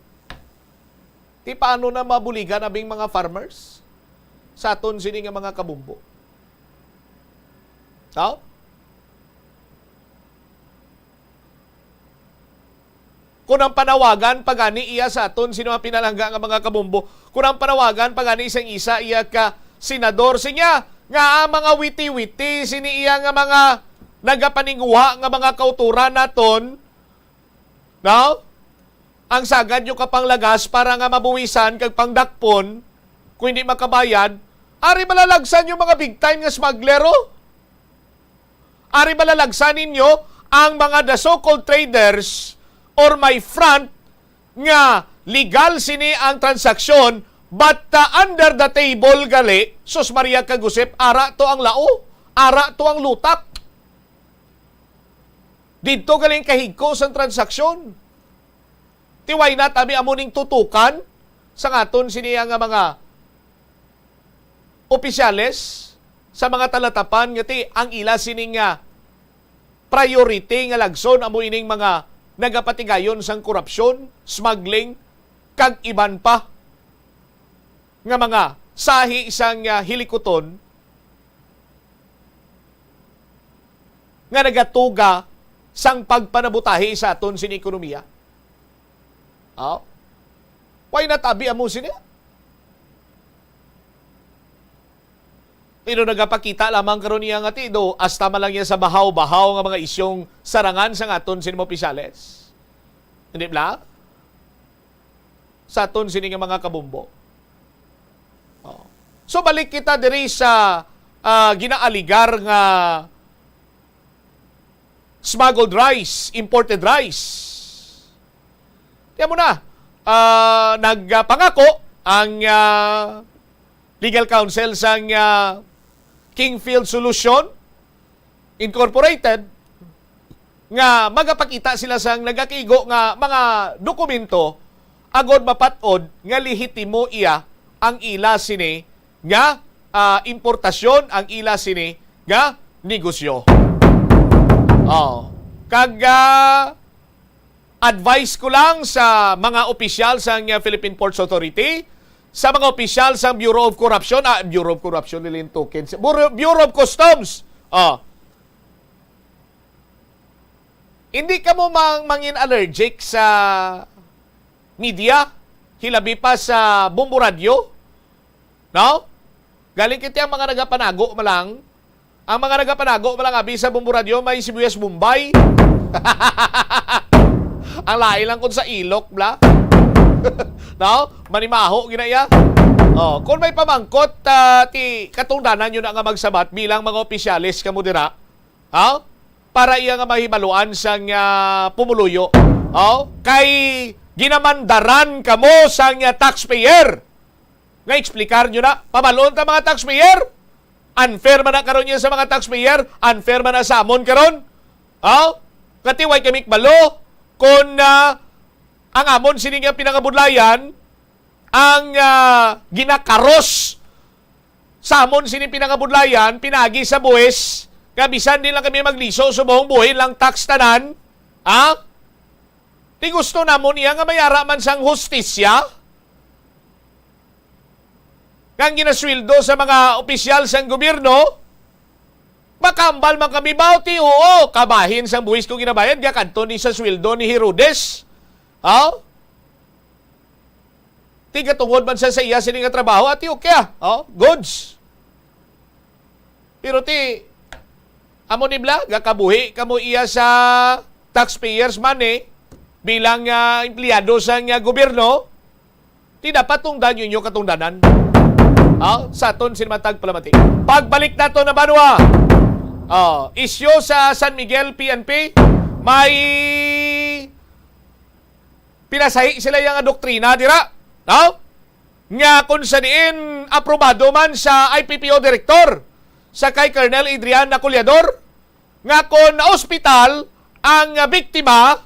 Ti paano na mabuligan abing mga farmers sa aton sini nga mga kabumbo? No? Kung ang panawagan pa gani iya sa aton sini mga pinalangga nga mga kabumbo, kung ang panawagan pa gani sang isa iya ka senador, siya nga ang mga witi-witi sini iya nga mga nagapaninguha nga mga kauturan naton, no? Ang sagad nyo kapanglagas para nga mabuwisan kag pangdakpon, kung hindi makabayad, ari malalagsan yung mga big time nga smuggler, oh. Ari malalagsan ninyo ang mga the so-called traders or may front nga legal sini ang transaksyon, But, uh, under the table gali, sus Maria kag Josep, ara to ang lao, ara to ang lutak. Didto galing kahigko sang transaksyon. Ti why not, abi, amo ning tutukan sa aton sini nga mga opisyales sa mga talatapan nga ti ang ila sining nga priority nga lagson amo ining mga nagapatigayon sang korupsyon, smuggling, kag iban pa nga mga sahi sang, ah, hilikuton nga nagatuga sang pagpanabutahi sa aton sini ekonomiya. Oh? Why not abi amo sini? Pero nagapakita lamang karon niya nga ti do, hasta man lang niya sa bahaw-bahaw nga mga isyong sarangan sang aton sini mga opisyales. Hindi bala? Sa aton sini nga mga kabumbo. Oh. So, balik kita diri sa, ah, ginaaligar nga smuggled rice, imported rice. Kaya mo na, ah, nagpangako ang, ah, legal counsel sang, ah, Kingfield Solution Incorporated nga magapakita sila sang nagakigo nga mga dokumento agod mapat-od nga lehitimo iya ang ila sini nga, ah, importasyon, ang ila sini nga negosyo. Oh. Kag, ah, advice ko lang sa mga opisyal sang, ah, Philippine Ports Authority, sa mga opisyal sang Bureau of Corruption, ah, Bureau of Corruption, nila yung token. Bureau, Bureau of Customs. Oh. Hindi kamo mang-, mangin allergic sa media, hilabi pa sa Bombo Radyo, no? Galing kiti ang mga nagapanago malang. Ang mga nagapanago malang abi sa Bombo Radyo may sibuyas Bombay. Ang lain lang kung sa ilok, bla. No? Manimaho gina iya. Oh, kung may pamangkot, ah, ti katungdanan nyo na nga magsabat bilang mga opisyalis kamo dira. Ha? Para iya nga mahibaluan sang, ah, pumuluyo. Oh, kay ginamandaran kamo sang, ah, taxpayer. Nga explicar nyo na, pabalon ta mga taxpayer. Unfair man na karon niya sa mga taxpayer, unfair man na sa amon karon. Oh, katiway kami kabalo kung, ah, ang amon sini nga pinangabudlayan ang, ah, ginakaros sa amon sini pinangabudlayan, pinagi sa buhis, nga bisan di lang kami magliso subong buhi lang tax tanan, ha? Ti gusto namon iya nga may ara man sang hustisya nga ang ginasweldo sa mga opisyal sang gobyerno, makambal man kami ba? Ti oo, kabahin sang buhis ko ginabayad, gakadto ni sa sweldo ni Herodes. Ha? Ti gatungod man sa, sa iya sini nga trabaho, ati okay, ah. Oh, goods. Pero ti, amo ni bla, gakabuhi kamo iya sa taxpayers money bilang, ah, empleyado sa nga gobyerno, ti dapat tungdan ninyo katungdanan. Ah, sa aton sini matag palamati. Pagbalik nato na banwa. Oh, isyu sa San Miguel P N P, may pinasahi sila iya nga doktrina dira, no? Nga kung sa diin aprobado man sa I P P O director, sa kay Colonel Adrian Naculiador, nga kung naospital ang biktima,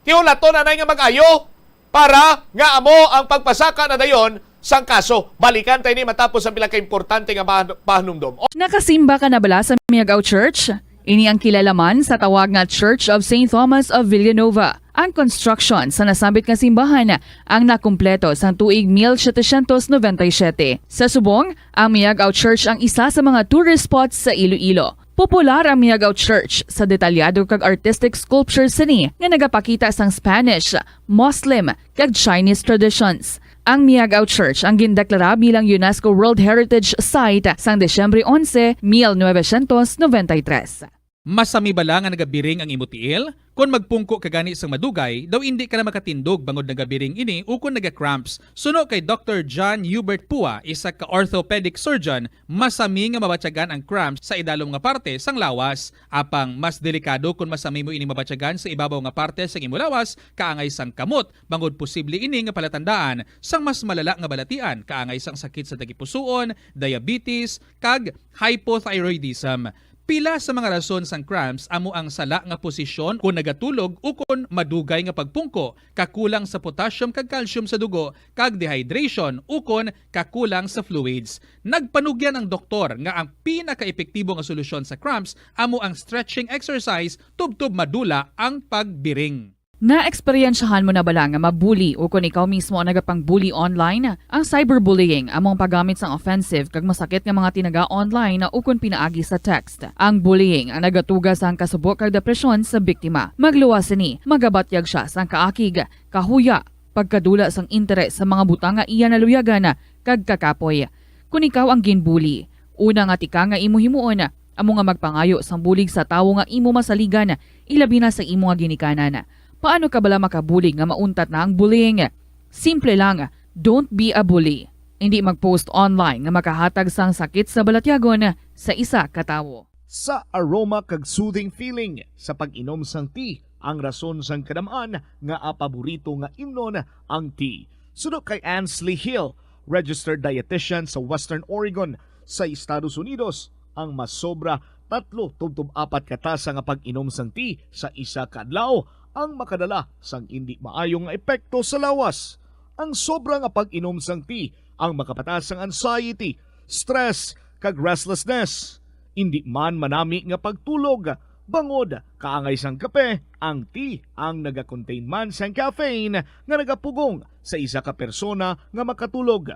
ti hulaton anay nga mag-ayo para nga amo ang pagpasaka na dayon sang kaso. Balikan tayo ni matapos ang pila ka importante nga pahan-, pahanumdom. Nakasimba ka na bala sa Miagao Church? Ini ang kilala man sa tawag nga Church of Saint Thomas of Villanova. Ang construction sa nasambit nga simbahan ang nakumpleto sang tuig mil setecientos noventa y siete. Sa subong, ang Miagao Church ang isa sa mga tourist spots sa Iloilo. Popular ang Miagao Church sa detalyado kag artistic sculptures sini nga nagapakita sang Spanish, Muslim, kag Chinese traditions. Ang Miagao Church ang gindeklara bilang UNESCO World Heritage Site sang Disyembre onse, mil novecientos noventa y tres. Masami bala nga nagabiring ang imo tiil? Kon magpungko ka gani sang madugay, daw indi ka na makatindog bangod nagabiring ini ukon naga-cramps. Suno kay Doktor John Hubert Pua, isa ka orthopedic surgeon, masami nga mabatyagan ang cramps sa idalom nga parte sang lawas. Apang mas delikado kon masami mo ini mabatyagan sa ibabaw nga parte sang imo lawas, kaangay sang kamot, bangod posible ini nga palatandaan sang mas malala nga balatian, kaangay sang sakit sa tagipusoon, diabetes, kag hypothyroidism. Pila sa mga rason sang cramps amo ang sala nga posisyon kon nagatulog ukon madugay nga pagpungko, kakulang sa potassium kag calcium sa dugo, kag dehydration ukon kakulang sa fluids. Nagpanugyan ang doktor nga ang pinakaepektibo nga solusyon sa cramps amo ang stretching exercise tubtob madula ang pagbiring. Naeksperyensyahan mo na bala nga mabuli ukon ikaw mismo ang nagapang-bully online? Ang cyberbullying amo ang paggamit sang offensive kag masakit nga mga tinaga online ukon pinaagi sa text. Ang bullying ang nagatuga sang kasubo kag depresyon sa biktima. Magluwas sini, magabatyag sia sang kaakig, kahuya, pagkadula sang interes sa mga butang nga iya naluyagan, kag kakapoy. Kon ikaw ang ginbuli, una nga tikang nga imo himuon amo nga magpangayo sang bulig sa tawo nga imo masaligan, ilabi na sa imo nga ginikanan. Paano ka bala makabulig nga mauntat na ang bullying? Simple lang, don't be a bully. Indi mag-post online nga makahatag sang sakit sa balatyagon sa isa ka tawo. Sa aroma kag soothing feeling sa pag-inom sang tea ang rason sang kadam-an nga paborito nga imnon ang tea. Suno kay Ansley Hill, registered dietitian sa Western Oregon sa Estados Unidos, ang masobra tatlo tubtob apat ka tasa nga pag-inom sang tea sa isa ka adlaw ang makadala sang indi maayo nga epekto sa lawas. Ang sobra nga pag-inom sang tea ang makapataas sang anxiety, stress, kag restlessness. Indi man manami nga pagtulog, bangod kaangay sang kape, ang tea ang nagakontain man sang caffeine nga nagapugong sa isa ka persona nga makatulog.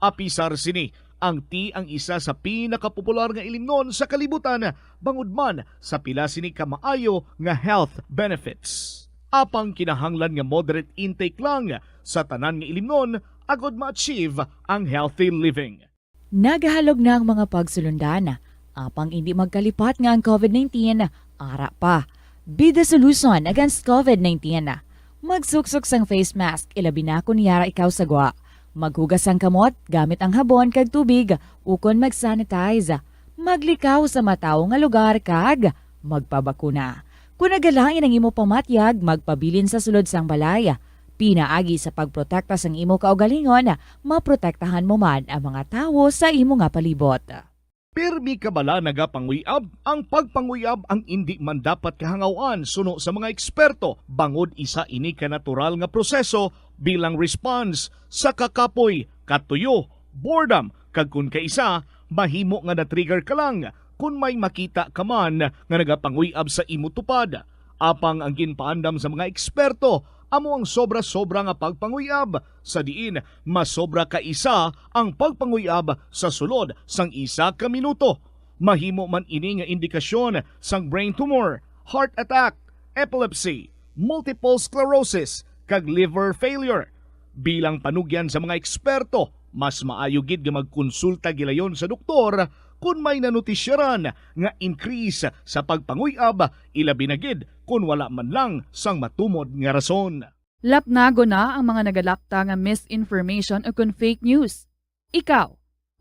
Apisar sini, ang tea ang isa sa pinakapopular nga ilimnon sa kalibutan, bangod man sa pila sini ka maayo nga health benefits. Apang kinahanglan nga moderate intake lang sa tanan nga ilimnon agod ma-achieve ang healthy living. Nagahalog na ang mga pagsulundan, apang indi magkalipat nga ang covid nineteen ara pa. Be the solution against covid nineteen. Magsuksok sang face mask, ilabi na kon yara ikaw sa gwa. Maghugas sang kamot gamit ang habon kag tubig ukon mag-sanitize. Maglikaw sa matawo nga lugar kag magpabakuna. Kon nagalain ang imo pamatyag, magpabilin sa sulod sang balay. Pinaagi sa pagprotekta sang imo kaugalingon, maprotektahan mo man ang mga tawo sa imo nga palibot. Pirmi ka bala nagapanguyab? Ang pagpanguyab ang indi man dapat kahangaw-an suno sa mga eksperto, bangod isa ini ka natural nga proseso bilang response sa kakapoy, katuyo, boredom, kag kon kaisa, mahimo nga na-trigger ka lang kon may makita ka man nga nagapanguyab sa imo tupad. Apang ang ginpaandam sa mga eksperto amo ang sobra-sobra nga pagpanguyab, sa diin mas sobra ka isa ang pagpanguyab sa sulod sang isa ka minuto. Mahimo man ini nga indikasyon sang brain tumor, heart attack, epilepsy, multiple sclerosis, kag liver failure. Bilang panugyan sa mga eksperto, mas maayo gid nga magkonsulta gilayon sa doktor kon may nanutisyaran nga increase sa pagpanguyab, ilabi na gid kon wala man lang sang matumod nga rason. Lapnagon na ang mga nagalapta nga misinformation ukon fake news. Ikaw,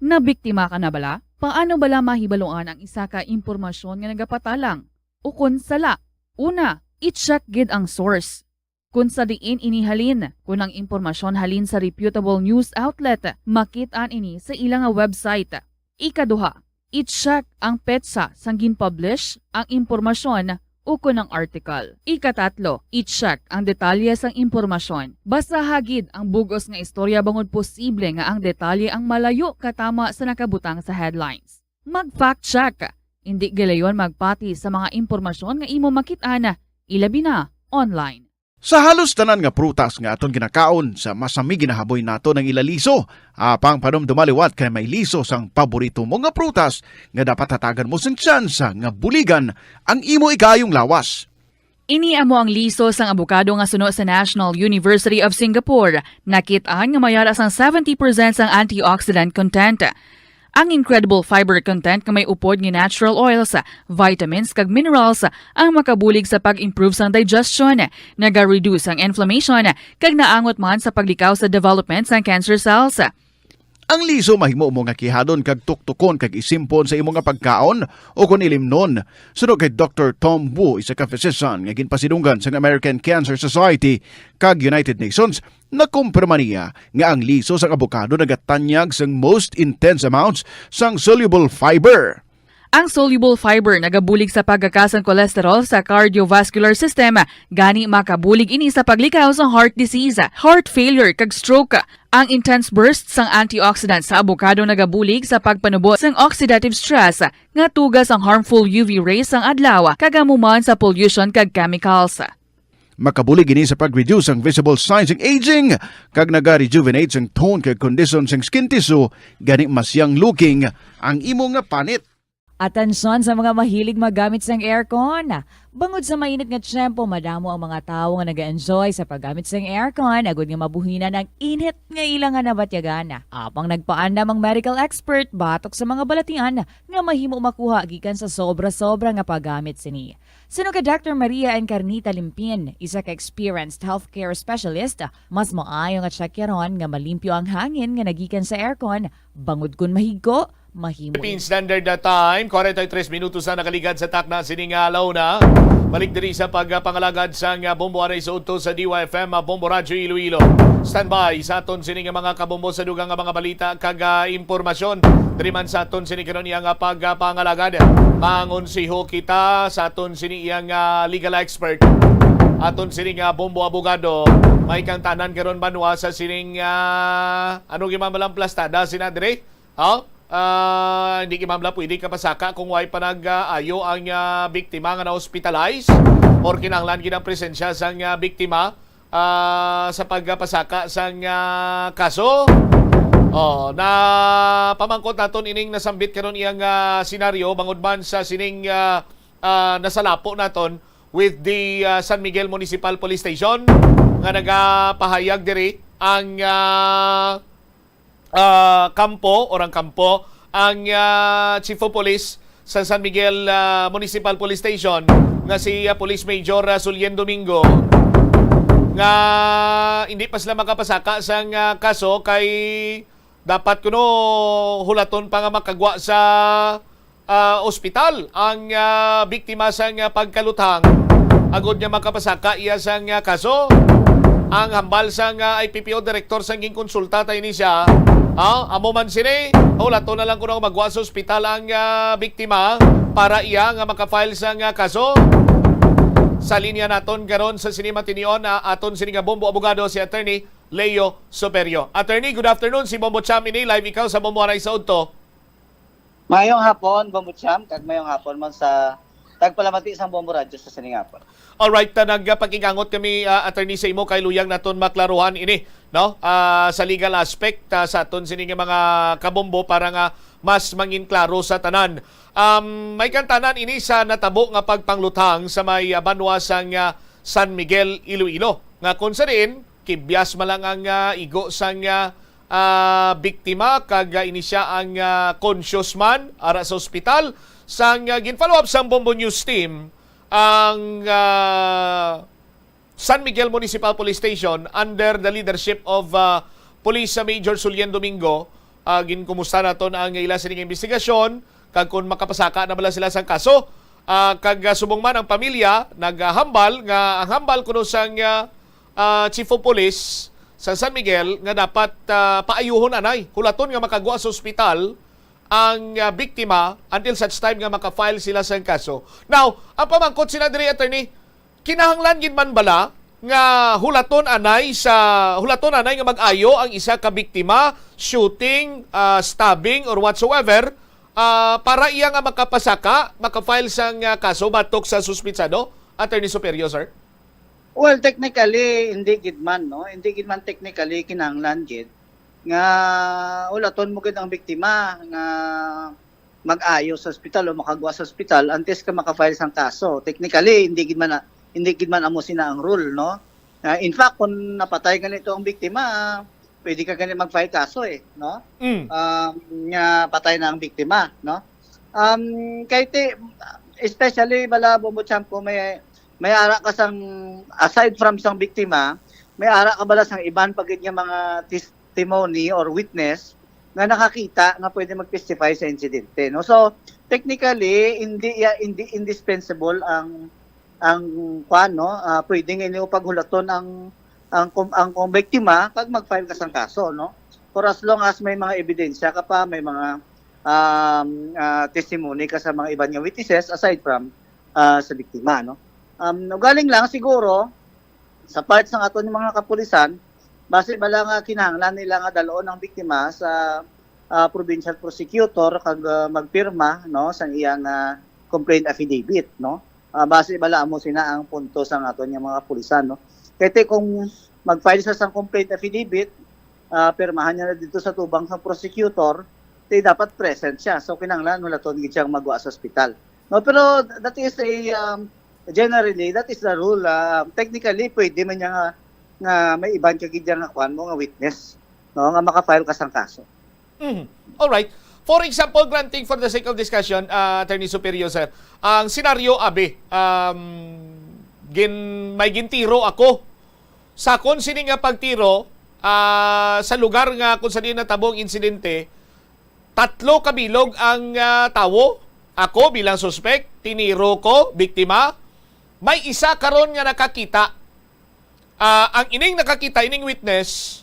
nabiktima ka na bala? Paano bala mahibaluan ang isa ka impormasyon nga nagapatalang ukon sala? Una, i-check gid ang source. Kon sa diin ini halin, kon ang impormasyon halin sa reputable news outlet, makit-an ini sa ila nga website. Ikaduha, i-check ang petsa sang gin-publish ang impormasyon ukon ang article. Ikatatlo, i-check ang detalye sang impormasyon. Basaha gid ang bug-os nga istorya bangod posible nga ang detalye ang malayo katama sa nakabutang sa headlines. Mag-fact check. Indi gilayon magpati sa mga impormasyon nga imo makit-an, ilabi na online. Sa halos tanan nga prutas nga aton ginakaon, sa masami ginahaboy naton ang ila liso. Apang panumduma liwat kay may liso sang paborito mo nga prutas nga dapat hatagan mo sing tsansa nga buligan ang imo ikaayong lawas. Ini amo ang liso sang abokado nga suno sa National University of Singapore. Nakit-an nga may ara sang seventy percent sang antioxidant content. Ang incredible fiber content nga may upod nga natural oils, vitamins, kag minerals ang makabulig sa pag-improve sang digestion, naga-reduce ang inflammation, kag naangot man sa paglikaw sa development sang cancer cells. Ang liso mahimo mo nga kihadon kag tuktukon kag isimpon sa imo nga pagkaon o kon ilimnon. Suno kay Doktor Tom Wu, isa ka physician nga ginpasidunggan sang American Cancer Society kag United Nations, nakumpirma niya nga ang liso sang abokado nagatanyag sang most intense amounts sang soluble fiber. Ang soluble fiber nagabulig sa pagkakas sang cholesterol sa cardiovascular system, gani makabulig ini sa paglikaw sa heart disease, heart failure, kag stroke. Ang intense burst sang antioxidant sa abokado nagabulig sa pagpanubo sang oxidative stress nga tuga sang harmful U V rays sang adlaw kag amo man sa pollution kag chemicals. Makabulig ini sa pag-reduce sang visible signs sang aging kag naga-rejuvenate sang tone kag kondisyon sang skin tissue, gani mas young looking ang imo nga panit. Atensyon sa mga mahilig maggamit sang aircon. Bangod sa mainit nga tiyempo, madamo ang mga tawo nga nag-enjoy sa paggamit sang aircon, agud nga mabuhinan ang init nga ila nga nabatyagan. Apang nagpaandam ang medical expert batok sa mga balatian nga mahimo makuha gikan sa sobra-sobra nga paggamit sini. Suno kay Doctor Maria Encarnita Limpin, isa ka experienced healthcare specialist, mas maayo nga tsakyaron nga malimpyo ang hangin nga nagikan sa aircon, bangod kon mahigko, mahimo Philippine Standard Time, forty-three minutos na nakaligad sa takna sining, ah, alauna. Balik diri sa pagpangalagad sang, ah, Bombo Aray sa Udto sa D Y F M, ah, Bombo Radyo Iloilo. Standby sa aton sining mga kabombo sa dugang nga mga balita kag, ah, impormasyon. Diri man sa aton sini karon iya nga pagpangalagad. Mangonseho kita sa aton sini iya nga legal expert. Aton sini nga bombo abogado. May kang tanan karon banwa sa sining, ah, ano gimamalang plastada sina diri? Ha? Ah, hindi gimamla pwede kapasaka kung way pa nag-ayo ang, ah, biktima nga na-hospitalize or kinahanglan gid ang presensya sang, ah, biktima ah, sa pagpasaka sang, ah, kaso. Oh, na pamangkot naton ining nasambit karon iyang, ah, senaryo bangod man sa sining, ah, ah, nasalapo naton with the, ah, San Miguel Municipal Police Station nga nagapahayag diri ang, ah, ah, kampo or ang kampo ang, ah, Chief of Police sa San Miguel, ah, Municipal Police Station nga si, ah, Police Major, ah, Sulien Domingo nga hindi pa sila makapasaka sang, ah, kaso kay dapat kuno hulaton pa nga makagwa sa ah, ospital ang, ah, biktima sang, ah, pagkaluthang agod nga makapasaka iya sang, ah, kaso. Ang hambal sang, ah, I P P O director sang ginkonsulta ta ini siya, ah, amo man sini, hulaton na lang kuno magwa sa ospital ang, ah, biktima para iya nga makafile sang, ah, kaso. Sa linya naton karon sa sini matinion, ah, aton sini nga bombo abogado si Attorney Leo Superio. Attorney, good afternoon. Si Bombo Cham ini, live ikaw sa Bombo Aray sa Udto. Mayong hapon, Bombo Cham, kag mayong hapon man sa tagpalamati sang Bombo Radyo sa sining hapon. Alright, ta nagpakigangot kami, ah, attorney, sa imo kay luyag naton maklaruhan ini, no? Ah, sa legal aspect, ah, sa aton sini nga mga kabombo para nga mas mangin klaro sa tanan. Um, may kantanan ini sa natabo nga pagpangluthang sa may, ah, banwa sang, ah, San Miguel, Iloilo, nga kung sa diin kibyas man lang ang, ah, igo sang, ah, ah, biktima kag, ah, ini siya ang, ah, conscious man ara sa ospital. Sang, ah, gin-follow up sang Bombo News team ang, ah, San Miguel Municipal Police Station under the leadership of, ah, Police Major Sulien Domingo. Ah, ginkumusta naton ang ila sining investigasyon kag kung makapasaka na bala sila sang kaso. Ah, kag, ah, subong man ang pamilya naghambal nga ang hambal kuno sang, ah, ah, Chief of Police sa San Miguel nga dapat, ah, paayuhon anay, hulaton nga makagwa sa ospital ang, ah, biktima until such time nga maka-file sila sang kaso. Now, ang pamangkot sina diri, attorney, kinahanglan gid man bala nga hulaton anay sa, hulaton anay nga mag-ayo ang isa ka biktima, shooting, ah, stabbing, or whatsoever, ah, para iya nga makapasaka, maka-file sang, ah, kaso batok sa suspitsado? Attorney Superio, sir? Well, technically, hindi gid man, no? Hindi gid man technically kinahanglan gid nga hulaton mo gid ang biktima nga mag-ayo sa ospital o makagwa sa ospital antes ka maka-file sang kaso. Technically, hindi gid man na, hindi gid man amo sina ang rule, no? Ah, in fact, kung napatay ganito ang biktima, pwede ka gani mag-file kaso eh, no? Mm. Um, nga patay na ang biktima, no? Um, kay ti, especially bala, Bombo Champ, kung may, may ara ka sang, aside from sang biktima, may ara ka bala sang iban pa gid nga mga testimony or witness nga nakakita nga pwede mag-testify sa insidente, no? So, technically, hindi ya hindi indispensable ang ang kwan, no? Ah, pwede nga inyo paghulaton ang ang kom- ang kong biktima kag mag-file ka sang kaso, no? For as long as may mga ebidensya ka pa, may mga um, ah, testimony ka sa mga iban nga witnesses aside from ah, sa biktima, no? Um, ugaling lang siguro sa part sa aton mga kapulisan, basi bala nga kinahanglan nila nga dalon ang biktima sa ah, provincial prosecutor kag ah, magpirma, no, sang iyang ah, complaint affidavit, no? Ah, basi bala amo sina ang punto sa aton nga mga kapulisan, no? Kay ti kung mag-file sa sang complaint affidavit, ah, pirmahan niya na dito sa tubang sa prosecutor, ti dapat present siya. So kinahanglan hulaton gid siyang magwa sa ospital. No, pero that is a um, generally that is the rule. Ah, technically pwede man niya nga, nga may iban ka gid nga kwan mo nga witness, no, nga maka-file ka sang kaso. Mhm. All right. For example, granting for the sake of discussion, ah, Attorney Superior, sir, ang senaryo, abi, um, gin, may gintiro ako. Sa akon sini nga pagtiro, ah, sa lugar nga kung saan natabo ang insidente, tatlo ka bilog ang ah, tawo. Ako bilang suspek, tiniro ko, biktima. May isa karon nga nakakita. Ah, ang ining nakakita, ining witness,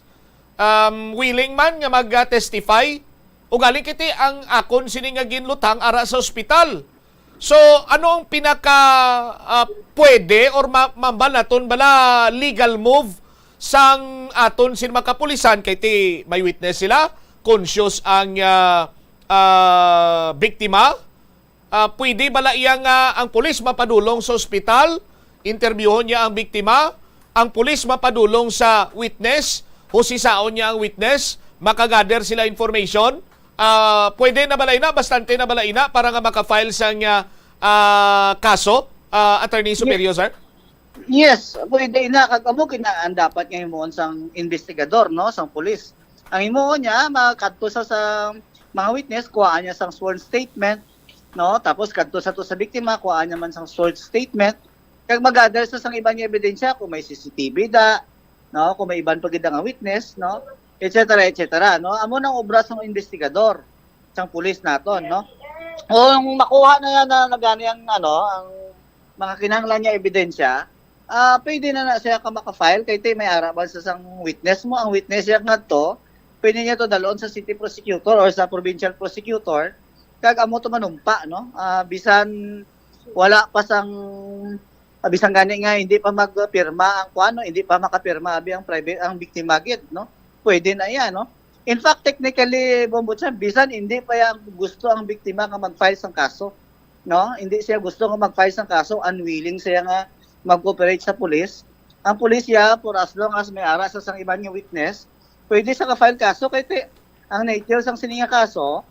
um, willing man nga mag-testify. Ugaling kiti ang akon sini nga ginluthang ara sa ospital. So, ano ang pinaka ah, pwede or ma- mambal naton bala legal move sang aton sin mga kapulisan kay ti may witness sila, conscious ang ah, ah, biktima? Ah, pwede bala iya nga ang pulis mapadulong sa ospital, interbyuhon niya ang biktima, ang pulis mapadulong sa witness, husisaon niya ang witness, makagather sila information? Ah, pwede na bala ina, bastante na bala ina para nga maka-file sang ah, ah, kaso, ah, Attorney Superior, sir? Yes, pwede na kag amo gina ang dapat nga himuon sang investigador, no, sang pulis. Ang himuon niya, makadto sa sa mga witness, kuhaan niya sang sworn statement, no? Tapos kadto sa to sa biktima, kuhaan niya man sang sworn statement. Kag magather sa sang iban nga ebidensya kung may C C T V da, no? Kung may iban pa gid nga witness, no? Et cetera, et cetera, no? Amo nang obra sang investigador, sang pulis naton, no? Kung makuha na yan na nagani ang ano, ang mga kinahanglan niya ebidensya, ah pwede na na siya ka maka-file kay ti may ara man sa sang witness mo. Ang witness siya nga to, pwede niya to dalon sa city prosecutor or sa provincial prosecutor kag amo to manumpa, no? Ah, bisan wala pa sang ah, bisan gani nga hindi pa magpirma ang kuan, no? Hindi pa makapirma abi ang private ang biktima gid, no? Pwede na iya, no? In fact, technically, Bombo Chan, bisan hindi pa yang gusto ang biktima nga mag-file sang kaso, no? Hindi siya gusto nga mag-file sang kaso, unwilling siya nga mag-cooperate sa pulis. Ang pulis ya, for as long as may ara sa sang iban nga witness, pwede siya ka-file kaso kay ti, ang nature sang sini nga kaso,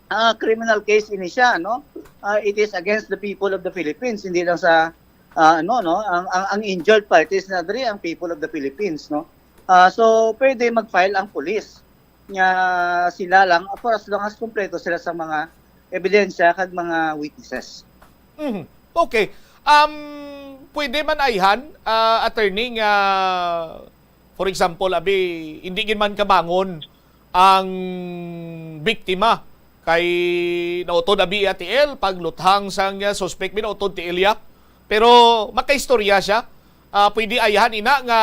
ah, criminal case ini siya, no? Ah, it is against the people of the Philippines, hindi lang sa ah, ano, no? Ang, ang, ang injured parties na diri ang people of the Philippines, no? Ah, so pwede mag-file ang pulis nga sila lang for as long as kompleto sila sa mga ebidensya kag mga witnesses. Mhm. Okay. Um, pwede man ayhan, ah, attorney, nga for example, abi, hindi gid man kabangon ang biktima kay nautod abi iya tiil pagluthang sang ah, suspect, binautod tiil iya. Pero makaistorya siya. Ah, pwede ayhan ina nga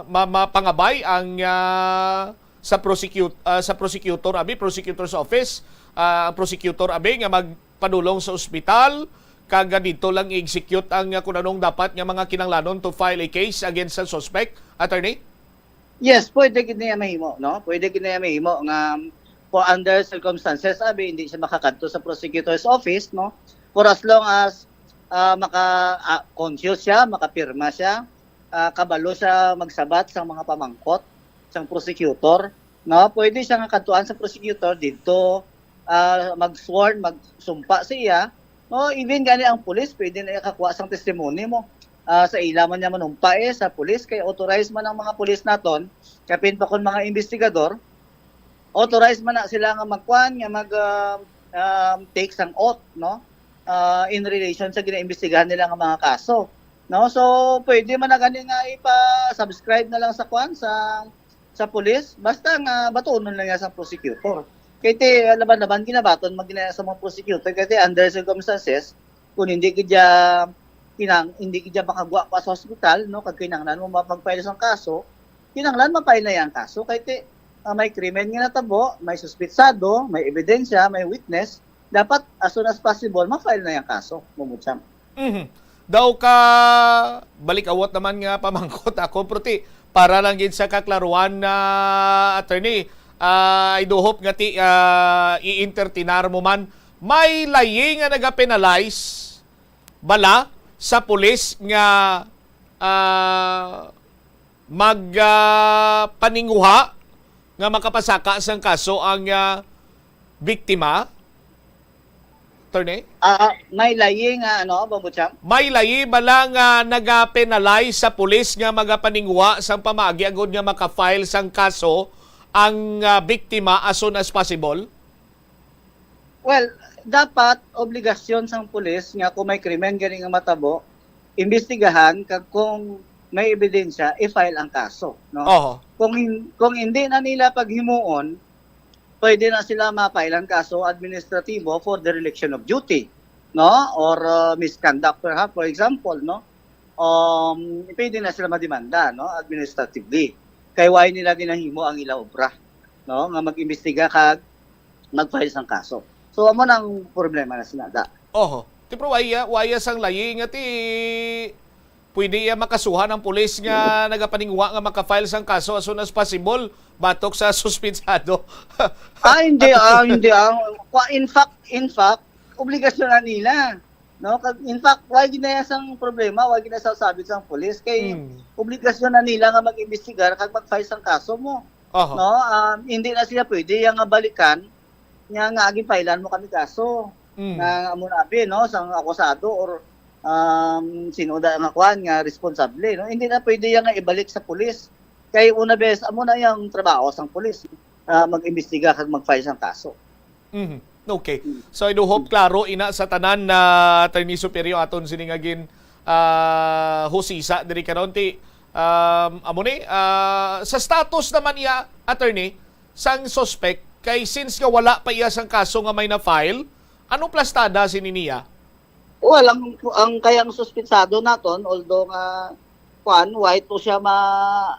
ma- mapangabay ang ah, sa prosecute ah, sa prosecutor abi, prosecutor's office, ah, ang prosecutor abi nga magpadulong sa ospital kag dito lang i-execute ang ah, kung anong dapat nga mga kinahanglanon to file a case against sa suspect, attorney? Yes, pwede gid niya mahimo, no? Pwede gid niya mahimo nga for under circumstances, abi, hindi siya makakadto sa prosecutor's office, no? For as long as ah, maka ah, conscious siya, makapirma siya, ah, kabalo siya magsabat sa mga pamangkot sang prosecutor, no? Pwede siya nga kadtuan sa prosecutor didto, ah, mag-sworn, magsumpa siya, no? Even gani ang pulis, pwede na iya kakuha sang testimony mo. ah, sa ila man niya manumpa, eh, sa pulis, kay authorized man ang mga pulis naton, kapin pa kon mga investigador, authorized man na sila nga magkuan, nga mag, ah, um, take sang oath, no? Ah, in relation sa ginaimbestigahan nila nga mga kaso, no? So, pwede man na gani nga ipa-subscribe na lang sa kuan, sa, sa pulis, basta nga batunon lang niya sa prosecutor. Kay ti, laban-laban ginabaton man gina sa mga prosecutor, kay ti under circumstances, kung hindi gid siya kinang-, hindi gid siya makagwa pa sa hospital, no, kag kinahanglan mo mapag-file sang kaso, kinahanglan ma-file na yang kaso. Kay ti, ah, may krimen nga natabo, may suspitsado, may ebidensya, may witness, dapat as soon as possible ma-file na yang kaso, Bumutsyang. Mhm. Daw ka balik-awat naman nga pamangkot ako, pero ti, para lang gid sa kaklaruan na, attorney, ah, I do hope nga ti, ah, i-entertainar mo man, may layi nga nagapenalize bala sa pulis nga, ah, mag, ah, paninguha nga makapasaka sang kaso ang, ah, biktima? Attorney? Ah, may layi nga, ano, Bambucham? May layi bala nga nagapenalize sa pulis nga magapaninguha sang pamaagi agud nga maka-file sang kaso ang, ah, biktima as soon as possible? Well, dapat obligasyon sang pulis nga kung may krimen gani nga matabo, imbestigahan kag kung may ebidensya, i-file ang kaso, no? Oho. Kung hin-, kung hindi na nila paghimuon, pwede na sila ma-file ang kaso administratibo for dereliction of duty, no? Or, uh, misconduct, perhaps, for example, no? Um, pwede na sila mademanda, no? Administratively. Kay why nila ginahimo ang ila obra, no? Nga mag-imbestiga kag mag-file sang kaso. So, amo nang problema na sinada. Oho. Ti, pero waya, waya sang layi nga ti pwede iya makasuhan ang pulis nga nagapaninguha nga maka-file sang kaso as soon as possible batok sa suspitsado. Ah, hindi, ah, hindi, ah. Kwa-, in fact, in fact, obligasyon na nila. No? Kag, in fact, why ginaya sang problema, why ginaya sa sabit sang pulis? Kay Mm. obligasyon na nila nga mag-imbestigar kag mag-file sang kaso mo. Oho. No? Um, hindi na sila pwede yang nga balikan nga, nga agi file-an mo kami kaso. Mm. Nga amo na abi, no, sang akusado or, um, sino da nga kuan nga responsable, no? Hindi na pwede yang nga ibalik sa pulis. Kay una bes, amo na yang trabaho sang pulis, ah, mag-imbestiga kag mag-file sang kaso. Mhm. Okay. Mm. So, I do hope Mm. klaro ina sa tanan na, Attorney Superio, aton sini nga gin, ah, husisa diri karon. Ti, um, amo ni, ah, sa status naman iya, attorney, sang suspect, kay since nga wala pa iya sang kaso nga may na-file, ano plastada sini niya? Well, ang, ang kayang suspitsado naton, although nga, kuan, why to siya ma-,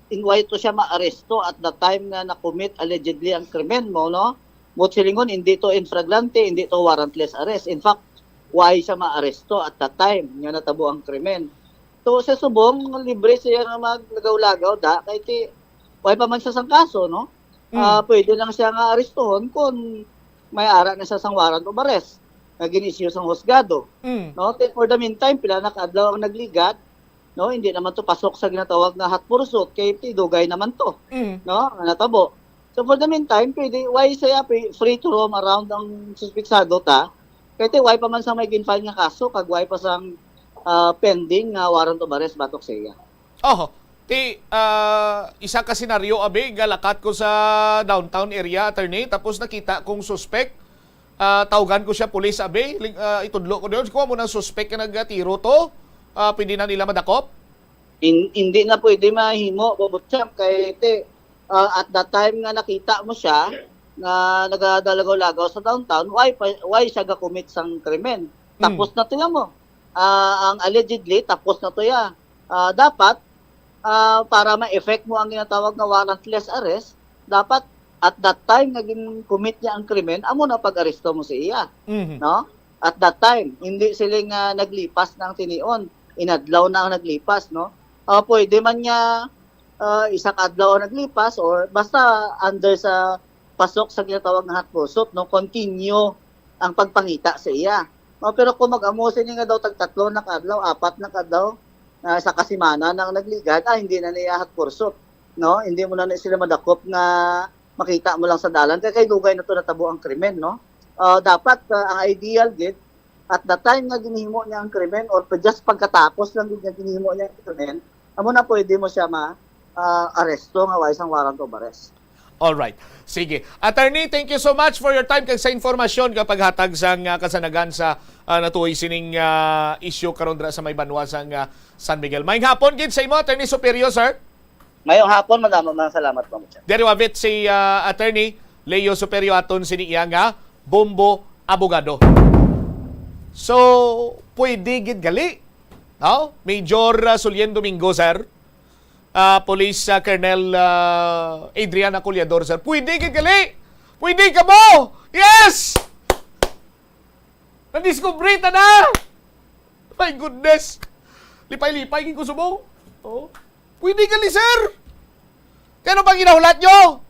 in why to siya maaresto at the time nga na-commit allegedly ang krimen mo, no? Mo silingon, hindi to in flagrante, hindi to warrantless arrest. In fact, why siya maaresto at the time nga natabo ang krimen? So, sa subong, libre siya nga maglagaw-lagaw, da, kay ti, why pa man siya sang kaso, no? Mm. Ah, pwede lang siya nga arestuhon kung may ara na siya sang warrant of arrest nga gin-issue sang husgado. Mm. No? Ti, for the meantime, pila na ka adlaw ang nagligad, no? Hindi naman to pasok sa ginatawag nga hot pursuit, kay ti dugay naman to, Mm. no? Nga natabo. So, for the meantime, pwede, why siya free, free to roam around ang suspitsado ta? Kay ti, why pa man sang may gin-file nga kaso, kag why pa sang, ah, pending nga warrant of arrest batok sa iya? Oho. Ti, ah, isa ka senaryo, abi, galakat ko sa downtown area, attorney, tapos nakita kong suspect. Ah, tawgan ko siya, pulis, abi, ling-, ah, itudlo ko doon. Kuha mo ng suspect nga nagtiro to. Ah, pwede na nila madakop? In-, hindi na pwede mahimo, Bobo Champ, kay ti, ah, at that time nga nakita mo siya, nga nagadalagaw-lagaw sa downtown, why pa, why siya ga-commit sang krimen? Hmm. Tapos na to ya mo. Ah, ang allegedly, tapos na to ya. Ah, dapat, ah, para ma-effect mo ang ginatawag nga warrantless arrest, dapat at that time nga gin-commit niya ang krimen, amo na pag-aresto mo sa iya. Mhm. No? At that time, hindi sila nga naglipas na ang tinion. Inadlaw na ang naglipas, no? Ah, pwede man nga, ah, isa ka adlaw ang naglipas or basta under sa pasok sa ginatawag nga hot pursuit, no? Continue ang pagpangita sa iya. No, pero kung mag-amo sini nga daw tag tatlo na ka adlaw, apat na ka adlaw, ah, sa kasimana nang nagligad, ah, hindi na niya hot pursuit, no? Hindi mo na, na sila madakop nga makita mo lang sa dalan. Kay, kay dugay na to natabo ang krimen, no? Ah, dapat, ah, ang ideal gid, At the time nga ginhimo niya ang krimen or pa-, just pagkatapos lang gid nga ginhimo niya ang krimen, amo na pwede mo siya ma-, ah, aresto nga way sang warrant of arrest. Alright. Sige. Attorney, thank you so much for your time kag sa informasyon nga paghatag sang, ah, kasanagan sa, ah, natuoy sining, ah, issue karon dira sa may banwa sang, ah, San Miguel. Maayong hapon gid sa imo, Attorney Superio, sir. Mayong hapon, madamo mga salamat, Ma'am Chan. Diri wabit si, ah, Attorney Leo Superio aton sini iya nga Bombo Abogado. So, pwede gid gali, no? Major, ah, Sulian Domingo, sir. Ah, Police, ah, Colonel, ah, Adrian Acollador, sir. Pwede gid gali. Pwede ka mo. Yes! Nadiskubre ta na! My goodness! Lipay-lipay gid ko subong. Oh. Pwede gali, sir. Kaya ano bang ginahulat nyo?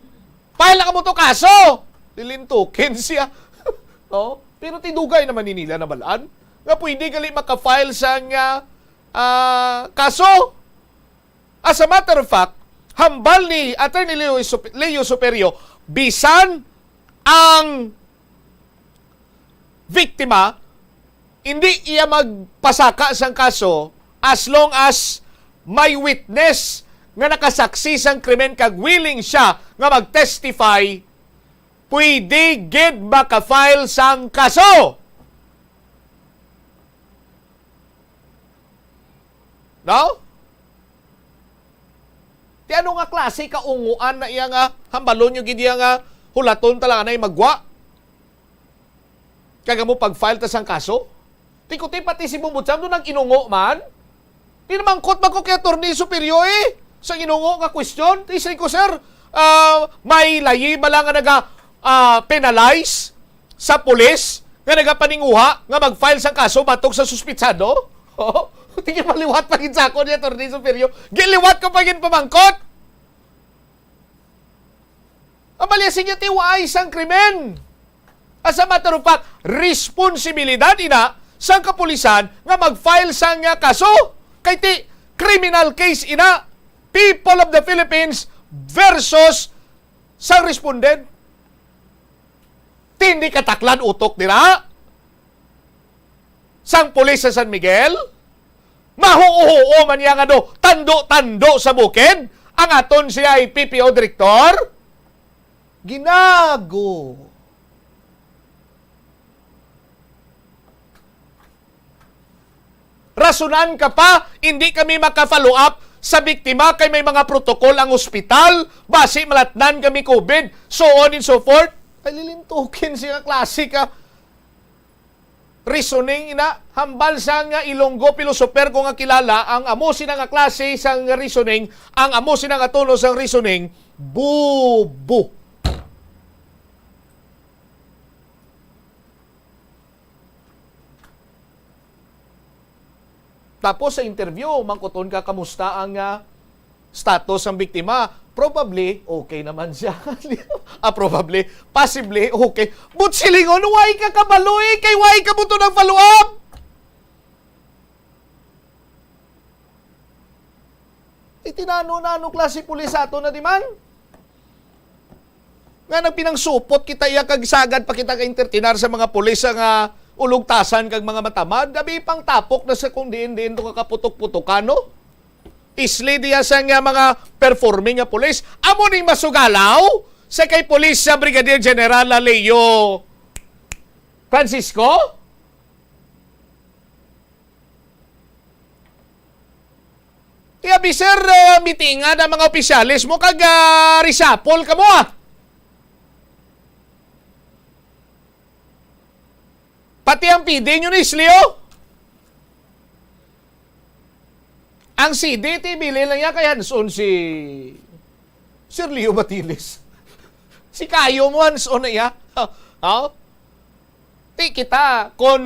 File na kamo to kaso. Lilintukin siya. Oh. Pero ti dugay naman ni nila nabalaan nga pwede gali maka-file sang, ah, ah, kaso. As a matter of fact, hambal ni Attorney Leo Sup-, Leo Superio, bisan ang biktima, hindi iya magpasaka sang kaso as long as may witness nga nakasaksi sang krimen kag willing siya nga mag-testify, pwede gid maka-file sang kaso. No? Ti ano nga klase ka unguan na iya nga hambalon nyo gid iya nga hulaton talaga na magwa? Kag amo pag-file ta sang kaso? Ti kuti pati si Bumbutsan do nag-inungo man? Ti namangkot man ko kay Attorney Superio eh, sa inungo nga question. Ti siling ko, sir, ah, may layi ba lang nga naga, ah, penalize sa pulis nga nagapaninguha nga mag-file sang kaso batok sa suspitsado? Oh, tingin maliwat pa gid sa ako ni Attorney Superio. Giliwat ko pa gid pamangkot. Ang bali sa inyo, ti waay sang krimen. As a matter of fact, responsibilidad ina sang kapulisan nga mag-file sang, ah, kaso. Kay ti criminal case ina, People of the Philippines versus sang respondent. Ti hindi kataklan utok dira sang pulis sa San Miguel? Mahuo-huo man niya nga do tando-tando sa bukid ang aton C I P P O direktor? Ginago. Rasunan ka pa, hindi kami maka-follow up sa biktima kay may mga protocol ang ospital, basi malatnan kami COVID, so on and so forth. Ay, lilintukin siya klase ka reasoning, ina, hambal sa nga Ilonggo philosopher ko nga kilala, ang amo sina nga klase sang reasoning, ang amo sina nga tono sang reasoning, bubo. Tapos sa interview, mangkuton ka kamusta ang, ah, status sang biktima. Probably, okay naman siya. Ah, probably, possibly, okay. But silingon, why ka kabalo eh? Kay why ka mo to nag-follow up? Itinano na ano klase pulis ato na di man? Nga nagpinangsupot kita iya kag sagad pa kita ka-entertainar sa mga pulis nga ulugtasan kag mga matamad, abi pang tapok na sa kung diin-diin to kakaputok-putokan, no? Isli diya sa nga mga performing nga pulis. Amo ni masugalaw sa kay Pulis sa Brigadier General Leo Francisco? Kaya, bi, sir, uh, mitingan ang mga opisyales mo kag, ah, reshuffle ka mo, ah. Pati ang P D nyo ni Leo. Ang C D, ti, bilin lang niya kay hands-on si Sir Leo Batiles. Si Kayo mo hands-on na iya. Oh. Ti kita, kon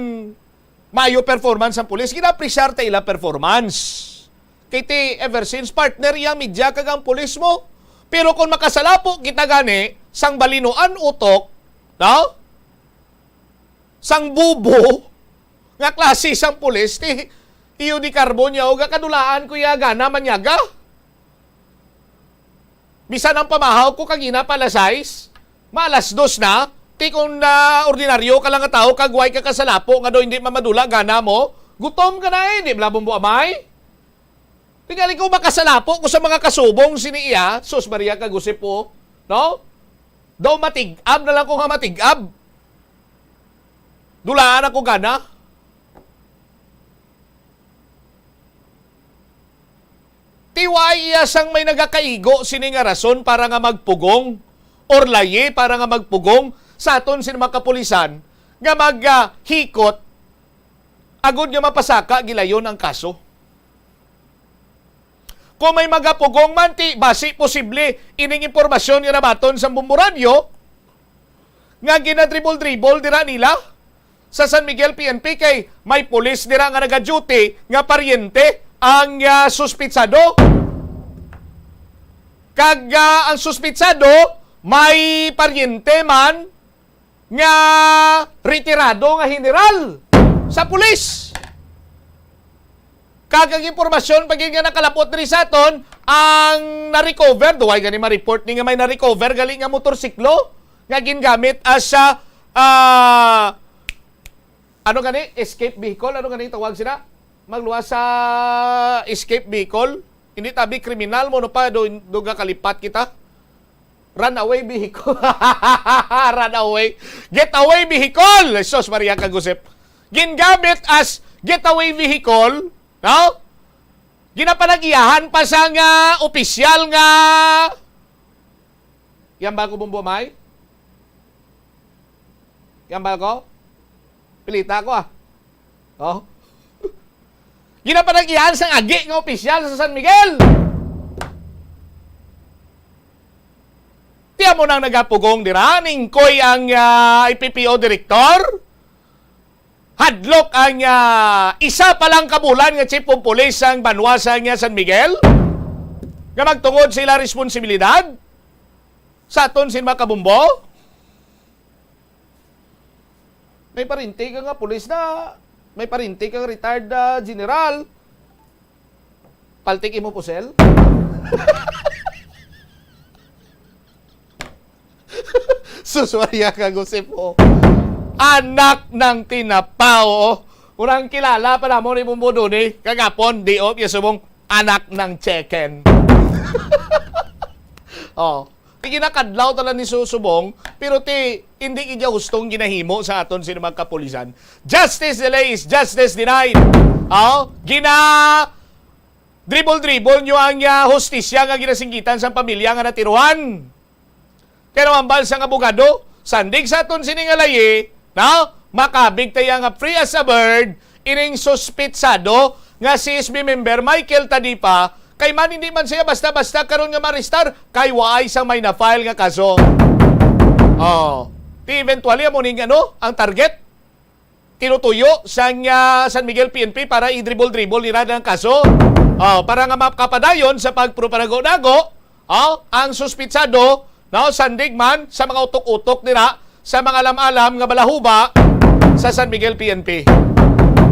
maayo performance ang pulis, gina-appreciate ta ila performance. Kay ti, ever since, partner iya media kag ang pulis mo. Pero kung makasalapo kita gani, sang balinoan utok, no? Sang bubo, nga klase sang pulis, ti, iyo di karbon yaw, ga kadulaan ko iya gana manyaga. Bisan ang pamahaw ko kagina pa alas sais, ma alas dos na, Ti kung na ordinaryo ka lang nga tawo kag way ka kasalapo nga daw hindi mamadula gana mo, gutom ka na eh, di ba, Bumbo Amay? Tingali ko makasalapo ko sa mga kasubong sini iya, sus Maria kag Josep po, no? Daw matig-ab na lang ko nga matig-ab. Dulaan ako gana. Ti wala iya sang may nagakaigo sini nga rason para nga magpugong or layi para nga magpugong sa aton sini mga kapulisan nga maghikot agud nga mapasaka gilayon ang kaso. Kung may magapugong man ti basi posible ining impormasyon nga nabaton sa Bombo Radyo nga ginadribol-dribol dira nila sa San Miguel P N P kay may pulis dira nga nagaduty nga paryente ang, ah, suspitsado. Kag, ah, ang suspitsado may paryente man nga retirado nga general sa pulis. Kag ang impormasyon pa gid nga nakalapot diri sa aton, ang na-recover, duway gani ma-report ni nga may na-recover gali nga motorsiklo nga gingamit as a, ah, ano gani, escape vehicle, ano gani tawag sina? Magluwas sa escape vehicle, hindi tabi kriminal mo no pa do, do nga kalipat kita. Runaway vehicle. Runaway. Getaway vehicle. Jesus Maria kag Josep. Gingamit as getaway vehicle, no? Ginapanag-iyahan pa sa nga opisyal nga, yan ba ko, Bumbo Amay? Yan ba ko? Pilita ko, ah. Oh. Ginapanag-iyahan sang agi nga opisyal sa San Miguel. Ti amo nang nagapugong dira, ningkoy ang, ah, I P P O direktor. Hadlok ang, ah, isa pa lang kabulan nga chief of police sang banwa sang, ah, San Miguel nga magtungod sa ila responsibilidad sa aton sin mga kabumbo. May parinti ka nga pulis na, may parinti ka nga retired, ah, general. Paltik imo pusel? Sus Maria kag Josep, oh. Anak ng tinapa, oh. Unang kilala pa namo ni Bumbo Duni, kagapon, di, oh, yung subong, anak ng chicken. Oh. Ti ginakadlaw tanan ni Su-, Subong, pero ti, hindi gid niya hustong ginahimo sa aton sini mga kapulisan. Justice delay is justice denied. Oh, gina dribol-dribol nyo ang, ah, hustisya nga ginasinggitan sang pamilya nga natiruhan. Pero ang bal sang abogado, sandig sa aton sini nga layi, no? Makabig ta iya nga free as a bird ining suspitsado nga C S B member Michael Tadipa, kay man hindi man siya basta-basta karon nga maarestar kay waay sang may na-file nga kaso. Oh, ti eventually amo ning ano, ang target tinutuyo sang, ah, San Miguel P N P para i-dribol-dribol nila ang kaso. Oh, para nga makapadayon sa pagpropanago-nago, oh, ang suspitsado, no, sandig man sa mga utok-utok nila sa mga alam-alam nga balahuba sa San Miguel P N P.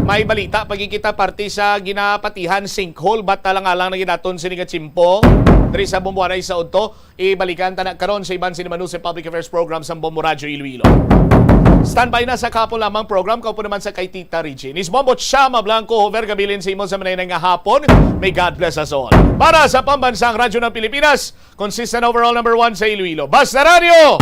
May balita pa gid kita parte sa ginapatihan sinkhole, bat alang-alang na gid naton sini nga tiyempo diri sa Bumbuanay sa udto. Ibalikan ta na karon sa iban sini Manusi Public Affairs Program sa Bombo Radyo Iloilo. Standby na sa kahapon lamang program, kaupo naman sa kay Tita Regine. Is Bombo Chama Blanco, Hover Gabilin sa imo sa manay nga hapon. May God bless us all. Para sa Pambansang Radyo ng Pilipinas, consistent overall number one sa Iloilo. Basta Radyo!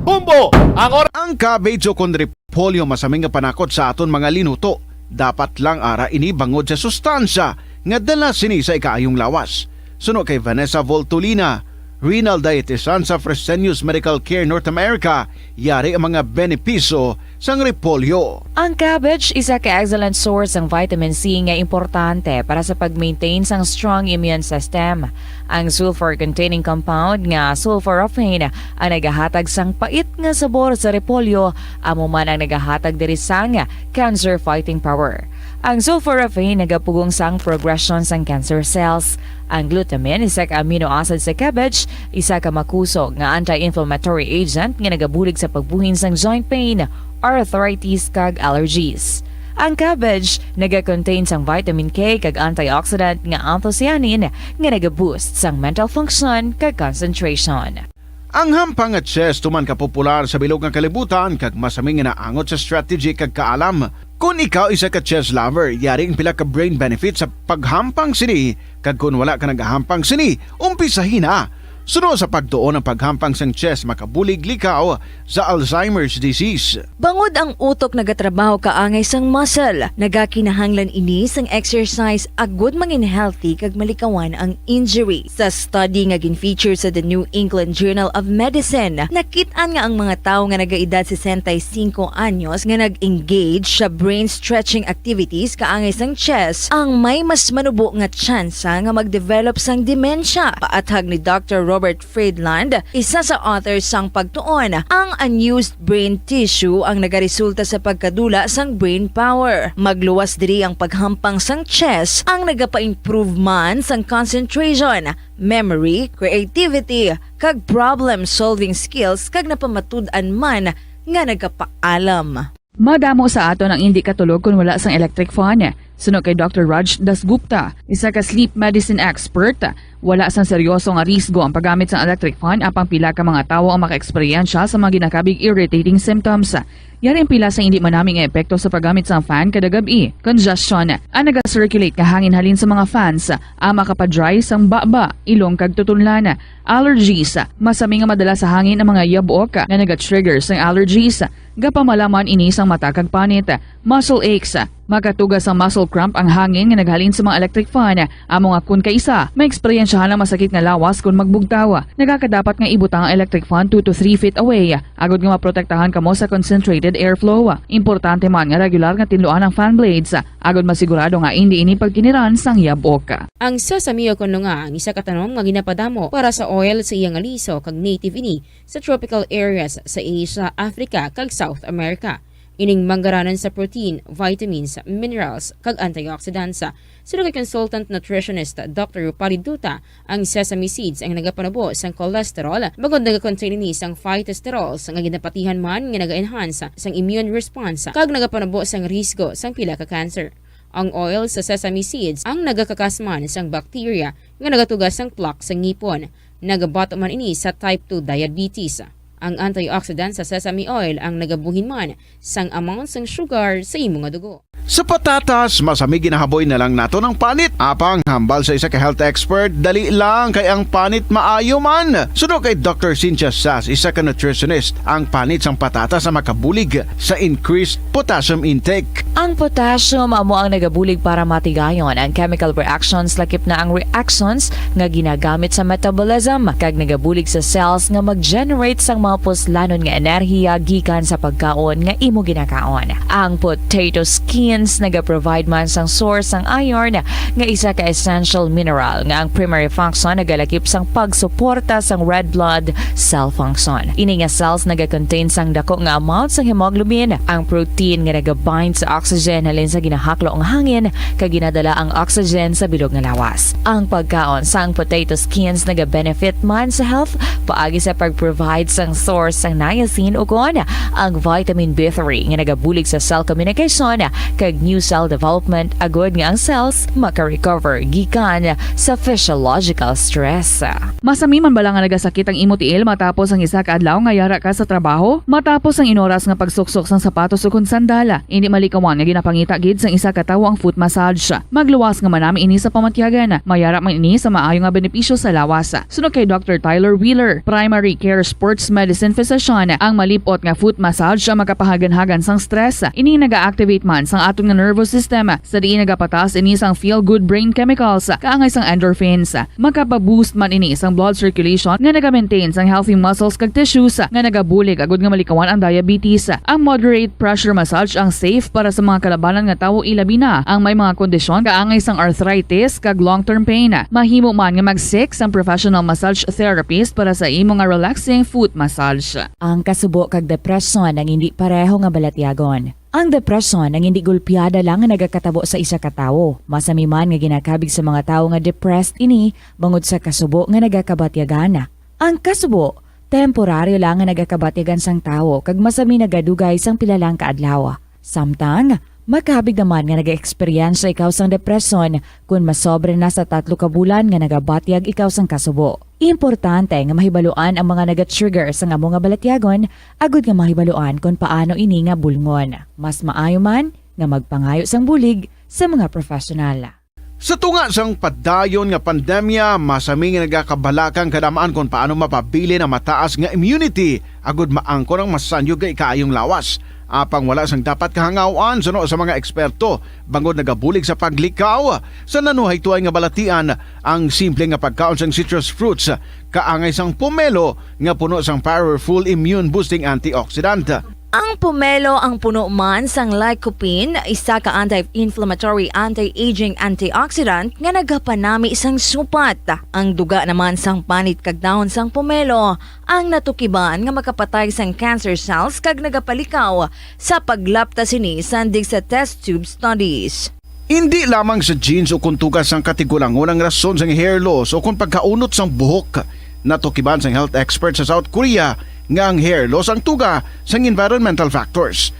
Bombo! Ang oras. Ang cabbage o kon repolyo masaming nga panakot sa aton mga linuto. Dapat lang ara ini bangod sa sustansya nga dala sini sa ikaayong lawas. Suno kay Vanessa Voltolina, renal dietitian sa Fresenius Medical Care North America, yari ang mga benepisyo sang repolyo. Ang cabbage isa ka excellent source sang vitamin C nga importante para sa pag-maintain sang strong immune system. Ang sulfur-containing compound nga sulforaphane ang nagahatag sang pait nga sabor sa repolyo, amo man ang nagahatag diri sang cancer fighting power. Ang sulforaphane nagapugong sang progression sang cancer cells. Ang glutamine, isa ka amino acid sa cabbage, isa ka makusog nga anti-inflammatory agent nga nagabulig sa pagbuhin sang joint pain, arthritis, kag allergies. Ang cabbage naga-contain sang vitamin K kag antioxidant nga anthocyanin nga naga-boost sang mental function kag concentration. Ang hampang nga chess tuman ka popular sa bilog nga kalibutan kag masami nga naangot sa strategy kag kaalam. Kon ikaw isa ka chess lover, yari ang pila ka brain benefits sa paghampang sini, kag kon wala ka nagahampang sini, umpisahi na. Suno sa pagtuon, ang paghampang sang chess makabulig likaw sa Alzheimer's disease. Bangod ang utok nagatrabaho kaangay sang muscle, nagakinahanglan ini sang exercise agud mangin healthy kag malikawan ang injury. Sa study nga gin-feature sa The New England Journal of Medicine, nakit-an nga ang mga tawo nga nagaedad sesenta y cinco anyos nga nag-engage sa brain stretching activities kaangay sang chess ang may mas manubo nga tsansa nga mag-develop sang demensya. Paathag ni Doctor Robert Friedland, isa sa author sang pagtuon, ang unused brain tissue ang nagaresulta sa pagkadula sang brain power. Magluwas diri ang paghampang sang chess ang nagapa-improve man sang concentration, memory, creativity, kag problem-solving skills, kag napamatud-an man nga nagapaalam. Madamo sa aton ang indi katulog kon wala sang electric fan. Suno kay Doctor Raj Dasgupta, isa ka sleep medicine expert, wala sang seryoso nga risgo ang paggamit sang electric fan, apang pila ka mga tawo ang makaeksperyensya sa mga ginakabig irritating symptoms. Yari ang pila sa indi manami nga epekto sa paggamit sang fan kada gab-i. Congestion, ang naga-circulate nga hangin halin sa mga fans, ang makapa-dry sang baba, ilong kag tutunlan. Allergies, masami nga madala sa hangin ang mga yabok nga naga-trigger sang allergies. Gapamalaman ini sang mata kag panit. Muscle aches, makatuga sang muscle cramp ang hangin nga naghalin sa mga electric fan. Amo nga kon kaisa, maeksperiensyahan ang masakit nga lawas kon magbugtaw. Nagakadapat nga ibutang ang electric fan two to three feet away, agod nga maprotektahan kamo sa concentrated airflow. Importante man nga regular nga tinluan ang fan blades, agod masigurado nga indi ini pagkiniran sang yabok. Ang sesame o kon lunga ang isa ka tanom nga ginapadamo para sa oil sa iya nga liso, kag native ini sa tropical areas sa Asia, Africa, kag South America. Ining manggaranan sa protein, vitamins, minerals, kag antioxidants. Suno kay consultant nutritionist Doctor Rupali Duta, ang sesame seeds ang nagapanubo sang cholesterol, bangod nagakontain ini sang phytosterols nga ginapatihan man nga naga-enhance sang immune response kag nagapanubo sang risgo sang pila ka cancer. Ang oil sa sesame seeds ang nagakakas man sang bacteria nga nagatuga sang plaque sa ngipon. Nagabato man ini sa type two diabetes. Ang antioxidant sa sesame oil ang nagabuhin man sang amount sang sugar sa imo nga dugo. Sa patatas, masami ginahaboy na lang naton ang panit. Apang hambal sa isa ka health expert, dali lang kay ang panit maayo man. Suno kay Doctor Cynthia Sass, isa ka nutritionist, ang panit sang patatas ang makabulig sa increased potassium intake. Ang potassium amo ang nagabulig para matigayon ang chemical reactions, lakip na ang reactions nga ginagamit sa metabolism, kag nagabulig sa cells nga mag-generate sang mga puslanon nga enerhiya gikan sa pagkaon nga imo ginakaon. Ang potato skins nagaprovide man sang source sang iron, nga isa ka essential mineral nga ang primary function nagalakip sang pagsuporta sang red blood cell function. Ini nga cells nagakontain sang dako nga amount sang hemoglobin, ang protein nga nagabind sa oxygen halin sa ginahaklo nga hangin kag ginadala ang oxygen sa bilog nga lawas. Ang pagkaon sang potato skins nagabenefit man sa health paagi sa pag-provide sang source sang niacin ukon ang vitamin B three nga nagabulig sa cell communication kag new cell development, agod nga ang cells maka-recover gikan sa physiological stress. Masami man bala nga nagasakit ang imo tiil matapos ang isa ka adlaw nga yara ka sa trabaho? Matapos ang inoras nga pagsuksok sang sapatos ukon sandal, indi malikawan nga ginapangita gid sang isa ka tawo ang foot massage. Magluwas nga manami ini sa pamatyagan. Mayara man ini sa maayo nga benepisyo sa lawas. Suno kay Doctor Tyler Wheeler, primary care sports medicine physician, ang malip-ot nga foot massage ang makapahaganhagan sang stress. Ini naga-activate man sang aton nga nervous system, sa diin nagapataas ini sang feel-good brain chemicals, kaangay sang endorphins. Makapa-boost man ini sang blood circulation nga naga-maintain sang healthy muscles kag tissues, nga nagabulig agud nga malikawan ang diabetes. Ang moderate pressure massage ang safe para sa mga kalabanan nga tawo, ilabi na ang may mga kondisyon kaangay sang arthritis kag long-term pain. Mahimo man nga mag-seek sang professional massage therapist para sa imo nga relaxing foot massage. Ang kasubo kag depresyon ang indi pareho nga balatyagon. Ang depresyon ang indi gulpiada lang nga nagakatabo sa isa ka tawo. Masami man nga ginakabig sa mga tawo nga depressed ini bangod sa kasubo nga nagakabatyagan. Ang kasubo, temporaryo lang nga nagakabatyagan sang tawo kag masami nagadugay sang pila lang ka adlaw. Samtang, makabig naman nga nagaeksperyensya ikaw sang depresyon kon masobra na sa tatlo ka bulan nga nagabatyag ikaw sang kasubo. Importante nga mahibaluan ang mga naga-trigger sang amo nga balatyagon agod nga mahibaluan kon paano ini nga bulngon. Mas maayo man nga magpangayo sang bulig sa mga professional. Sa tunga sang padayon nga pandemya, masami nga nagakabalaka ang kadam-an kon paano mapabilin ang mataas nga immunity agud maangkon ang masanyog nga ikaayong lawas. Apang wala sang dapat kahangaw-an suno sa mga eksperto, bangod nagabulig sa paglikaw sa nanuhay tuay nga balatian ang simple nga pagkaon sang citrus fruits, kaangay sang pomelo nga puno sang powerful immune-boosting antioxidant. Ang pomelo ang puno man sang lycopene, isa ka anti-inflammatory, anti-aging antioxidant nga nagapanami sang supat. Ang duga naman sang panit kag dahon sang pomelo ang natukiban nga makapatay sang cancer cells kag nagapalikaw sa paglapta sini sandig sa test tube studies. Indi lamang sa genes o kon tuga sang katigulangon ang rason sang hair loss o kon pagkaunot sang buhok. Natukiban sang health expert sa South Korea nga ang hair loss ang tuga sang environmental factors.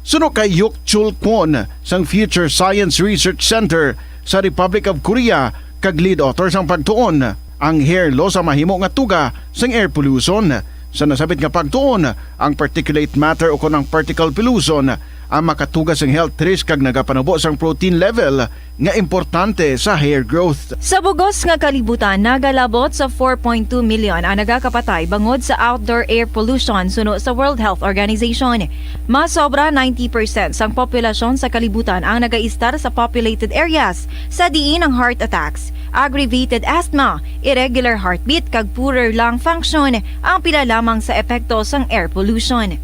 Suno kay Hyuk Chul Kwon sang Future Science Research Center sa Republic of Korea kag lead author sang pagtuon, ang hair loss ang mahimo nga tuga sang air pollution. Sa nasabit nga pagtuon, ang particulate matter o kon ang particle pollution ang makatuga sang health risk kag nagapanubo sang protein level nga importante sa hair growth. Sa bugos nga kalibutan, nagalabot sa four point two million ang nagakapatay bangod sa outdoor air pollution suno sa World Health Organization. Mas sobra ninety percent sang populasyon sa kalibutan ang nagaistar sa populated areas, sa diin ang heart attacks, aggravated asthma, irregular heartbeat, kag poorer lung function ang pila lamang sa epekto sang air pollution.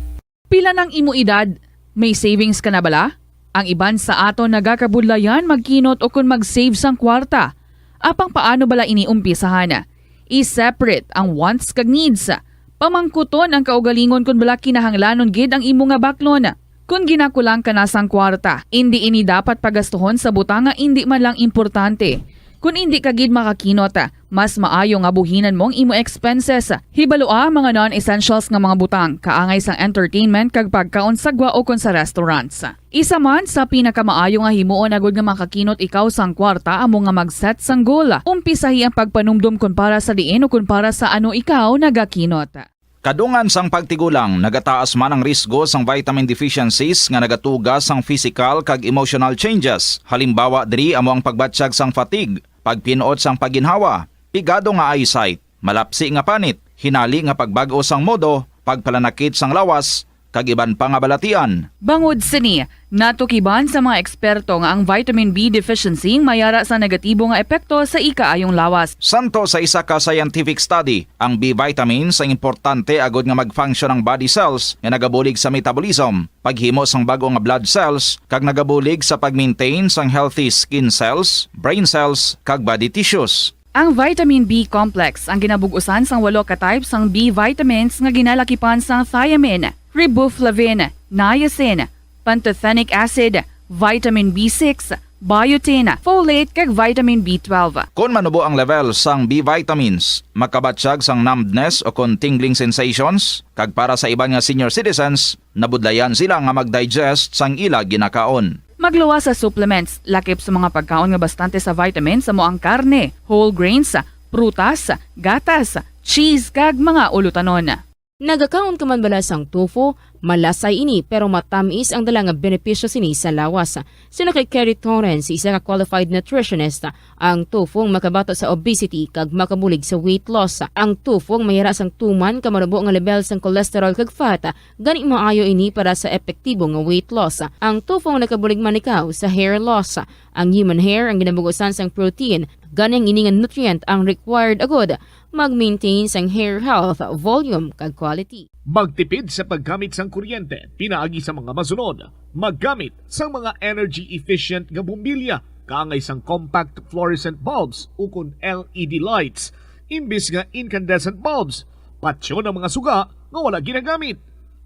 Pila nang imo edad? May savings ka na bala? Ang iban sa aton nagakabudlayan magkinot ukon mag-save sang kwarta. Apang paano bala ini umpisahan? I-separate ang wants kag needs. Pamangkuton ang kaugalingon kon bala kinahanglanon gid ang imo nga baklon. Kon ginakulang ka na sang kwarta, indi ini dapat pagastuhon sa butang nga indi man lang importante. Kon indi ka gid makakinot, mas maayo nga buhinan mo ang imo expenses. Hibalua ang mga non-essentials nga mga butang, kaangay sang entertainment kag pagkaon sa gwa ukon sa restaurants. Isa man sa pinakamaayo nga himuon agud nga makakinot ikaw sang kwarta amo nga mag-set sang goal. Umpisahi ang pagpanumdom kon para sa diin o kon para sa ano ikaw nagakinot. Kadungan sang pagtigulang, nagataas man ang risgo sang vitamin deficiencies nga nagatuga sang physical kag emotional changes. Halimbawa diri amo ang pagbatyag sang fatigue, pagpin-ot sang pagginhawa, pigado nga eyesight, malapsi nga panit, hinali nga pagbag-o sang modo, pagpalanakit sang lawas, kag iban pa nga balatian. Bangod sini, natukiban sa mga eksperto nga ang vitamin B deficiency mayara sa negatibo nga epekto sa ikaayong lawas. Santo sa isa ka scientific study, ang B vitamins ang importante agud nga mag-function ang body cells nga nagabulig sa metabolism, paghimo sang bag-o nga blood cells, kag nagabulig sa pag-maintain sang healthy skin cells, brain cells, kag body tissues. Ang vitamin B complex ang ginabug-usan sang walo ka type sang B vitamins nga ginalakipan sang thiamine, riboflavin, niacin, pantothenic acid, vitamin B six, biotin, folate, kag vitamin B twelve. Kon manubo ang level sang B vitamins, makabatyag sang numbness o kon tingling sensations, kag para sa iban nga senior citizens, nabudlayan sila nga mag-digest sang ila ginakaon. Magluwas sa supplements, lakip sa mga pagkaon nga bastante sa vitamins amo ang karne, whole grains, prutas, gatas, cheese, kag mga ulutanon. Nagakaon ka man bala sang tofu? Malasay ini, pero matamis ang dala nga benepisyo sini sa lawas. Suno kay Kerry Torrens, isa ka qualified nutritionist, ang tofu ang makabato sa obesity kag makabulig sa weight loss. Ang tofu ang mayara sang tuman ka manubo nga level sang cholesterol kag fat, gani maayo ini para sa epektibo nga weight loss. Ang tofu ang nakabulig man ikaw sa hair loss. Ang human hair ang ginabugusan sang protein, gani ang ini nga nutrient ang required agud mag-maintain sang hair health, volume, kag quality. Magtipid sa paggamit sang kuryente pinaagi sa mga masunod. Maggamit sang mga energy-efficient nga bombilya, kaangay sang compact fluorescent bulbs ukon L E D lights, imbis nga incandescent bulbs. Patyon ang mga suga nga wala ginagamit.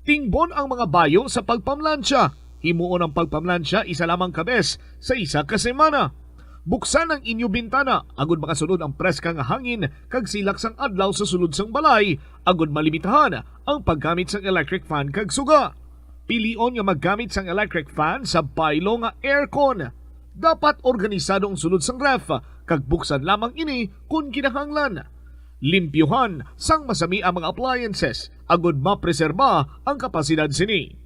Tingbon ang mga bayo sa pagpamlansya. Himuon ang pagpamlansya isa lamang ka bes sa isa ka semana. Buksan ang inyo bintana agud makasulod ang preska nga hangin kag silak sang adlaw sa sulod sang balay, agud malimitahan ang paggamit sang electric fan kag suga. Pilion nga maggamit sang electric fan sa baylo nga aircon. Dapat organisado ang sulod sang ref, kag buksan lamang ini kon kinahanglan. Limpyuhan sang masami ang mga appliances agod mapreserba ang kapasidad sini.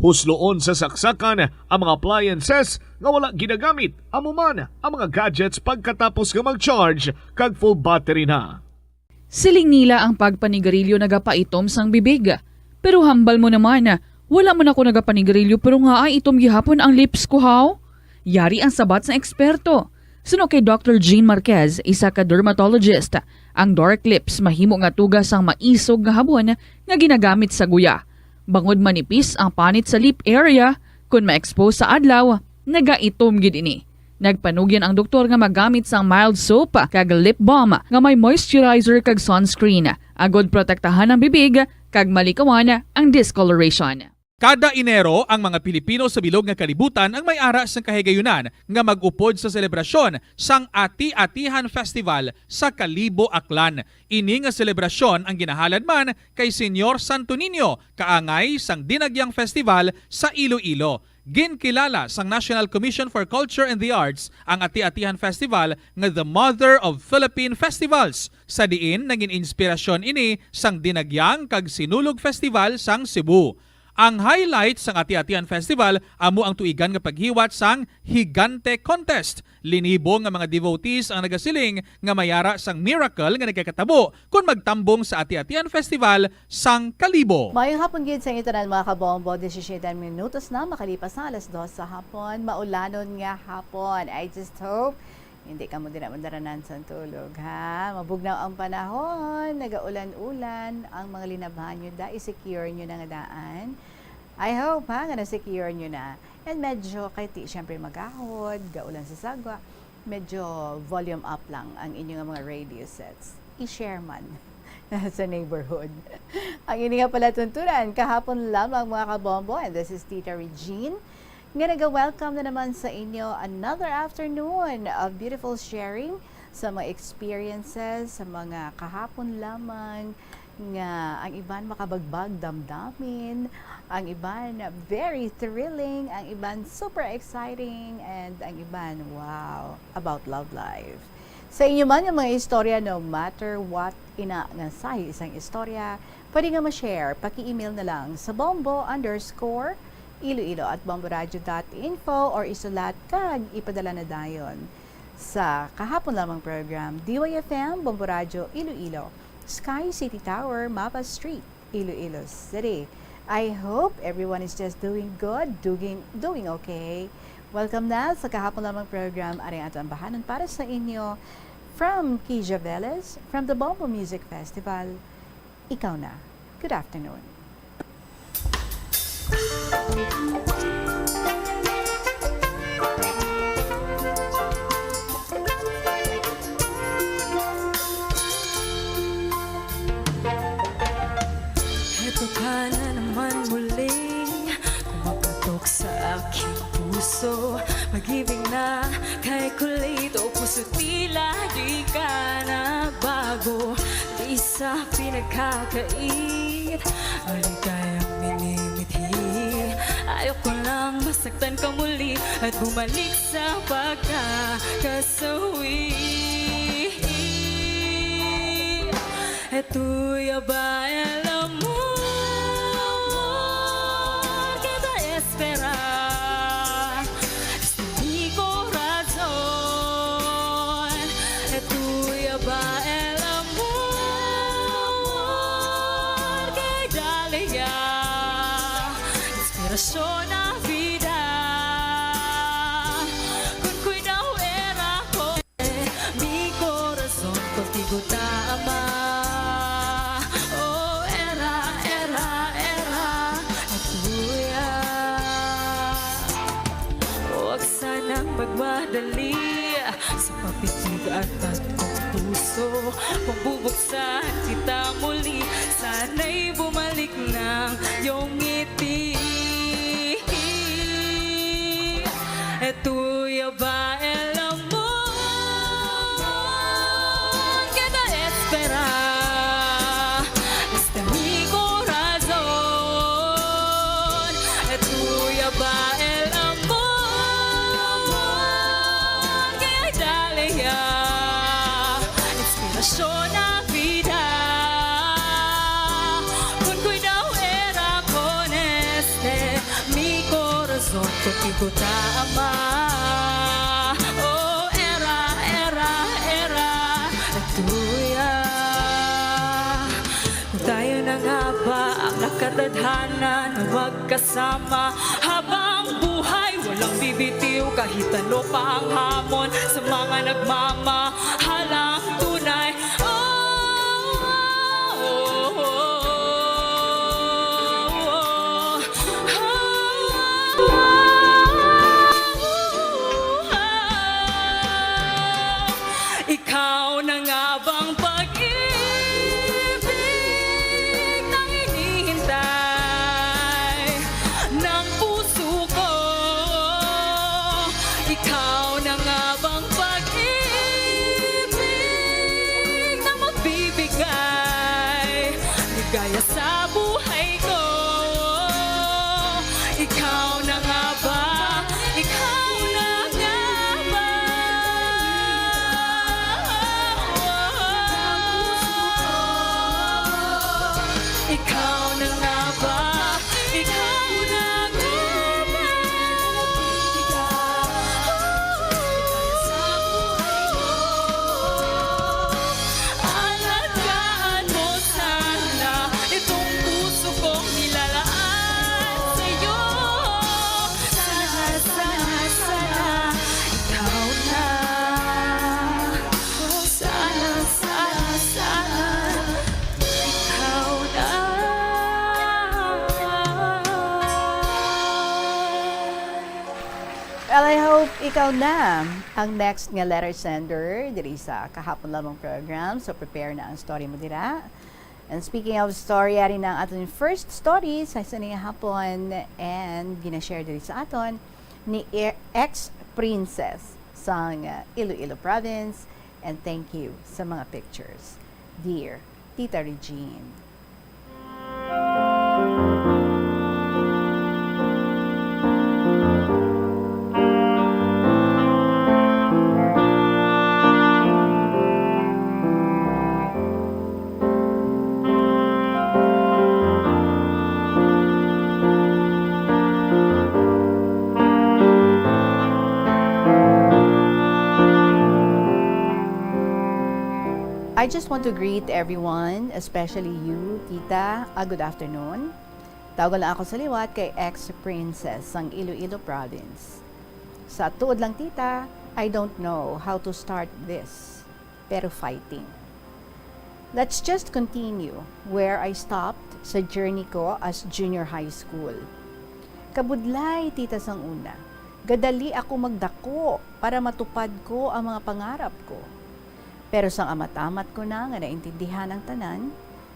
Husloon sa saksakan ang mga appliances nga wala ginagamit, amo man ang mga gadgets pagkatapos nga mag-charge kag full battery na. Siling nila ang pagpanigarilyo nagapaitom sang bibig. Pero hambal mo naman, wala man ako nagapanigarilyo pero nga ay itom gihapon ang lips ko, haw? Yari ang sabat sang eksperto. Suno kay Doctor Jean Marquez, isa ka dermatologist, ang dark lips mahimo nga tuga sang maisog nga habon nga ginagamit sa guya. Bangod manipis ang panit sa lip area, kon ma-expose sa adlaw, nagaitom gid ini. Nagpanugyan ang doktor nga magamit sang mild soap kag lip balm nga may moisturizer kag sunscreen, agod protektahan ang bibig kag malikawan ang discoloration. Kada Enero, ang mga Pilipino sa bilog nga kalibutan ang may ara sang kahigayunan nga mag-upod sa selebrasyon sang Ati-Atihan Festival sa Kalibo, Aklan. Ini nga selebrasyon ang ginahalad man kay Señor Santo Niño, kaangay sang Dinagyang Festival sa Iloilo. Ginkilala sang National Commission for Culture and the Arts ang Ati-Atihan Festival nga the mother of Philippine festivals, sa diin nangin inspirasyon ini sang Dinagyang kag Sinulog Festival sang Cebu. Ang highlight sang Ati-Atihan Festival amo ang tuigan nga paghiwat sang Higante Contest. Linibo nga mga devotees ang nagasiling nga may ara sang miracle nga nagakatabo kon magtambong sa Ati-Atihan Festival sang Kalibo. Maayong hapon gid sa inyo tanan, mga kabombo. Disisiete minutos na makalipas sa alas dos sa hapon. Maulanon nga hapon. I just hope hindi kamo dira madaranan sa tulog, ha? Mabugnaw ang panahon, nagaulan-ulan ang mga linabhan nyo, da, i-secure nyo na nga daan. I hope, ha, nga na-secure nyo na. And medyo, kay ti, syempre, magahod, gaulan sa sagwa, medyo volume up lang ang inyo nga mga radio sets. I-share man sa neighborhood. Ang ini nga palatuntunan, kahapon lamang, mga kabombo, and this is Tita Regine, nga naga-welcome na naman sa inyo another afternoon of beautiful sharing sa mga experiences, sa mga kahapon lamang nga ang iban makabagbag damdamin, ang iban very thrilling, ang iban super exciting, and ang iban, wow, about love life. Sa inyo man nga mga istorya, no matter what ina nga sahi sang istorya, pwede nga ma-share, paki-email na lang sa bombo underscore iloilo at bomboradio dot info or isulat kag ipadala na dayon sa kahapon lamang program, D Y F M, Bombo Radyo, Iloilo, Sky City Tower, Mapa Street, Iloilo City. I hope everyone is just doing good, doing, doing okay. Welcome na sa kahapon lamang program, ari ato ang bahanon para sa inyo. From Kija Velez, from the Bombo Music Festival, ikaw na. Good afternoon. Heto ka na naman muli, kumapatok sa aking puso. Pag-ibig na kay kulit o puso, tila di ka na bago. Di sa pinagkakait, maligayang minimithi. Ayoko lang masaktan ka muli at bumalik sa pagkakasawi. Estoy a bailar amor que te espera. Mi corazón, estoy a bailar amor que dale ya inspiración a vida. Con cuidado era con mi corazón contigo tama. Oh, era, era, era tuya. Huwag sanang magmadali sa papitig at tatlong puso. Magbubuksan kita muli, sana'y bumalik ng iyong ngiti. Estoy a bailar amor que te espera. Este mi corazón, estoy a bailar amor que dale ya inspiración a vida. Sotto kigutama, oh, era, era, era, tuya. Tayo na nga ba ang nakatadhana na magkasama habang buhay? Walang bibitiw kahit ano pa ang hamon sa mga nagmamahalang tunay. Oh, oh, oh, oh, oh. Ikaw na nga bang pag-ibig na hinihintay ng puso ko? Ikaw na nga bang pag-ibig na magbibigay ligaya sa buhay ko? Ikaw na nga ba? Ikaw na nga ba? Ikaw na nga ba? Ikaw na nga ba? Alagaan mo sana itong puso kong nilalaan sa'yo. Sana, sana, sana, ikaw na. Sana, sana, sana, ikaw na. Well, I hope ikaw na ang next nga letter sender diri sa Kahapon Lamang program. So, prepare na ang story mo dira. And speaking of story, ari na ang aton first story sa sini nga hapon, and gina-share diri sa aton ni e-, ex-princess sang, uh, Iloilo province. And thank you sa mga pictures, dear Tita Regine. I just want to greet everyone, especially you, Tita. Ah, good afternoon. Tawag lang ako sa liwat kay ex-princess sang Iloilo province. Sa tuod lang, Tita, I don't know how to start this, pero fighting. Let's just continue where I stopped sa journey ko as junior high school. Kabudlay, Tita, sang una. Gadali ako magdako para matupad ko ang mga pangarap ko. Pero sang amat-amat ko na nga naintindihan ang tanan,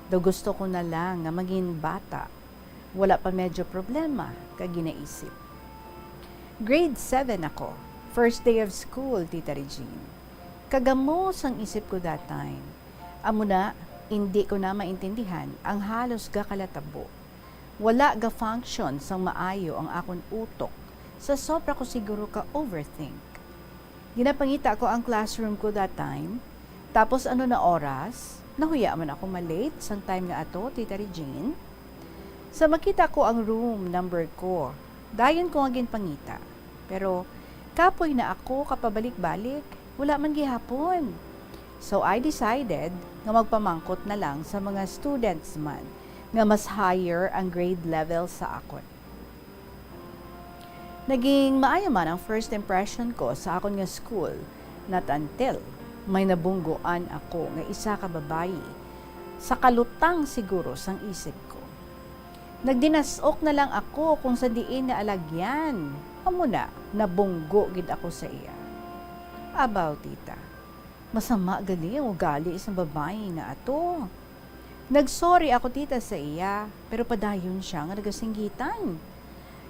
daw gusto ko na lang nga maging bata. Wala pa medyo problema ka ginaisip. Grade seven ako. First day of school, Tita Regine. Kagamo sang isip ko that time. Amo na, indi ko na maintindihan ang halos gakalatabo. Wala ga-function sang maayo ang akon utok sa sobra ko siguro ka-overthink. Ginapangita ko ang classroom ko that time. Tapos ano na oras? Nahuya man ako ma-late sang time nga ato, Tita Regine. Sa makita ko ang room number ko, dayon ko nga ginpangita. Pero kapoy na ako kapabalik-balik, wala man gihapon. So I decided nga magpamangkot na lang sa mga students man nga mas higher ang grade level sa akon. Naging maayo man ang first impression ko sa akon nga school, not until may nabunggoan ako nga isa ka babayi sa kalutang siguro sang isip ko. Nagdinas-ok na lang ako kung sa diin nga alagyan. Amo na, nabunggo gid ako sa iya. Abaw, Tita, masama gali ang ugali sang babayi nga ato. Nagsorry ako, Tita, sa iya, pero padayon sia nga nagasinggitan.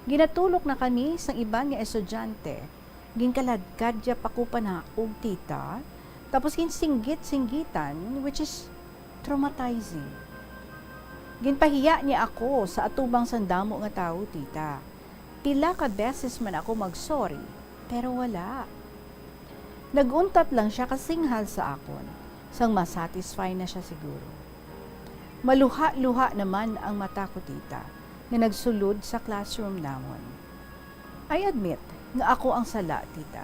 Ginatulok na kami sang iban nga estudyante. Ginkaladkad niya pa ko panaog, Tita, tapos ginsinggit-singgitan, which is traumatizing. Ginpahiya niya ako sa atubang sang damo nga tawo, Tita. Pila ka beses man ako mag-sorry, pero wala. Nag-untat lang sia ka singhal sa akon, sang ma-satisfy na sia siguro. Maluha-luha naman ang mata ko, Tita, nga nagsulod sa classroom namon. I admit nga ako ang sala, tita,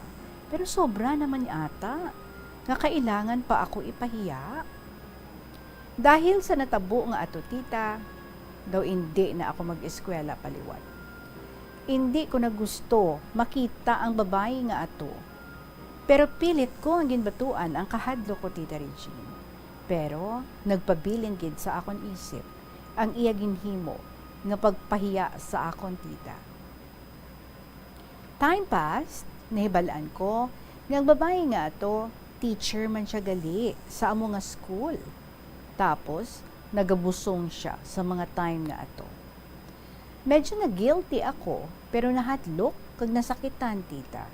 pero sobra naman ata nga kailangan pa ako ipahiya. Dahil sa natabo nga ato, tita, daw indi na ako mag-eskwela pa liwat. Indi ko na gusto makita ang babayi nga ato. Pero pilit ko ang ginbatuan ang kahadlok ko, Tita Regine. Pero nagpabilin gid sa akon isip ang iya ginhimo nga pagpahiya sa akon, tita. Time passed, nahibal-an ko nga ang babayi nga ato, teacher man siya gali sa amo nga school. Tapos, nagabusong siya sa mga time nga ato. Medyo na-guilty ako, pero nahadlok kag nasakitan, tita.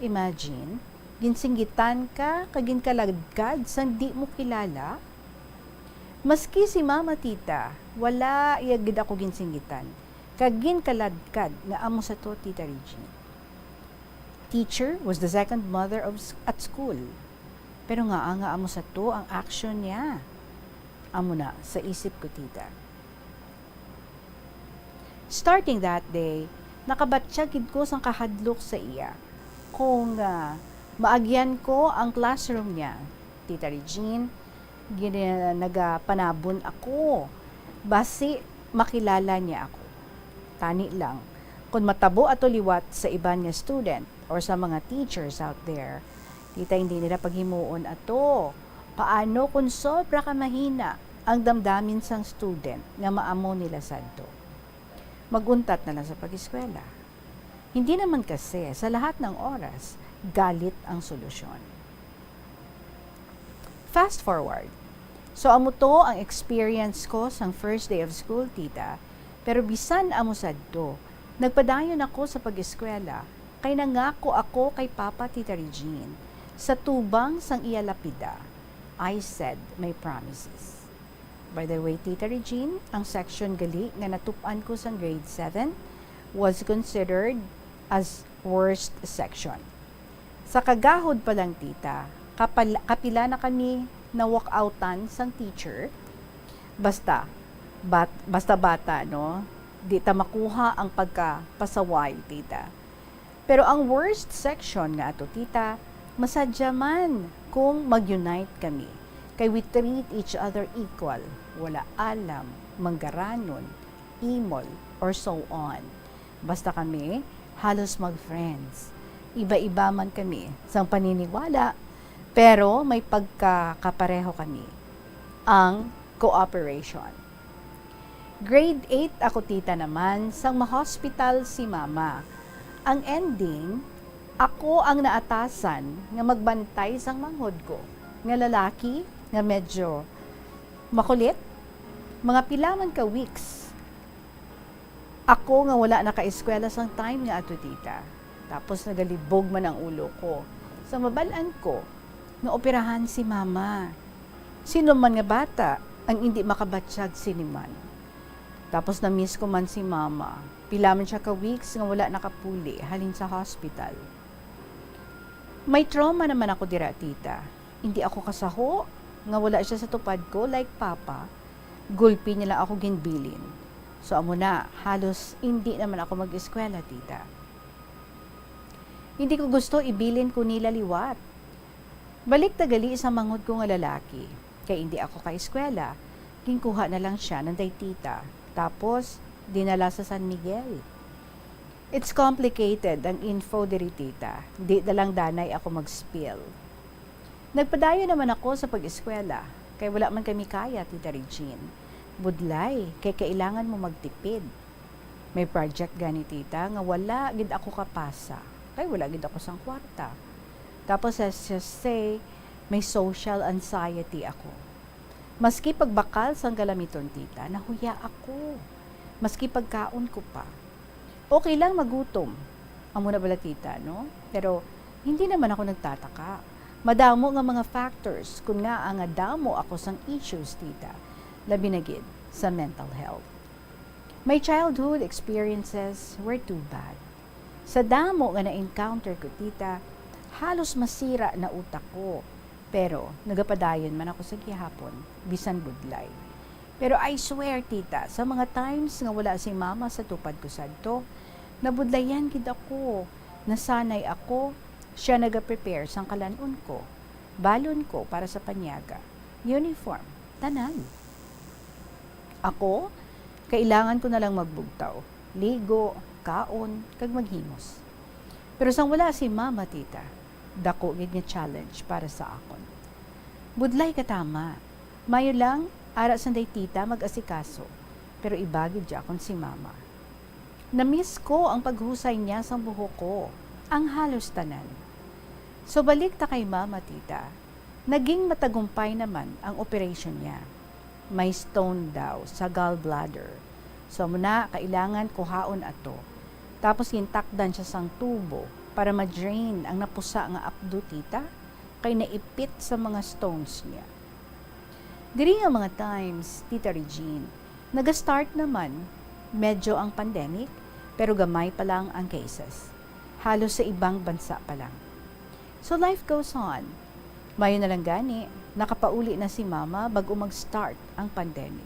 Imagine, ginsinggitan ka kag ginkaladkad sang di mo kilala. Maski si mama, tita, wala iya gid ako ginsinggitan kag ginkaladkad nga amo sa to, Tita Regine. Teacher was the second mother of s-, at school. Pero ngaa nga amo sa to ang action niya? Amo na sa isip ko, tita. Starting that day, nakabatyag gid ko sang kahadlok sa iya. Kung, ah, maagyan ko ang classroom niya, Tita Regine, gina-, nagapanabon ako. Basi makilala niya ako. Tani lang, kung matabo ato liwat sa iban nga student or sa mga teachers out there, tita, hindi nila paghimuon ato. Paano kung sobra ka mahina ang damdamin sang student nga maamo nila sadto? Mag-untat na lang sa pag-eskwela. Hindi naman kasi sa lahat ng oras, galit ang solusyon. Fast forward. So, amo to ang experience ko sang first day of school, tita. Pero bisan amo sadto, nagpadayon ako sa pag-eskwela, kay nangako ako kay Papa, Tita Regine, sa tubang sang iya lapida, I said my promises. By the way, Tita Regine, ang section gali nga natup-an ko sang grade seven was considered as worst section. Sa kagahod pa lang, tita, kapal-, kapila na kami na-walk-outan sang teacher. Basta, bat-, basta bata, no? Di ta makuha ang pagkapasaway, tita. Pero ang worst section nga ato, tita, masadya man kung mag-unite kami. Kay we treat each other equal. Wala alam, manggaranon, imol, or so on. Basta kami, halos mag-friends. Iba-iba man kami sang paniniwala, pero may pagkakapareho kami, ang cooperation. Grade eight ako, tita, naman sang ma-hospital si mama. Ang ending, ako ang naatasan nga magbantay sang manghod ko nga lalaki nga medyo makulit. Mga pila man ka weeks ako nga wala nakaeskwela sang time nga ato, tita. Tapos nagalibog man ang ulo ko sa mabal-an ko nga operahan si mama. Sino man nga bata ang indi makabatyag sini man? Tapos na-miss ko man si mama. Pila man siya ka weeks nga wala nakapuli halin sa hospital. May trauma naman ako dira, tita. Hindi ako kasaho nga wala siya sa tupad ko like papa. Gulpi niya lang ako ginbilin. So, amo na, halos hindi naman ako mag-eskwela, tita. Hindi ko gusto ibilin ko nila liwat. Balik ta gali sa manghod ko nga lalaki. Kay hindi ako ka-eskwela, ginkuha na lang siya nanday tita. Tapos, dinala sa San Miguel. It's complicated ang info diri, tita. Di na lang danay ako mag-spill. Nagpadayon naman ako sa pag-eskwela, kay wala man kami kaya, Tita Regine. Budlay, kay kailangan mo magtipid. May project gani, tita, nga wala gid ako kapasa, kay wala gid ako sang kwarta. Tapos, as you say, may social anxiety ako. Maski pagbakal sang galamiton, tita, nahuya ako. Maski pagkaon ko pa. Okay lang magutom. Amo na bala, tita, no? Pero hindi naman ako nagtataka. Madamo nga mga factors kun ngaa nga damo ako sang issues, tita, labi na gid sa mental health. My childhood experiences were too bad. Sa damo nga na-encounter ko, tita, halos masira na utak ko. Pero nagapadayon man ako sa gihapon, bisan budlay. Pero I swear, tita, sa mga times nga wala si mama sa tupad ko sadto, Nabudlayan gid ako. Nasanay ako, siya naga-prepare sang kalan-on ko, balon ko para sa panyaga, uniform, tanan. Ako, kailangan ko na lang magbugtaw, ligo, kaon, kag maghimos. Pero sang wala si Mama, Tita, dako gid nga challenge para sa akon. Budlay ka, tama. Mayo lang, ara sanday Tita mag-asikaso, pero iba gid akon si Mama. Na-miss ko ang paghusay niya sang buhok ko, ang halos tanan. So, balik ta kay Mama, Tita. Naging matagumpay naman ang operation niya. May stone daw sa gallbladder. So, amo na, kailangan kuhaon ato. Tapos gintakdan siya sang tubo para ma-drain ang napusa nga apdo, Tita, kay naipit sa mga stones niya. Diri nga mga times, Tita Regine, naga-start naman medyo ang pandemic, pero gamay pa lang ang cases. Halos sa ibang bansa pa lang. So life goes on. Mayo na lang gani, nakapauli na si Mama bag-o mag-start ang pandemic.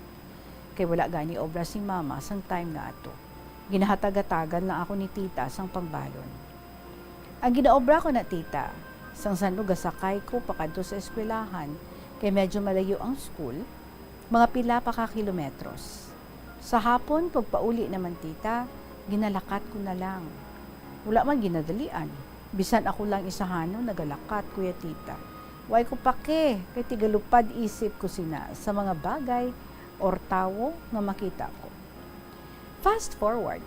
Kay wala gani obra si Mama sang time nga ato. Ginahatag-hatagan lang ako ni Tita sang pangbalon. Ang ginaobra ko na, Tita, sang san-o gasakay ko pakadto sa eskwelahan, kay medyo malayo ang school, mga pila pa ka kilometros. Sa hapon, pagpauli naman, Tita, ginalakat ko na lang. Wala man ginadalian. Bisan ako lang isahanon nagalakat, Kuya, Tita. Way ko pake, kay tigalupad isip ko sina sa mga bagay or tawo nga makita ko. Fast forward.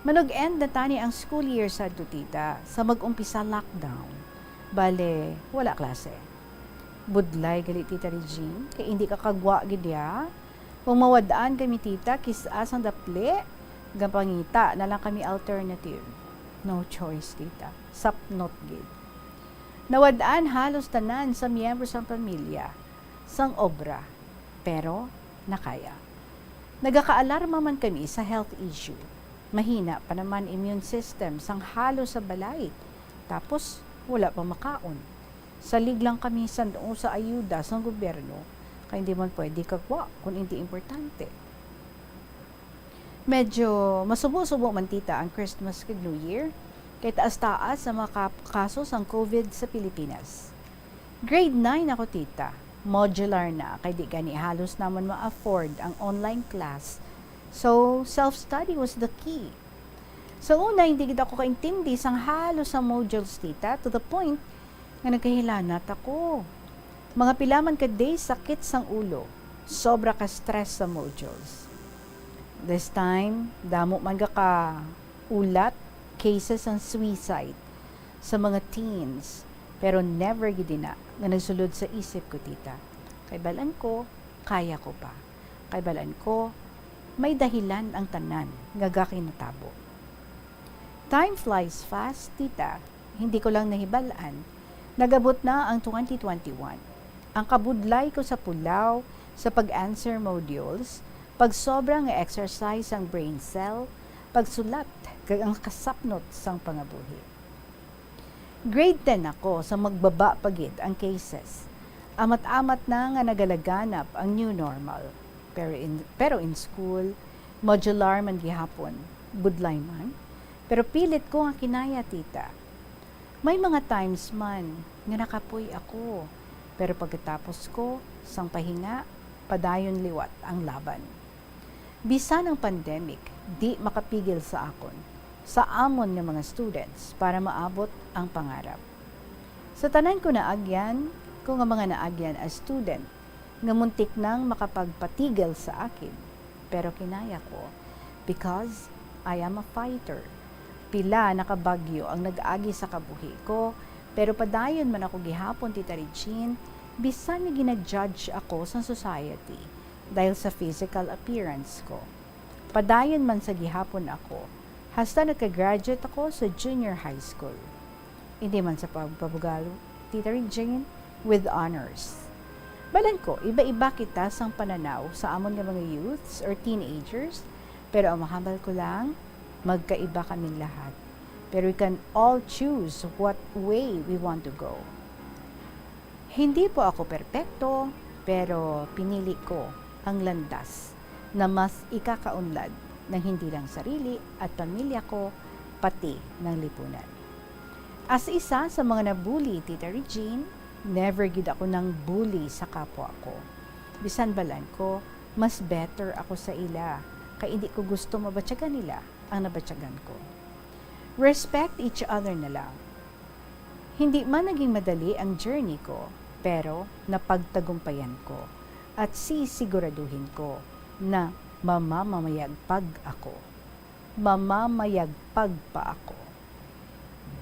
Manug-end na tani ang school year sadto, Tita, sa mag-umpisa lockdown. Bale, wala klase. Budlay gali, Tita Regine, kay indi ka kagwa gid ya. Kung mawad-an kami, Tita, kis-a sang dapli, gapangita na lang kami alternative. No choice, Tita. Sapnot gid. Nawad-an halos tanan sa miyembro sang pamilya sang obra, pero nakaya. Nagakaalarma man kami sa health issue. Mahina pa naman immune system sang halos sa balay, tapos wala pa makaon. Salig lang kami san-o sa ayuda sang gobyerno, kay hindi man pwede kagwa kon indi importante. Medyo masubo-subo man, Tita, ang Christmas kag New Year, kay taas-taas ang mga kap-, kaso sang COVID sa Pilipinas. Grade nine ako, Tita. Modular na, kay di gani halos namon ma-afford ang online class. So, self-study was the key. Sa una, hindi gid ako kaintindi sang halos sa modules, Tita, to the point nga nagkahilanat ako. Mga pila man ka days sakit sang ulo, sobra ka stress sa modules. This time, damo man ga ka ulat, cases sang suicide sa mga teens, pero never gid ina nga nagsulod sa isip ko, Tita. Kay balan ko, kaya ko pa. Kay balan ko, may dahilan ang tanan nga gakinatabo. Time flies fast, Tita. Hindi ko lang nahibal-an, nag-abot na ang twenty twenty-one. Ang kabudlay ko sa pulaw, sa pag-answer modules, pagsobra nga exercise sang brain cell, pagsulat, kag ang kasapnot sang pangabuhi. Grade ten ako sa magbaba pa gid ang cases. Amat-amat na nga nagalaganap ang new normal. Pero in, pero in school, modular man gihapon. Budlay man. Pero pilit ko nga kinaya, Tita. May mga times man nga nakapoy ako, pero pagkatapos ko sang pahinga, padayon liwat ang laban. Bisan ang pandemic, di makapigil sa akon, sa amon nga mga students, para maabot ang pangarap. Sa tanan ko naagyan, ko nga mga naagyan as student, nga muntik nang makapagpatigil sa akon, pero kinaya ko, because I am a fighter. Pila na ka bagyo ang nag-agi sa kabuhi ko, pero padayon man ako gihapon, Tita Regine, bisan nga gina-judge ako sang society dahil sa physical appearance ko. Padayon man sa gihapon ako, hasta nagka-graduate ako sa junior high school. Hindi man sa pagpabugal, Tita Regine, with honors. Balan ko, iba-iba kita sang pananaw sa amon nga mga youths or teenagers, pero ang mahambal ko lang, magkaiba kaming lahat. Pero we can all choose what way we want to go. Hindi po ako perpekto, pero pinili ko ang landas na mas ikakaunlad ng hindi lang sarili at pamilya ko, pati ng lipunan. As isa sa mga nabully, Tita Regine, never gid ako nang bully sa kapwa ko. Bisan balan ko, mas better ako sa ila, kay hindi ko gusto mabatyagan nila ang nabatyagan ko. Respect each other na lang. Hindi man naging madali ang journey ko, pero napagtagumpayan ko at sisiguraduhin ko na mamamayagpag ako. Mamamayagpag pa ako.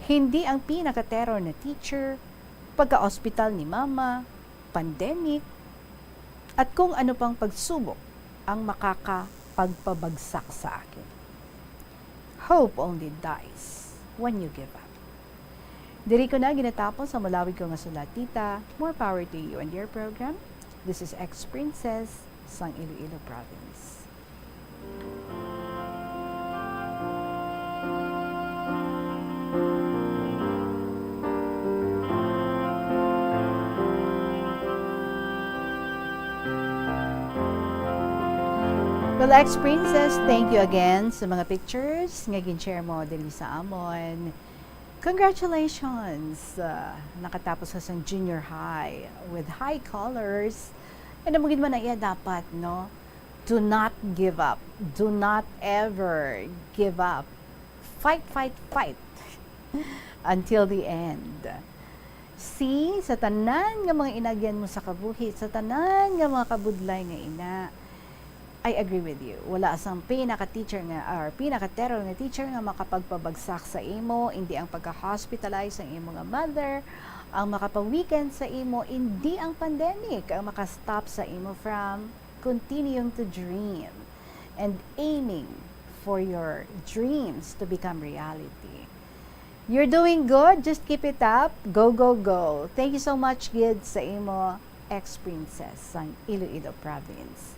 Hindi ang pinaka-terror na teacher, pagka-ospital ni Mama, pandemic, at kung ano pang pagsubok ang makakapagpabagsak sa akin. Hope only dies when you give up. Diri ko na ginatapos ang malawig ko nga sulat, Tita. More power to you and your program. This is Ex-Princess sang Iloilo Province. Well, Ex-Princess, thank you again sa mga pictures nga gin-share mo diri sa amon. Congratulations! Ah, nakatapos ka sa junior high with high colors. And amo gid man na iya dapat, no? Do not give up. Do not ever give up. Fight, fight, fight until the end. See, sa tanan nga mga inagyan mo sa kabuhi, sa tanan nga mga kabudlay nga ina, I agree with you. Wala sang pinaka-teacher nga, or pinaka-terror nga teacher nga makapagpabagsak sa imo, hindi ang pagka-hospitalize sa imo nga mother, ang makapawikan sa imo, hindi ang pandemic ang makastop sa imo from continuing to dream and aiming for your dreams to become reality. You're doing good. Just keep it up. Go, go, go. Thank you so much gid sa imo, Ex-Princess sang Iloilo Province.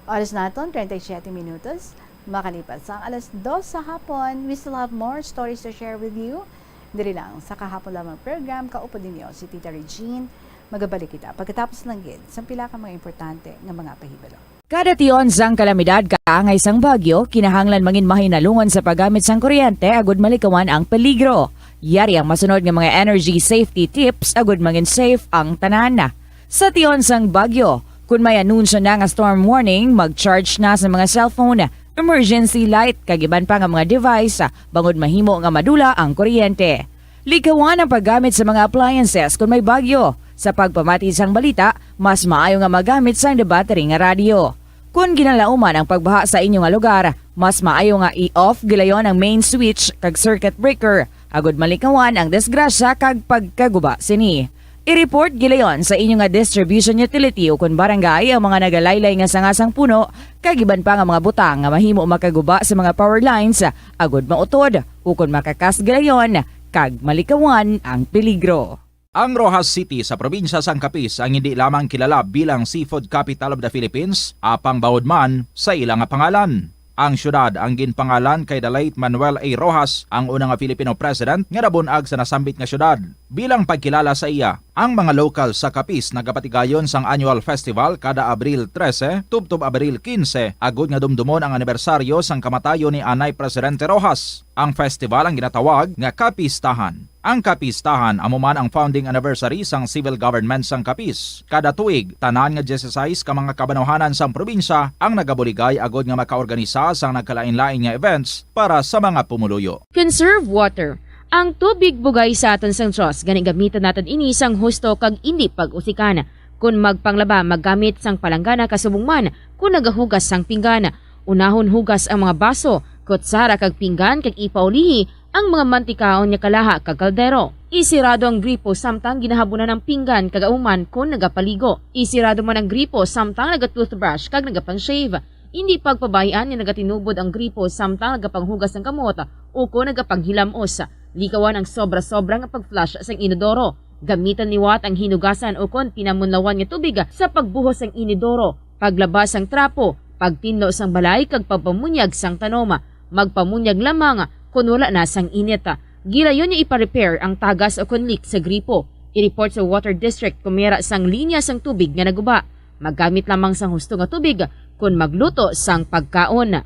Oras naton, treinta y siete minutos. Makalipas ang alas dos sa hapon, we still have more stories to share with you. Diri lang sa Kahapon Lamang program, kaupod ninyo si Tita Regine. Magabalik kita pagkatapos lang gid sa pila ka mga importante nga mga pahibalo. Kada tion sang kalamidad kaangay sang bagyo, kinahanglan mangin mahinalungon sa paggamit sang kuryente agud malikawan ang peligro. Yari ang masunod nga mga energy safety tips agud mangin safe ang tanan. Sa tion sang bagyo, kun may anunsyo na nga storm warning, mag-charge na sa mga cellphone, emergency light, kag iban pa nga mga device, bangod mahimo nga madula ang kuryente. Likawan ang paggamit sa mga appliances kon may bagyo. Sa pagpamati sang balita, mas maayo nga magamit sang debattery nga radyo. Kon ginalauman ang pagbaha sa inyo nga lugar, mas maayo nga i-off gilayon ang main switch kag circuit breaker, agud malikawan ang disgrasya kag pagkaguba sini. I-report gilayon sa inyo nga distribution utility ukon barangay ang mga nagalaylay nga sanga sang puno kag iban pa nga mga butang nga mahimo makaguba sa mga power lines, agud mautod ukon makakas gilayon kag malikawan ang peligro. Ang Roxas City sa probinsya sang Capiz ang hindi lamang kilala bilang seafood capital of the Philippines, apang bawod man sa ila nga pangalan. Ang siyudad ang ginpangalan kay the late Manuel A. Roxas, ang una nga Filipino president nga nabun-ag sa nasambit nga siyudad. Bilang pagkilala sa iya, ang mga lokal sa Capiz nagapatigayon sang annual festival kada Abril trese tubtob Abril kinse, agud nga dumdumon ang anibersaryo sang kamatayon ni anay Presidente Roxas. Ang festival ang ginatawag nga Kapistahan. Ang Kapistahan amo man ang founding anniversary sang civil government sang Capiz. Kada tuig, tanan nga dieciséis ka mga kabanwahanan sang probinsya ang nagabuligay agud nga makaorganisa sang nagkalainlain nga events para sa mga pumuluyo. Conserve water. Ang tubig bugay sa aton sang Dios, gani gamitan naton ini sang husto kag indi pag-usikan. Kon magpanglaba, maggamit sang palanggana ka subong man kon nagahugas sang pinggan. Unahon hugas ang mga baso, kutsara kag pinggan kag ipaulihi ang mga mantikaon nga kalaha kag kaldero. Isirado ang gripo samtang ginahabunan ang pinggan kag auman kon nagapaligo. Isirado man ang gripo samtang naga-toothbrush kag nagapang-shave. Indi pagpabay-an nga nagatinubod ang gripo samtang nagapanghugas sang kamot ukon nagapanghilamos. Likawan ang sobra-sobra nga pag-flush sang inodoro. Gamitan liwat ang hinugasan ukon pinamunlawan nga tubig sa pagbuhos sang inodoro, paglaba sang trapo, pagtinlo sang balay kag pagpamunyag sang tanom. Magpamunyag lamang kon wala na sang init. Gilayon nga ipa-repair ang tagas ukon leak sa gripo. I-report sa water district kon may ara sang linya sang tubig nga naguba. Maggamit lamang sang husto nga tubig kon magluto sang pagkaon.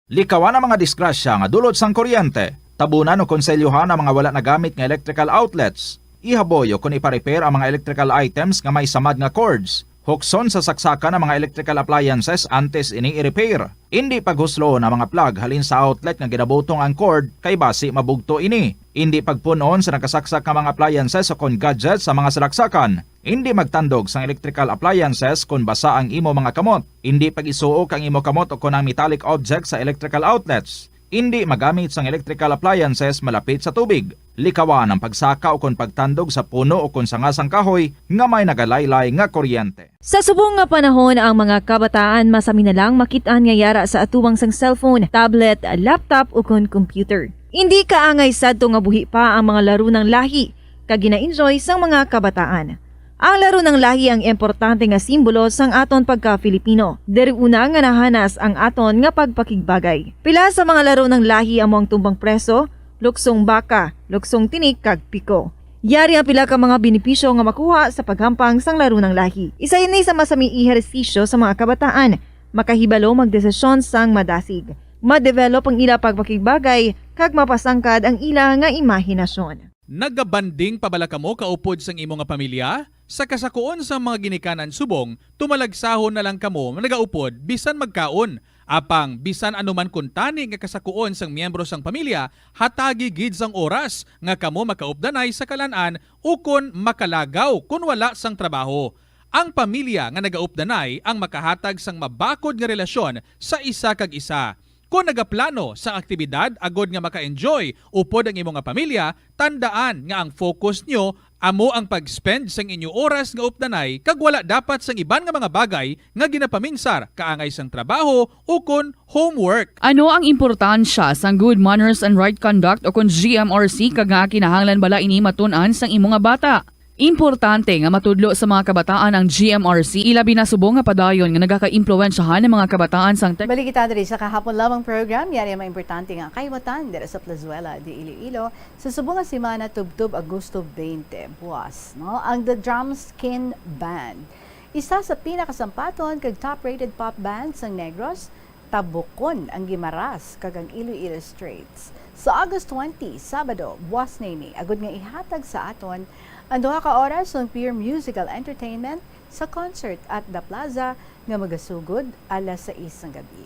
Likawan ang mga disgrasya nga dulot sang kuryente. Tabunan o konselyohan ang mga wala nagamit nga electrical outlets. Ihaboy o kon ipa-repair ang mga electrical items nga may samad nga cords. Hukson sa saksakan ang mga electrical appliances antes ini i-repair. Indi paghusloon ang mga plug halin sa outlet nga ginabutong ang cord kay basi mabugto ini. Indi pagpun-on sa nakasaksak nga mga appliances o kon gadgets sa mga salaksakan. Indi magtandog sang electrical appliances kon basa ang imo mga kamot. Indi pag-isuok ang imo kamot o kon ang metallic objects sa electrical outlets. Indi magamit sang electrical appliances malapit sa tubig. Likawan ang pagsaka o kon pagtandog sa puno o kon sanga sang kahoy nga may nagalaylay nga kuryente. Sa subong nga panahon, ang mga kabataan masami na lang makit-an nga yara sa atubangan sang cellphone, tablet, laptop, ukon computer. Indi kaangay sadto nga buhi pa ang mga laro ng lahi kag gina-enjoy sang mga kabataan. Ang laro ng lahi ang importante nga simbolo sang aton pagka-Filipino. Diri una nga nahanas ang aton nga pagpakigbagay. Pila sa mga laro ng lahi amo ang tumbang preso, luksong baka, luksong tinik, kag piko. Yari ang pila ka mga benepisyo nga makuha sa paghampang sang laro ng lahi. Isa ini sa masami ehersisyo sa mga kabataan, makahibalo magdesisyon sang madasig, ma-develop ang ila pagpakigbagay, kag mapasangkad ang ila nga imahinasyon. Nagabanding pa bala kamo kaupod sang imo nga pamilya? Sa kasakuon sang mga ginikanan subong, tumalagsahon na lang kamo nagaupod bisan magkaon. Apang bisan ano man kuntani nga kasakuon sang miyembro sang pamilya, hatagi gid sang oras nga kamo makaupdanay sa kalan-an ukon makalagaw kon wala sang trabaho. Ang pamilya nga nagaupdanay ang makahatag sang mabakod nga relasyon sa isa kag isa. Kon nagaplano sang aktibidad agod nga maka-enjoy upod ang imo nga pamilya, tandaan nga ang focus nyo amo ang pag-spend sang inyo oras nga updanay kag wala dapat sang iban nga mga bagay nga ginapaminsar kaangay sang trabaho ukon homework. Ano ang importansya sang good manners and right conduct ukon G M R C, kag nga kinahanglan bala ini matun-an sang imo nga bata? Importante nga matudlo sa mga kabataan ang G M R C, ilabi na subong nga padayon nga nagakaimpluwensyahan ang mga kabataan sang tek- Balik kita diri sa kahapon lamang program. Yari ang mga importante nga kahiwatan diri sa Plazuela de Iloilo. Sa subong nga semana, tubtob Agosto twenty, buwas, no? Ang The Drumskin Band, isa sa pinakasampaton kag top-rated pop band sang Negros, tabukon ang Guimaras kag ang Iloilo Straits. Sa August twenty, Sabado, buwas na ini, agud nga ihatag sa aton ang duha ka oras sang pure musical entertainment sa concert at The Plaza nga magasugod alas sais sang gabi.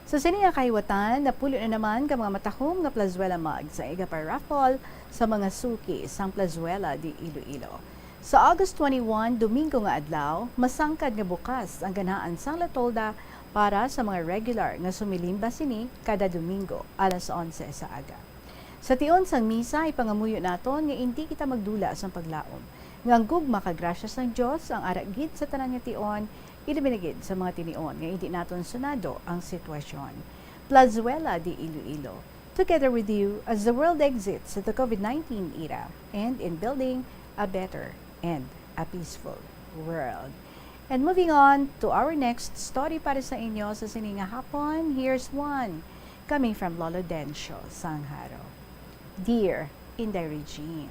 Sa sini nga kahiwatan, napulo na naman ka mga matahom nga Plazuela mugs ang iga-pa-raffle sa mga suki sang Plazuela de Iloilo. Sa August twenty-one, Domingo nga adlaw, masangkad nga bukas ang ganahan sang La Tolda para sa mga regular nga sumilimba sini kada Domingo alas onse sa aga. Sa tion sang misa, ipangamuyo naton nga indi kita magdula sang paglaom, nga ang gugma kag grasya sang Dios ang ara gid sa tanan nga tion, ilabi na gid sa mga tinion nga indi naton sunado ang sitwasyon. Plazuela de Iloilo, together with you as the world exits the COVID nineteen era and in building a better and a peaceful world. And moving on to our next story para sa inyo sa sini nga hapon, here's one coming from Lolo Dencio Sangharo. Dear Inday Regine.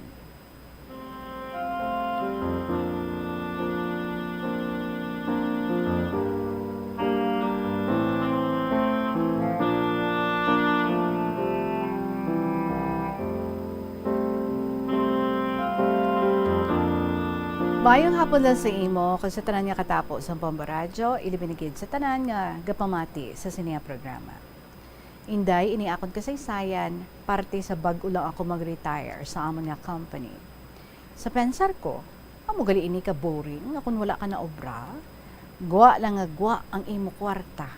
Maayong hapon lang sa imo kag sa tanan nga katapo sang Bombo Radyo, ilabi na gid sa tanan nga gapamati sa sini nga programa. Inday, ini akon kasaysayan, parte sa bag-o lang ako mag-retire sa amon nga company. Sa pensar ko, amo gali ini ka boring nga kon wala ka na obra, gwa lang nga gwa ang imo kwarta.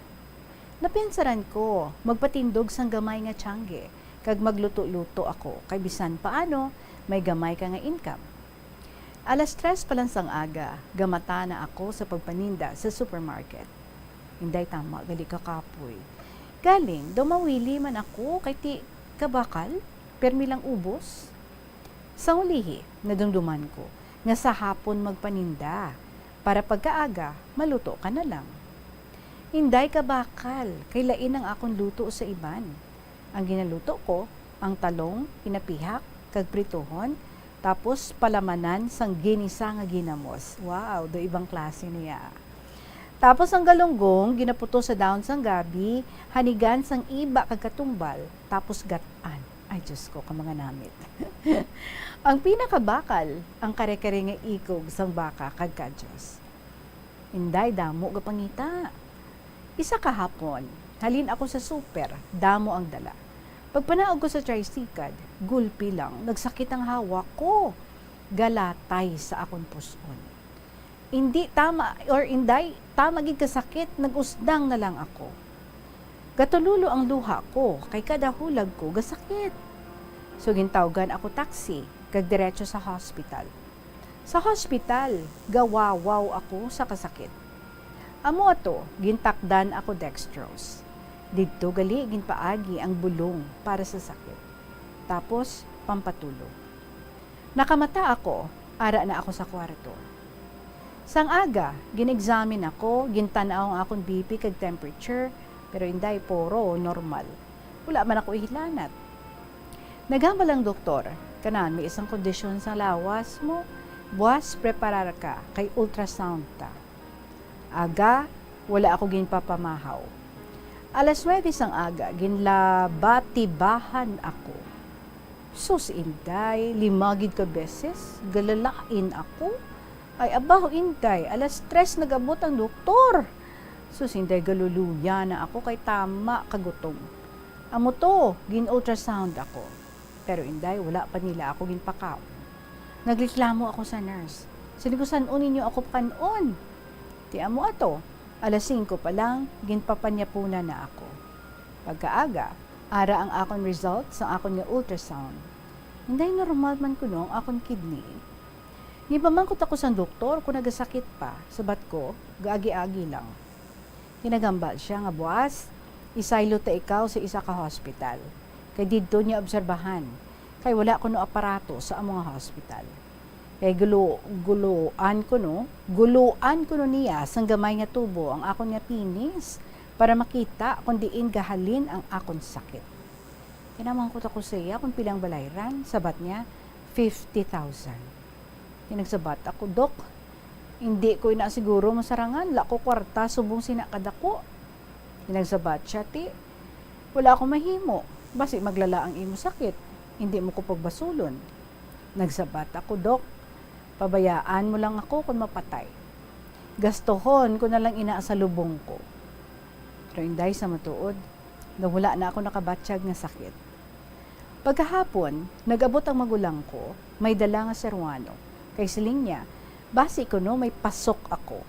Napinsaran ko, magpatindog sang gamay nga tiyangge, kag magluto-luto ako, kay bisan paano, may gamay ka nga income. Alas tres pa lang sang aga, gamata na ako sa pagpaninda sa supermarket. Inday, tama gali ka kapoy. Galing, daw mawili man ako, kay ti kabakal, permi lang ubos. Sa ulihi, nadumduman ko nga sa hapon magpaninda, para pagkaaga, maluto ka na lang. Inday, kabakal, kay lain ang akon luto sa iban. Ang ginaluto ko, ang talong, pinapihak, kag prituhon, tapos palamanan sang ginisa nga ginamos. Wow, daw ibang klase niya. Tapos ang galunggong ginaputos sa dahon sang gabi, hanigan sang iba kag katumbal, tapos gat-an. Ay, Diyos ko, ka mga namit. Ang pinakabakal, ang kare-kare nga ikog sang baka kag kadyos. Inday, damo ga pangita. Isa ka hapon, halin ako sa super, damo ang dala. Pagpanaog ko sa tricycle, gulpi lang, nagsakit ang hawak ko. Galatay sa akon pus-on. Indi tama, or inday, tama gid kasakit, nag-usdang na lang ako. Gatululo ang luha ko, kay kada hulag ko gasakit. So gintawgan ako taxi, kag diretso sa hospital. Sa hospital, gawawaw ako sa kasakit. Amo ato, gintakdan ako dextrose. Didto gali ginpaagi ang bulong para sa sakit. Tapos, pampatulog. Nakamata ako, ara na ako sa kwarto. Sang aga, gin-examine ako, gintan-aw ang akon B P kag temperature, pero inday, puro normal. Wala man ako ihilanat. Naghambal ang doktor, "Kanami isang kondisyon sa lawas mo. Buas, preparar ka, kay ultrasound ta." Aga, wala ako ginpapamahaw. Alas nuebe sang aga, ginlabatibahan ako. Sus, inday, lima gid ka beses, galalain ako. Ay, abaw, inday, alas tres nag-abot ang doktor. Sus, inday, galuluya na ako kay tama ka gutom. Amo to, gin-ultrasound ako. Pero, inday, wala pa nila ako ginpakaon. Nagreklamo ako sa nurse. Siling ko, "San-o ninyo ako pakan-on?" Ti amo ato, alas singko pa lang, ginpapanyapunan na ako. Pagkaaga, ara ang akon result sa akon nga ultrasound. Inday, normal man kuno ang akon kidney. Gipamangkot ako sang doktor kung nagasakit pa. Sabat ko, "Gaagi-agi lang." Ginaghambal sia nga, "Buas, isaylo ta ikaw sa isa ka hospital, kay didto niya obserbahan, kay wala kuno aparato sa amo nga hospital." Kay gulo-, guloan kuno, guloan kuno niya sang gamay nga tubo ang akon nga penis para makita kon diin gahalin ang akon sakit. Kinamangkot ako sa iya kung pilang balayran. Sabat niya, "Fifty thousand." Kinagsabat ako, "Dok, hindi ko ina siguro masarangan. Wala ko kwarta subong sina kadako." Kinagsabat siya, "Ti, wala ako mahimo. Basi maglala ang imo sakit. Hindi mo ko pagbasulon." Nagsabat ako, "Dok, pabayaan mo lang ako kung mapatay. Gastuhon ko na lang ina sa lubong ko." Pero inday, sa matuod, na wala na ako nakabatyag nga sakit. Pagkahapon, nag-abot ang magulang ko, may dala nga seruano. Kay siling niya, basi kuno may pasok ako.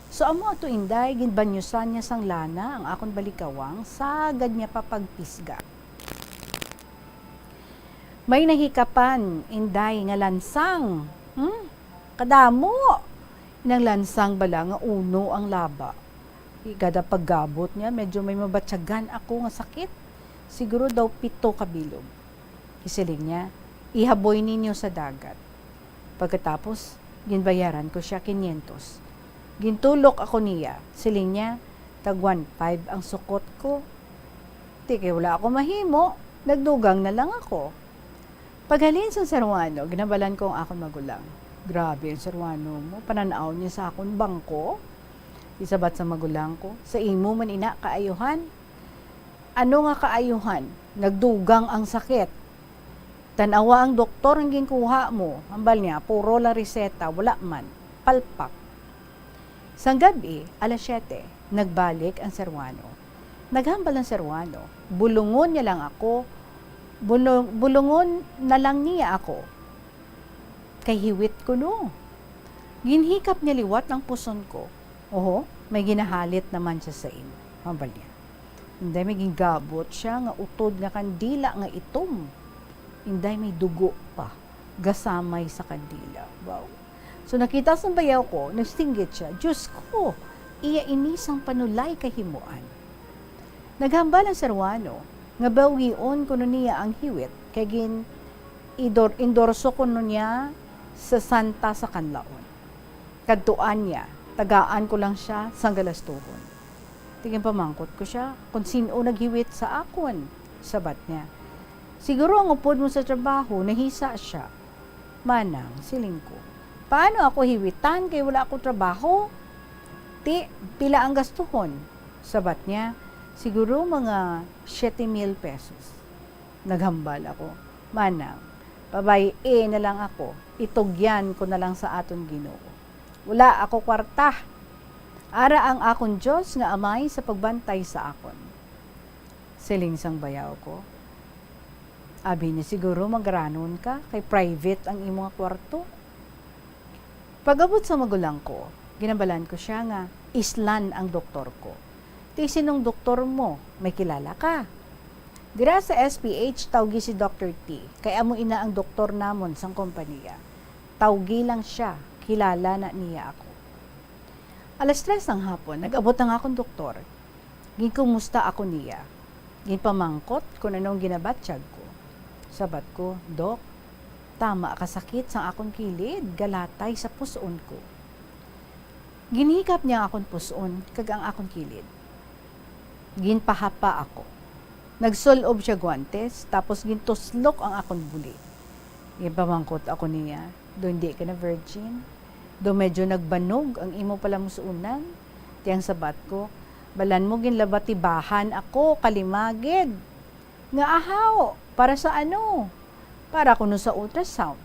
So, amo ato, inday, ginbanyusan niya sang lana ang akon balikawang, sagad niya pa pagpisga. May nahikapan, inday, nga lansang. Hmm? Kadamo! Inang lansang bala nga uno ang laba. Kada paggabot niya, medyo may mabatyagan ako nga sakit. Siguro daw pito ka bilog. Isiling niya, "Ihaboy ninyo sa dagat." Pagkatapos, ginbayaran ko siya kinyentos. Gintulok ako niya. Siling niya, "Tag one five ang sukot ko." Ti kay wala ako mahimo, nagdugang na lang ako. Paghalin sang seruano, ginabalan ko ang akon magulang. "Grabe ang seruano mo, panan-aw niya sa akon bangko." Isabat sa magulang ko, "Sa imo man ina kaayuhan." "Ano nga kaayuhan? Nagdugang ang sakit. Tan-awa ang doktor ang ginkuha mo." Hambal niya, "Puro lang reseta, wala man. Palpak." Sang gab-i, alas siyete, nagbalik ang seruano. Naghambal ang seruano, bulungon niya lang ako, bulung-, bulungon na lang niya ako. Kay hiwit kuno. Ginhikap niya liwat ang puson ko. "Oho, may ginahalit naman siya sa imo," hambal niya. Inday, may gingabot siya nga utod nga kandila nga itom. Inday, may dugo pa gasamay sa kandila. Wow. So, nakita sang bayaw ko, nagsinggit siya, "Diyos ko, iya ini sang panulay kahimuan." Naghambal ang seruano nga bawion kuno niya ang hiwit kay gin-, idor-, indorso kuno niya sa santa sa kanlaon. "Kadtuan niya, tagaan ko lang siya sang galastuhon." Ti ginpamangkot ko siya kung sin-o naghiwit sa akon. Sabat niya, "Siguro ang upod mo sa trabaho, nahisa siya." "Manang," siling ko, "paano ako hiwitan kay wala ako trabaho?" "Ti, pila ang gastuhon?" Sabat niya, "Siguro mga siete mil pesos." Naghambal ako, "Manang, pabay-i na lang ako, itugyan ko na lang sa aton Ginoo. Wala ako kwarta. Ara ang akon Dios nga Amay sa pagbantay sa akon." Siling sang bayaw ko, "Abi ni siguro magranon ka kay private ang imo nga kwarto." Pag-abot sa magulang ko, ginhambalan ko sia nga islan ang doktor ko. "Ti sinong doktor mo? May kilala ka?" "Dira sa S P H, tawgi si Doctor T, kay amo ina ang doktor namon sang kompanya. Tawgi lang sia, kilala na niya ako." Alas tres sang hapon, nag-abot ang akon doktor. Ginkumusta ako niya. Ginpamangkot kon anong ginabatyag ko. Sabat ko, "Dok, tama ka sakit sang akon kilid, galatay sa pus-on ko." Ginhikap niya ang akon pus-on kag ang akon kilid. Ginpahapa ako. Nagsul-ob siya guantes, tapos gintuslok ang akon buli. Ginpamangkot ako niya, "Do hindi ka na virgin? Do medyo nagbanog ang imo palamus-unan?" Ti ang sabat ko, "Balan mo ginlabatibahan ako, kalimagid." "Nga ahaw? Para sa ano?" "Para kuno sa ultrasound."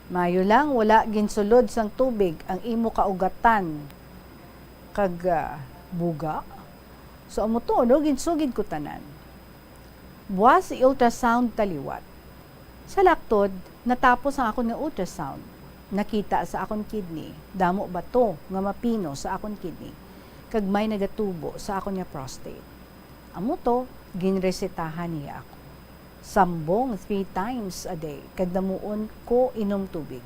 "Maayo lang, wala ginsulod sang tubig ang imo kaugatan kag, ah, buga. So, amo to, no? Ginsugid ko tanan." Buas i-ultrasound ta liwat. Sa laktod, natapos ang akon nga ultrasound. Nakita sa akon kidney, damo bato nga mapino sa akon kidney, kag may nagatubo sa akon nga prostate. Amo to, ginresetahan niya ako. Sambong three times a day, kag damuon ko inom tubig.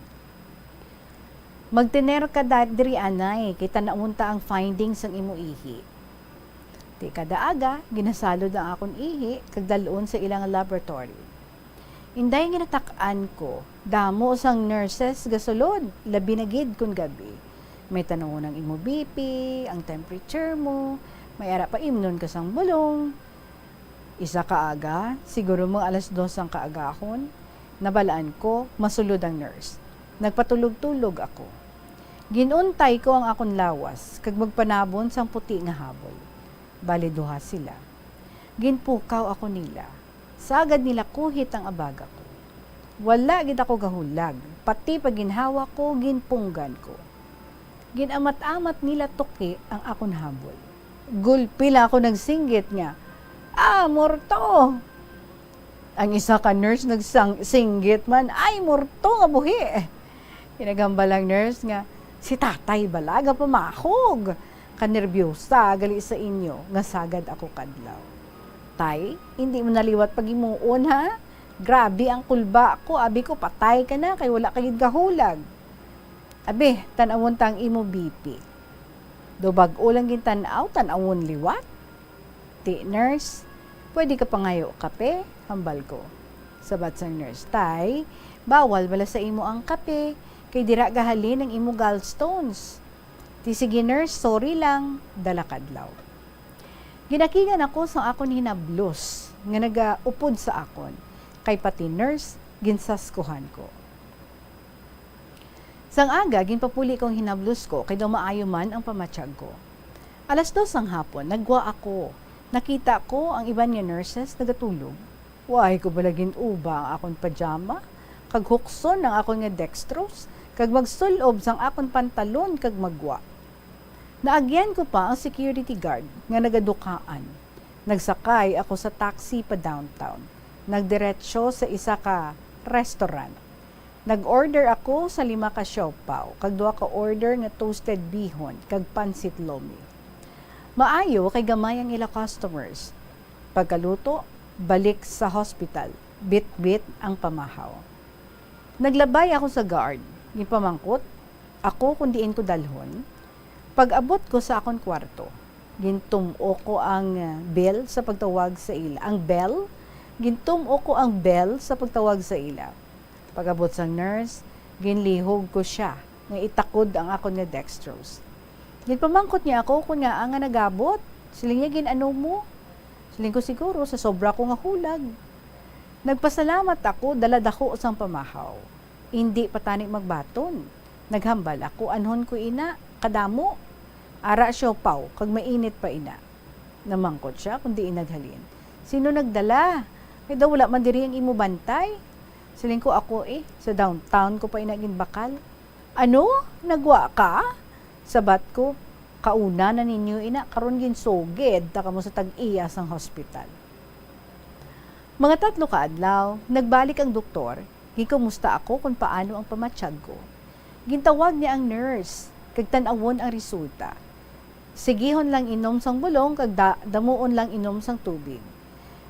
"Magtener ka da-, diri, anay, kay tan-awon ta ang findings sang imo ihi." Ti kada aga, ginasalod ang akon ihi kag dal-on sa ilang laboratory. Inday nga natak-an ko, damo sang nurses gasulod, labi na gid kon gab-i. May tan-awon ang imo B P, ang temperature mo, may ara pa imnon ka sang bulong. Isa ka aga, siguro mga alas dos sang kaagahon, nabalaan ko masulod ang nurse. Nagpatulog-tulog ako. Ginuntay ko ang akon lawas kag magpanabon sang puti nga habol. Bali duha sila. Ginpukaw ako nila. Sagad nila kuhit ang abaga ko. Wala gid ako gahulag, pati pa ginhawa ko, ginpunggan ko. Gin-amat-amat nila tuki ang akon habol. Gulpi lang ako nagsinggit nga, "Ah, morto!" Ang isa ka nurse nagsang-, singgit man, "Ay, morto nga buhi!" Ginaghambal ang nurse nga, "Si tatay bala gapamahog. Kanerbyosa gali sa inyo nga sagad ako kadlaw." "Tay, hindi mo na liwat paghimuon, ha? Grabe ang kulba ko, abi ko, patay ka na kay wala ka gid gahulag." "Abi, tan-awon ta ang imo B P." "Do bag-o lang gintan-aw, tan-awon liwat." "Ti, nurse, pwede ka pangayo kape?" hambal ko. Sabat sang nurse, "Tay, bawal bala sa imo ang kape, kay dira gahalin ang imo gallstones." "Ti sige, nurse, sorry lang, dala kadlaw." Ginakigan ako sang akon hinablos nga nagaupod sa akon, kay pati nurse ginsaskuhan ko. Sang aga, ginpapuli ko ang hinablos ko kay daw maayo man ang pamatyag ko. Alas dos sang hapon, naggwa ako. Nakita ko ang iban nga nurses nagatulog. Wala ko bala gin-uba ang akon pajama, kag hukson ang akon nga dextrose, kag magsul-ob sang akon pantalon kag maggwa. Naagyan ko pa ang security guard nga nagadukaan. Nagsakay ako sa taxi pa downtown. Nagdiretso sa isa ka restaurant. Nag-order ako sa lima ka siopao kag duha ka order nga toasted bihon kag pansit lomi. Maayo kay gamay ang ila customers. Pagkaluto, balik sa hospital, bitbit ang pamahaw. Naglabay ako sa guard. Ginpamangkot ako kung diin ko dalhon. Pag-abot ko sa akon kwarto, gintum-o ko ang, ah, bell sa pagtawag sa ila. Ang bell? Gintum-o ko ang bell sa pagtawag sa ila. Pag-abot sang nurse, ginlihog ko sia nga itakod ang akon nga dextrose. Ginpamangkot niya ako kon ngaa nga nag-abot. Siling niya, "Gin-ano mo?" Siling ko, "Siguro sa sobra ko nga hulag." Nagpasalamat ako, dala daho sang pamahaw. Indi pa tani magbaton. Naghambal ako, "Anhon ko ina, kadamo?" Ara siopaw, kag mainit pa ina. Namangkot sia kon diin naghalin. "Sino nagdala? Kay daw wala man diri ang imo bantay." Siling ko, "Ako eh, sa downtown ko pa ina ginbakal." "Ano? Nagwa ka?" Sabat ko, "Kauna na ninyo ina, karon ginsugid ta kamo sa tag-iya sang hospital." Mga tatlo ka adlaw, nagbalik ang doktor, gikumusta ako kung paano ang pamatyag ko. Gintawag niya ang nurse, kag tan-awon ang resulta. "Sigihon lang inom sang bulong, kag da-, damuon lang inom sang tubig."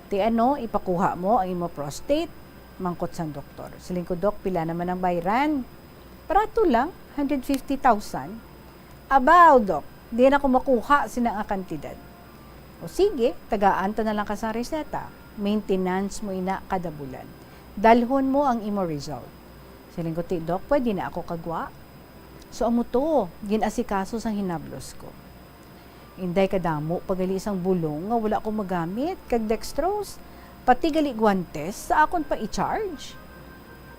"Ti ano, ipakuha mo ang imo prostate?" mangkot sang doktor. Siling ko, "Dok, pila naman ang bayran?" "Barato lang, hundred fifty thousand." "Abaw, Dok, di na ko makuha sina nga kantidad." "O sige, tagaan ta na lang ka sang reseta. Maintenance mo ina kada bulan. Dalhon mo ang imo result." Siling ko, "Ti, Dok, pwede na ako kagwa?" So, amo to, gin-asikaso sang hinablos ko. Inday, kadamo pa gali sang bulong nga wala ko magamit, kag dextrose, pati gali guantes sa akon pa i-charge.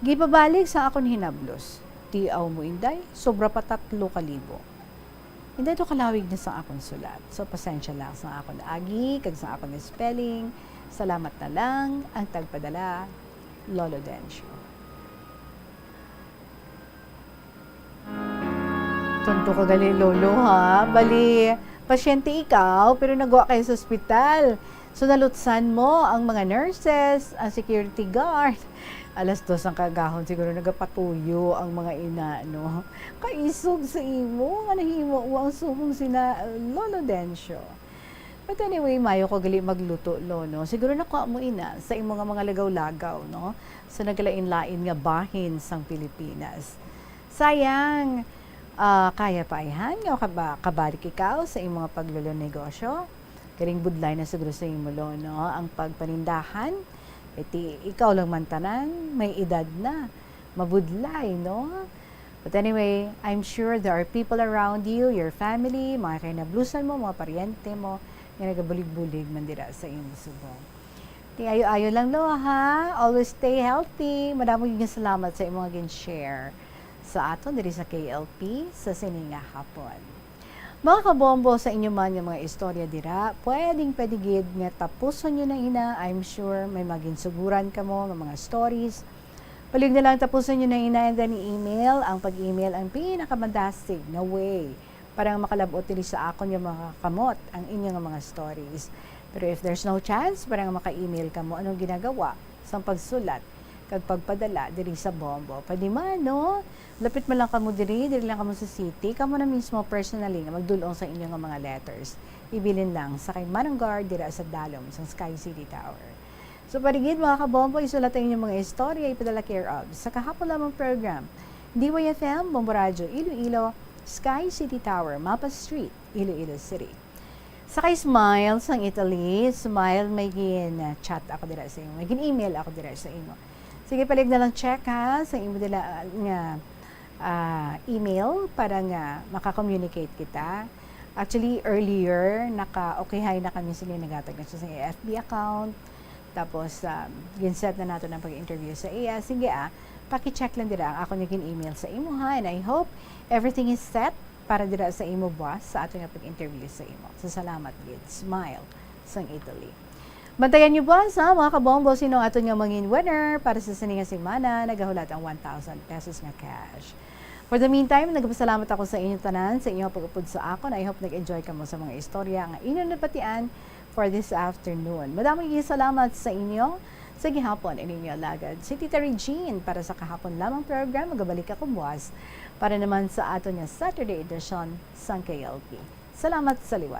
Gipabalig sa akon hinablos. Tiaw mo, Inday, sobra pa tatlo ka libo. Inday, to kalawig na sa akon sulat. So, pasensya lang sa akon agi, kag sa akon spelling. Salamat na lang, ang tagpadala, Lolo Dencio. Tonto ka gali, Lolo, ha? Bali, pasyente ikaw, pero nagwa kayo sa ospital. So, nalutsan mo ang mga nurses, ang security guard. Alas dos ang kaagahon, siguro nagapatuyo ang mga ina, no? Kaisog sa imo nga nahimo mo ang subong sina Lolo Dencio. But anyway, mayo ko gali magluto, Lo, no? Siguro nakuha mo ina sa imo nga mga lagaw-lagaw, no? Sa nagalain-lain nga bahin sang Pilipinas. Sayang, ah, kaya pa ayhan nga kaba-, kabalik ikaw sa imo nga paglulunegosyo. Galing budlay na siguro sa imo, Lo, no? Ang pagpanindahan, iti ikaw lang man tanan, may edad na, mabudlay, no? But anyway, I'm sure there are people around you, your family, mga kahinablusan mo, mga paryente mo, nga nagabulig-bulig man dira sa imo subong. Ti ayo-ayo lang, Lo, ha? Always stay healthy. Madamo gyud nga salamat sa imo nga gin-share sa aton diri sa K L P sa sini nga hapon. Mga kabombo, sa inyo man nga mga istorya dira, pwedeng pwede gid nga tapuson nyo na ina. I'm sure may maginsuguran kamo nga mga stories. Palihog na lang tapuson nyo na ina and then i-email. Ang pag-email ang pinakamandasig nga way para nga makalab-ot diri sa akon nga mga kamot ang inyo nga mga stories. Pero if there's no chance para nga maka-email kamo, anong ginagawa sang pagsulat kag pagpadala diri sa Bombo? Pwede man, no? Lapit man lang kamo diri, diri lang kamo sa city, kamo na mismo personally nga magdul-ong sa inyo nga mga letters. Ibilin lang sa kay Manong Gar dira sa dalom sang Sky City Tower. So, pwede gid, mga kabombo, isulat ang inyong mga istorya, ipadala care of sa kahapon lamang program, D Y F M, Bombo Radyo, Iloilo, Sky City Tower, Mapa Street, Iloilo City. Sa kay Smile sang Italy, Smile, may gin-chat ako dira sa imo, may gin-email ako dira sa imo. Sige, palihog na lang check, ha, sa imo dila, ah, nga, ah, email para nga maka-communicate kita. Actually, earlier, naka-okay hi na kami sa inyo, naghatag na siya sa F B account. Tapos, um, gin-set na nato ang pag-interview sa iya. Sige, ah, paki-check lang dira ang akon nga gin-email sa imo, ha. And I hope everything is set para dira sa imo, boss, sa ato nga pag-interview sa imo. So, salamat gid. Smile sang Italy. Bantayan niyo, boss, ha, mga kabombo, sino aton nga mangin winner para sa sini nga semana, nagahulat ang one thousand pesos nga cash. For the meantime, nagpasalamat ako sa inyo tanan sa inyong pag-upod sa akon. I hope nag-enjoy kamo sa mga istorya nga inyong nabatian for this afternoon. Madamo nga salamat sa inyo. Sa gihapon, ining inyo alagad, si Tita Regine, para sa kahapon lamang program. Magabalik ako buwas para naman sa aton nga Saturday edition sang K L P. Salamat sa liwat.